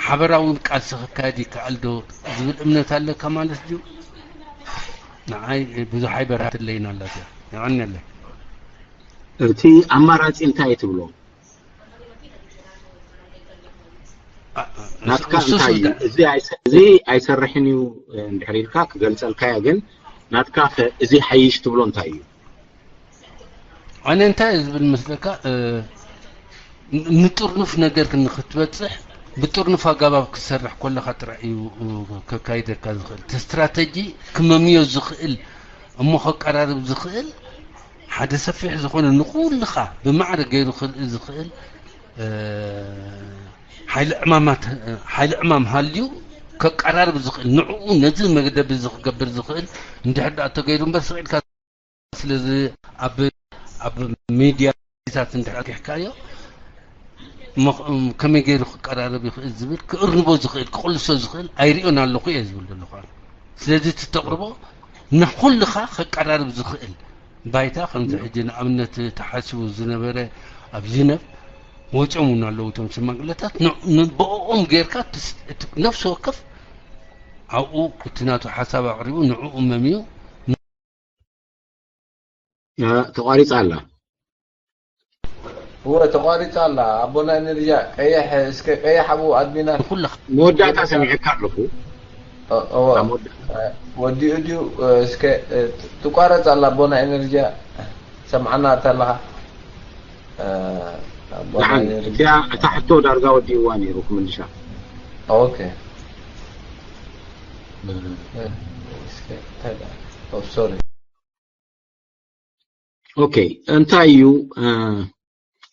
ሓበራዊ ቃልሲ ክካየድ ይከኣል ዶ ዝብል እምነት ኣለካ ማለት ድዩ? ንዓይ ብዙሕ ኣይበርሃትለይን ኣላ እዚኣ። የቐንየለይ። እቲ ኣማራጺ እንታይ ትብሎ? ናትካ እንታይ እዩ? እዚ ኣይሰ- እዚ ኣይሰርሕን እዩ እንድሕር ኢልካ ክገልጸልካዮ፣ ግን ናትካ ከ እዚ ሓይሽ ትብሎ እንታይ እዩ? ኣነ እንታይ ዝብል መስለካ ንጥርኑፍ ነገር ንክትበፅሕ ብጥርኑፍ ኣገባብ ክትሰርሕ ከለካ ጥራሕ እዩ ከካይደካ ዝኽእል እቲ ስትራተጂ ክመምዮ ዝኽእል እሞ ከቀራርብ ዝኽእል ሓደ ሰፊሕ ዝኾነ ንኩልኻ ብማዕረ ገይሩ ክርኢ ዝኽእል ሓይሊ ዕማማት ሓይሊ ዕማም ሃልዩ ከቀራርብ ዝኽእል ንዕኡ ነዚ መደብ እዚ ክገብር ዝኽእል እንድሕር ደኣ ተገይሩ እምበር ስቕ ኢልካ ስለዚ ኣብ ኣብ ሚድያታት እንድሕር ኣጊሕካዮ ከመይ ገይሩ ክቀራረብ ይኽእል ዝብል ክእርንቦ ዝኽእል ክቕልሶ ዝኽእል ኣይሪኦን ኣለኹ እየ ዝብል ዘለኹ ስለዚ እቲ ተቕርቦ ንኹልኻ ከቀራርብ ዝኽእል ባይታ ከምዚ ሕጂ ንኣብነት ተሓሲቡ ዝነበረ ኣብ ጅነቭ ወፂኦም እውን ኣለዉ እቶም ሽማግለታት ብኦም ጌርካ ነፍሲ ወከፍ ኣብኡ እቲ ናቱ ሓሳብ ኣቕሪቡ ንዕኡ መምዩ ተቋሪፃ ኣላ እወ ተቋሪፃ ኣላ ኣቦና ኤነርጂያ ቀይሕ እስከ ቀይሕ ኣብኡ ኣድሚና ኩላ መወዳእታ ሰሚዐካ ኣለኹ ወዲኡ ድዩ? እስከ ትቋረጽ ኣላ ኣቦና ኤነርጂ። ሰምዓና ኣታ ኣለኻ ኣቦና ደሓን ኤነርጂ? እቲያ እታ ሕቶ ዳርጋ ወዲእዋ ነይሩ ክምልሻ። ኦኬ። እስከ እንታይ ደኣ? ኦ፣ ሶሪ። ኦኬ፣ እንታይ እዩ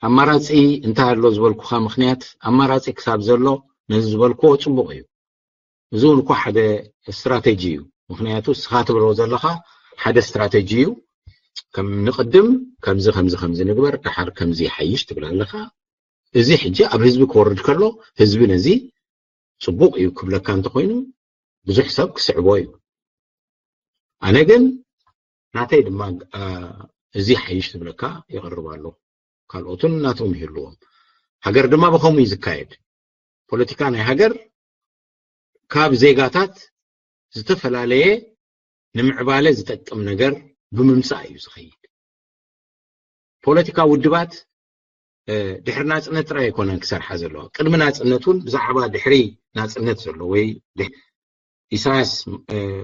ኣማራፂ? እንታይ ኣሎ ዝበልኩኻ ምክንያት፣ ኣማራፂ ክሳብ ዘሎ ነዚ ዝበልኩዎ ፅቡቕ እዩ። እዚ እውን እኮ ሓደ ስትራቴጂ እዩ። ምክንያቱ እስኻ ትብሎ ዘለኻ ሓደ ስትራቴጂ እዩ። ከም ንቕድም ከምዚ ከምዚ ከምዚ ንግበር፣ ደሓር ከምዚ ይሓይሽ ትብል ኣለኻ። እዚ ሕጂ ኣብ ህዝቢ ክወርድ ከሎ ህዝቢ ነዚ ፅቡቕ እዩ ክብለካ እንተኮይኑ ብዙሕ ሰብ ክስዕቦ እዩ። ኣነ ግን ናተይ ድማ እዚ ሓይሽ ትብለካ ይቕርብ ኣሎ። ካልኦትን ናቶም ይህልዎም። ሃገር ድማ ብኸምኡ እዩ ዝካየድ። ፖለቲካ ናይ ሃገር ካብ ዜጋታት ዝተፈላለየ ንምዕባለ ዝጠቅም ነገር ብምምፃእ እዩ ዝኸይድ። ፖለቲካ ውድባት ድሕሪ ናፅነት ጥራይ ኣይኮነን ክሰርሓ ዘለዋ። ቅድሚ ናፅነት እውን ብዛዕባ ድሕሪ ናፅነት ዘሎ ወይ ኢሳያስ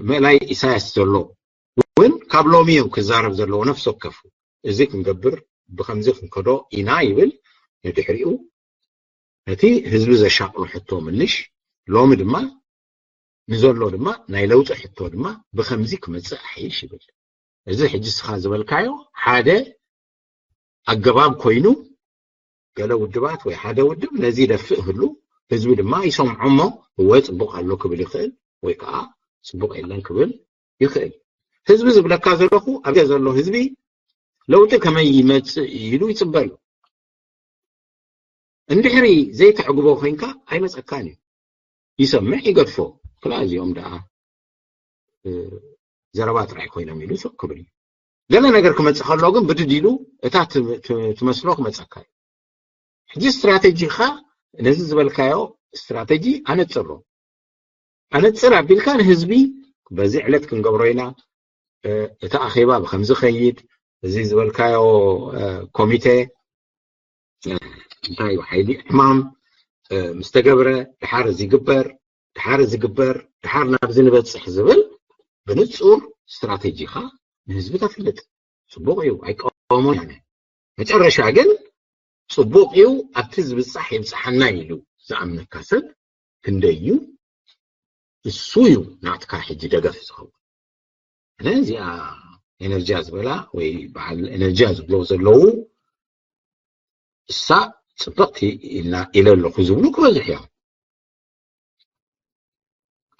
ምእላይ ኢሳያስ ዘሎ እውን ካብ ሎሚ እዮም ክዛረብ ዘለዎ ነፍሲ ወከፉ። እዚ ክንገብር ብከምዚ ክንከዶ ኢና ይብል። ንድሕሪኡ ነቲ ህዝቢ ዘሻቕሎ ሕቶ ምልሽ። ሎሚ ድማ ንዘሎ ድማ ናይ ለውጢ ሕቶ ድማ ብከምዚ ክመፅእ ኣሕይሽ ይብል። እዚ ሕጂ እስኻ ዝበልካዮ ሓደ ኣገባብ ኮይኑ ገለ ውድባት ወይ ሓደ ውድብ ነዚ ይደፍእ ህሉ ህዝቢ ድማ ይሰምዖ እሞ እወ ፅቡቕ ኣሎ ክብል ይኽእል ወይ ከዓ ፅቡቕ የለን ክብል ይኽእል። ህዝቢ ዝብለካ ዘለኹ ኣብ ዘሎ ህዝቢ ለውጢ ከመይ ይመፅእ ኢሉ ይፅበ ኣሎ። እንድሕሪ ዘይተዕግቦ ኮይንካ ኣይመፀካን እዩ። ይሰምዕ ይገድፎ። ክላ እዚኦም ደኣ ዘረባ ጥራይ ኮይኖም ኢሉ ስቕ ክብል እዩ። ገለ ነገር ክመፅእ ከሎ ግን ብድድ ኢሉ እታ ትመስሎ ክመፀካ እዩ። ሕጂ ስትራቴጂኻ ነዚ ዝበልካዮ ስትራቴጂ ኣነፅሮ። ኣነፅር ኣቢልካ ንህዝቢ በዚ ዕለት ክንገብሮ ኢና፣ እቲ ኣኼባ ብከምዚ ከይድ፣ እዚ ዝበልካዮ ኮሚቴ እንታይ እዩ ሓይሊ ዕማም ምስ ተገብረ ድሓር እዚ ግበር ድሓር እዚ ግበር ድሓር ናብዚ ንበፅሕ ዝብል ብንፁር ስትራቴጂኻ ንህዝቢ ተፍልጥ። ፅቡቕ እዩ፣ ኣይቃወሞን እየ። መጨረሻ ግን ፅቡቕ እዩ ኣብቲ ዝብፃሕ ይብፅሓና ኢሉ ዝኣምነካ ሰብ ክንደይ እዩ? እሱ እዩ ናትካ ሕጂ ደገፍ ዝኸውን። ኣነ እዚኣ ኤነርጂያ ዝበላ ወይ በዓል ኤነርጂያ ዝብሎ ዘለዉ እሳ ፅብቕቲ ኢልና ኢለ ኣለኹ ዝብሉ ክበዝሑ እዮም።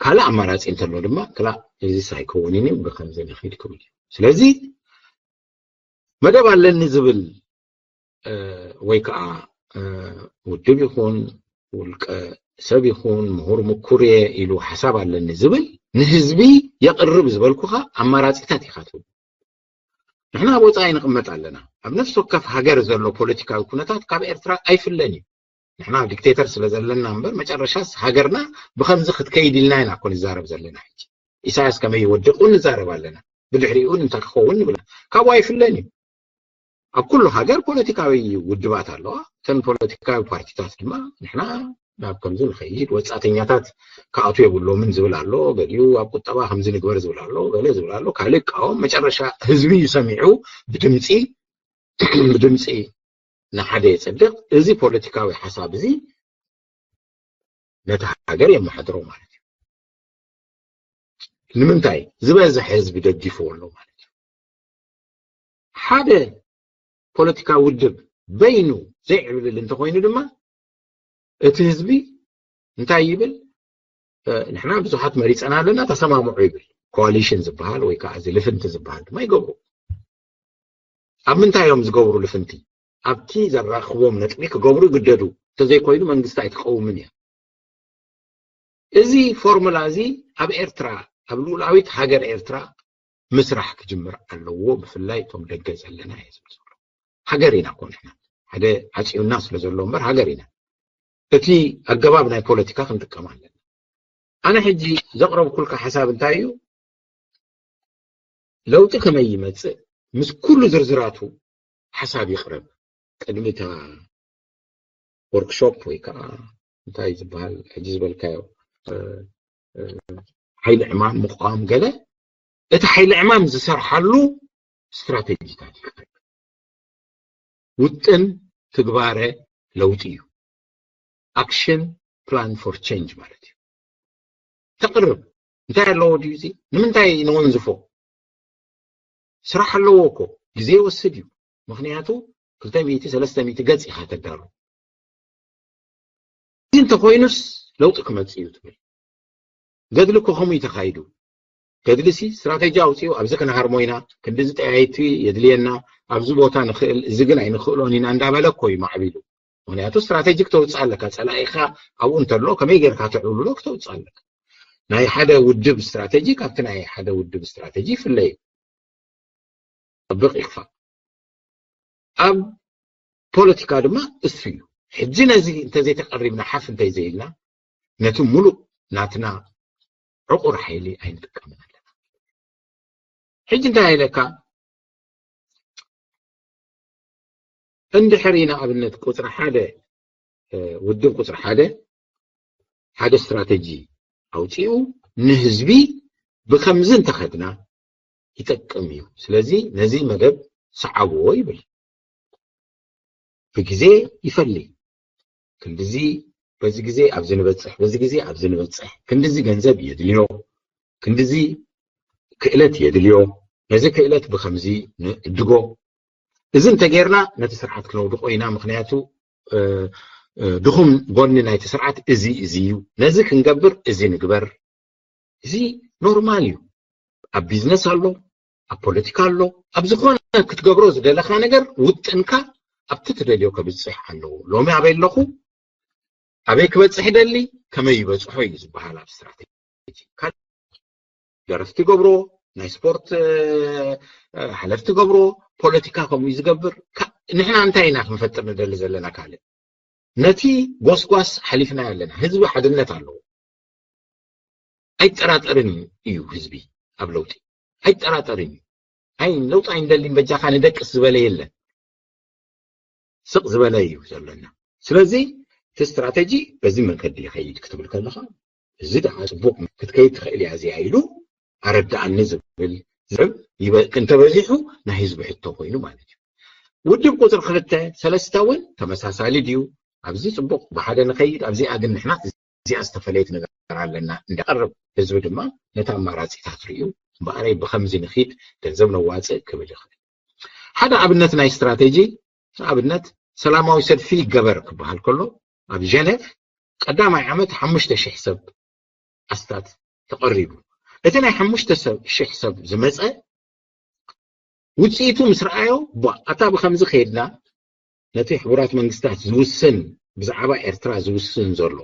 ካልእ ኣማራፂ እንተሎ ድማ ክላ እዚ ሳይከውንን እዩ ብከምዚ ንኺድ ክብል እዩ። ስለዚ መደብ ኣለኒ ዝብል ወይ ከዓ ውድብ ይኹን ውልቀ ሰብ ይኹን ምሁር ምኩር እየ ኢሉ ሓሳብ ኣለኒ ዝብል ንህዝቢ የቕርብ ዝበልኩኻ ኣማራፂታት ኢኻ ትህቡ። ንሕና ኣብ ወፃኢ ንቕመጥ ኣለና። ኣብ ነፍሲ ወከፍ ሃገር ዘሎ ፖለቲካዊ ኩነታት ካብ ኤርትራ ኣይፍለን እዩ። ንሕና ዲክቴተር ስለ ዘለና እምበር መጨረሻስ ሃገርና ብኸምዚ ክትከይድ ኢልና ኢና እኮ ንዛረብ ዘለና። ሕጂ ኢሳያስ ከመይ ይወድቕ እውን ንዛረብ ኣለና። ብድሕሪኡ እውን እንታይ ክኸውን ንብል። ካብኡ ኣይፍለን እዩ። ኣብ ኩሉ ሃገር ፖለቲካዊ ውድባት ኣለዋ። እተን ፖለቲካዊ ፓርቲታት ድማ ንሕና ናብ ከምዚ ንኸይድ፣ ወፃእተኛታት ክኣትዉ የብሎምን ዝብል ኣሎ፣ ገሊኡ ኣብ ቁጠባ ከምዚ ንግበር ዝብል ኣሎ፣ ገለ ዝብል ኣሎ፣ ካልእ ይቃወም። መጨረሻ ህዝቢ እዩ ሰሚዑ ብድምፂ ብድምፂ ንሓደ የፅድቕ። እዚ ፖለቲካዊ ሓሳብ እዚ ነቲ ሃገር የመሓድሮ ማለት እዩ። ንምንታይ ዝበዝሐ ህዝቢ ደጊፍዎ ኣሎ ማለት እዩ። ሓደ ፖለቲካዊ ውድብ በይኑ ዘይዕብልል እንተኾይኑ ድማ እቲ ህዝቢ እንታይ ይብል? ንሕና ብዙሓት መሪፀና ኣለና ተሰማምዑ ይብል። ኮዋሊሽን ዝበሃል ወይ ከዓ እዚ ልፍንቲ ዝበሃል ድማ ይገብሩ። ኣብ ምንታይ እዮም ዝገብሩ ልፍንቲ? ኣብቲ ዘራኽቦም ነጥቢ ክገብሩ ይግደዱ። እንተዘይኮይኑ መንግስቲ ኣይትቀውምን እያ። እዚ ፎርሙላ እዚ ኣብ ኤርትራ ኣብ ልኡላዊት ሃገር ኤርትራ ምስራሕ ክጅምር ኣለዎ። ብፍላይ እቶም ደገ ዘለና እየ ዝብል ዘሎ። ሃገር ኢና እኮ ንሕና ሓደ ዓፅዩና ስለ ዘሎ እምበር ሃገር ኢና። እቲ ኣገባብ ናይ ፖለቲካ ክንጥቀም ኣለና። ኣነ ሕጂ ዘቕረብኩልካ ሓሳብ እንታይ እዩ? ለውጢ ከመይ ይመፅእ ምስ ኩሉ ዝርዝራቱ ሓሳብ ይቕረብ። ቅድሚ እታ ወርክሾፕ ወይ ከዓ እንታይ ዝበሃል ሕጂ ዝበልካዮ ሓይሊ ዕማም ምቋም ገለ እቲ ሓይሊ ዕማም ዝሰርሓሉ ስትራቴጂታት እዩ። ውጥን ትግባረ ለውጢ እዩ። Action Plan for Change ማለት እዩ። ተቕርብ እንታይ ኣለዎ ድዩ እዚ? ንምንታይ ንወንዝፎ? ስራሕ ኣለዎ እኮ፣ ግዜ ይወስድ እዩ። ምክንያቱ ክልተ ሚእቲ ሰለስተ ሚእቲ ገጽ ኢኻ ተዳሉ። እዚ እንተኮይኑስ ለውጢ ክመጽእ እዩ ትብል። ገድሊ እኮ ከምኡ እዩ ተኻይዱ። ገድሊ ሲ ስትራቴጂ ኣውፂኡ፣ ኣብዚ ክንሃርሞ ኢና፣ ክንዲዚ ጠያይቲ የድልየና፣ ኣብዚ ቦታ ንኽእል፣ እዚ ግን ኣይንኽእሎን ኢና እንዳበለ እኮ እዩ ማዕቢሉ። ምክንያቱ ስትራቴጂ ክተውፅእ ኣለካ። ፀላኢኻ ኣብኡ እንተሎ ከመይ ጌርካ ተዕብልሎ ክተውፅእ ኣለካ። ናይ ሓደ ውድብ ስትራቴጂ ካብቲ ናይ ሓደ ውድብ ስትራቴጂ ይፍለ እዩ። ጠብቕ ይኽፋእ። ኣብ ፖለቲካ ድማ እሱ እዩ። ሕጂ ነዚ እንተዘይተቐሪብና ሓፍ እንተይዘይልና ነቲ ሙሉእ ናትና ዕቑር ሓይሊ ኣይንጥቀምን ኣለና። ሕጂ እንታይ ኢለካ? እንድሕሪ ንኣብነት ቁፅሪ ሓደ ውድብ ቁፅሪ ሓደ ሓደ ስትራተጂ ኣውፂኡ ንህዝቢ ብከምዚ እንተኸድና ይጠቅም እዩ። ስለዚ ነዚ መደብ ሰዓብዎ ይብል። ብግዜ ይፈሊ። ክንድዚ በዚ ግዜ ኣብዚ ንበፅሕ፣ በዚ ግዜ ኣብዚ ንበፅሕ፣ ክንድዚ ገንዘብ የድልዮ፣ ክንድዚ ክእለት የድልዮ፣ ነዚ ክእለት ብከምዚ ንዕድጎ። እዚ እንተጌርና ነቲ ስርዓት ክነውድቆ ኢና። ምክንያቱ ድኹም ጎኒ ናይቲ ስርዓት እዚ እዚ እዩ። ነዚ ክንገብር እዚ ንግበር። እዚ ኖርማል እዩ። ኣብ ቢዝነስ ኣሎ፣ ኣብ ፖለቲካ ኣሎ፣ ኣብ ዝኾነ ክትገብሮ ዝደለኻ ነገር ውጥንካ ኣብቲ ትደልዮ ከብፅሕ ኣለዎ። ሎሚ ኣበይ ኣለኹ፣ ኣበይ ክበፅሕ ይደሊ፣ ከመይ ይበፅሖ እዩ ዝበሃል ኣብ ስትራቴጂ። ካልእ ደረፍቲ ገብሮ፣ ናይ ስፖርት ሓለፍቲ ገብሮ፣ ፖለቲካ ከምኡ እዩ ዝገብር። ንሕና እንታይ ኢና ክንፈጥር ንደሊ ዘለና? ካልእ ነቲ ጎስጓስ ሓሊፍና ኣለና። ህዝቢ ሓድነት ኣለዎ። ኣይጠራጠርን እዩ ህዝቢ ኣብ ለውጢ፣ ኣይጠራጠርን እዩ። ኣይ ለውጢ ኣይንደሊን፣ በጃኻ ንደቅስ ዝበለ የለን። ስቕ ዝበለ እዩ ዘለና። ስለዚ እቲ ስትራተጂ በዚ መንገዲ ይኸይድ ክትብል ከለኻ፣ እዚ ደኣ ፅቡቕ ክትከይድ ትኽእል እያ እዚኣ ኢሉ ኣረዳኣኒ ዝብል ዝብ እንተበዚሑ ናይ ህዝቢ ሕቶ ኮይኑ ማለት እዩ። ውድብ ቁፅሪ ክልተ ሰለስተ እውን ተመሳሳሊ ድዩ? ኣብዚ ፅቡቕ ብሓደ ንኸይድ፣ ኣብዚኣ ግን ንሕና እዚኣ ዝተፈለየት ነገር ኣለና እንዳቐርብ፣ ህዝቢ ድማ ነቲ ኣማራፂታት ርእዩ እምበኣረይ ብኸምዚ ንኺድ፣ ገንዘብ ነዋፅእ ክብል ይኽእል። ሓደ ኣብነት ናይ ስትራቴጂ፣ ንኣብነት ሰላማዊ ሰልፊ ይገበር ክበሃል ከሎ ኣብ ጀነቭ ቀዳማይ ዓመት ሓሙሽተ ሺሕ ሰብ ኣስታት ተቐሪቡ። እቲ ናይ ሓሙሽተ ሺሕ ሰብ ዝመፀ ውፅኢቱ ምስ ረኣዮ፣ ቧ፣ ኣታ ብኸምዚ ከይድና ነቲ ሕቡራት መንግስታት ዝውስን፣ ብዛዕባ ኤርትራ ዝውስን ዘሎ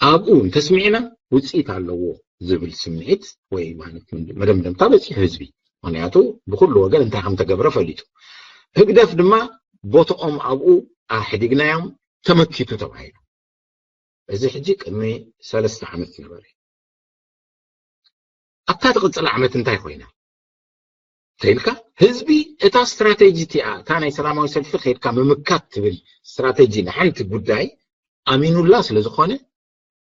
ኣብኡ እንተስሚዕና ውፅኢት ኣለዎ ዝብል ስምዒት ወይ ማለት መደምደምታ በፂሑ ህዝቢ። ምክንያቱ ብኩሉ ወገን እንታይ ከም ተገብረ ፈሊጡ። ህግደፍ ድማ ቦትኦም ኣብኡ ኣሕዲግናዮም ተመኪቱ ተባሂሉ። እዚ ሕጂ ቅድሚ ሰለስተ ዓመት ዝነበረ። ኣብታ ትቕፅል ዓመት እንታይ ኮይና? ተይልካ ህዝቢ እታ ስትራቴጂ እቲኣ፣ እታ ናይ ሰላማዊ ሰልፊ ከይድካ ምምካት ትብል ስትራቴጂ ንሓንቲ ጉዳይ ኣሚኑላ ስለ ዝኾነ፣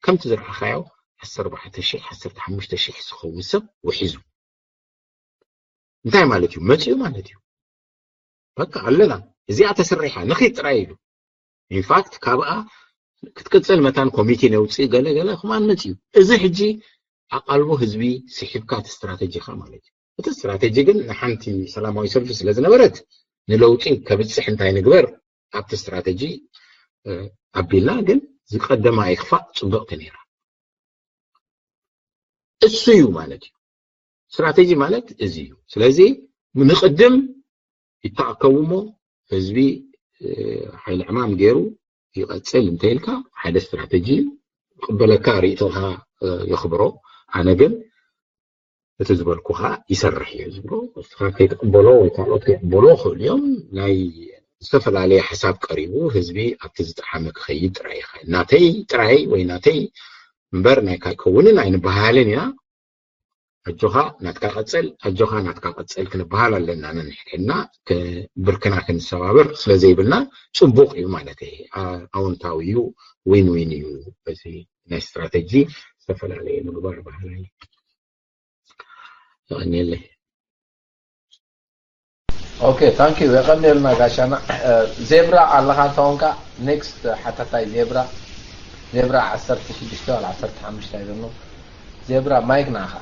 ከምቲ ዝረኣኻዮ ዓሰርተ ኣርባዕተ ሺሕ ዓሰርተ ሓሙሽተ ሺሕ ዝኸውን ሰብ ውሒዙ። እንታይ ማለት እዩ? መፂኡ ማለት እዩ። በቃ ኣለና፣ እዚኣ ተስሪሓ ንኺድ ጥራይ ኢሉ። ኢንፋክት ካብኣ ክትቅፅል መታን ኮሚቴ ነውፅእ ገለ ገለ ከማን መፂኡ። እዚ ሕጂ ኣቓልቦ ህዝቢ ስሒብካ እቲ ስትራቴጂኻ ማለት እዩ። እቲ ስትራቴጂ ግን ንሓንቲ ሰላማዊ ሰልፊ ስለ ዝነበረት ንለውጢ ከብፅሕ እንታይ ንግበር ኣብቲ ስትራቴጂ ኣቢልና፣ ግን ዝቀደማ ኣይክፋእ ፅብቕቲ ነይራ። እሱ እዩ ማለት እዩ። ስትራቴጂ ማለት እዚ እዩ። ስለዚ ንቅድም ይተኣከቡ እሞ ህዝቢ ሓይሊ ዕማም ገይሩ ይቐፅል እንተይልካ ሓደ ስትራቴጂ እዩ። ይቕበለካ፣ ርእይቶኻ የኽብሮ። ኣነ ግን እቲ ዝበልኩኻ ይሰርሕ እዩ ዝብሎ። ንስኻ ከይትቕበሎ ወይ ካልኦት ከይቕበሎ ይኽእሉ እዮም። ናይ ዝተፈላለየ ሓሳብ ቀሪቡ ህዝቢ ኣብቲ ዝጠዓመ ክኸይድ ጥራይ ይኽእል። ናተይ ጥራይ ወይ ናተይ እምበር ናይ ካልእ ኣይከውንን ኣይንበሃሃልን ኢና። ኣጆኻ ናትካ ቀጽል፣ ኣጆኻ ናትካ ቀጽል ክንበሃል ኣለና። ነንሕድሕድና ብርክና ክንሰባበር ስለ ዘይብልና ጽቡቕ እዩ ማለት እዩ። ኣወንታዊ እዩ፣ ዊን ዊን እዩ። በዚ ናይ ስትራተጂ ዝተፈላለየ ምግባር ባህላዊ። የቐንየለይ። Okay, thank you. የቐንየልና ጋሻና። ዜብራ ኣለኻ እንተኾንካ፣ next ሓታታይ ዜብራ፣ ዜብራ ዓሰርተ ሽዱሽተ ዋላ ዓሰርተ ሓሙሽተ ኣይደኖ። ዜብራ፣ ማይክ ንዓኻ።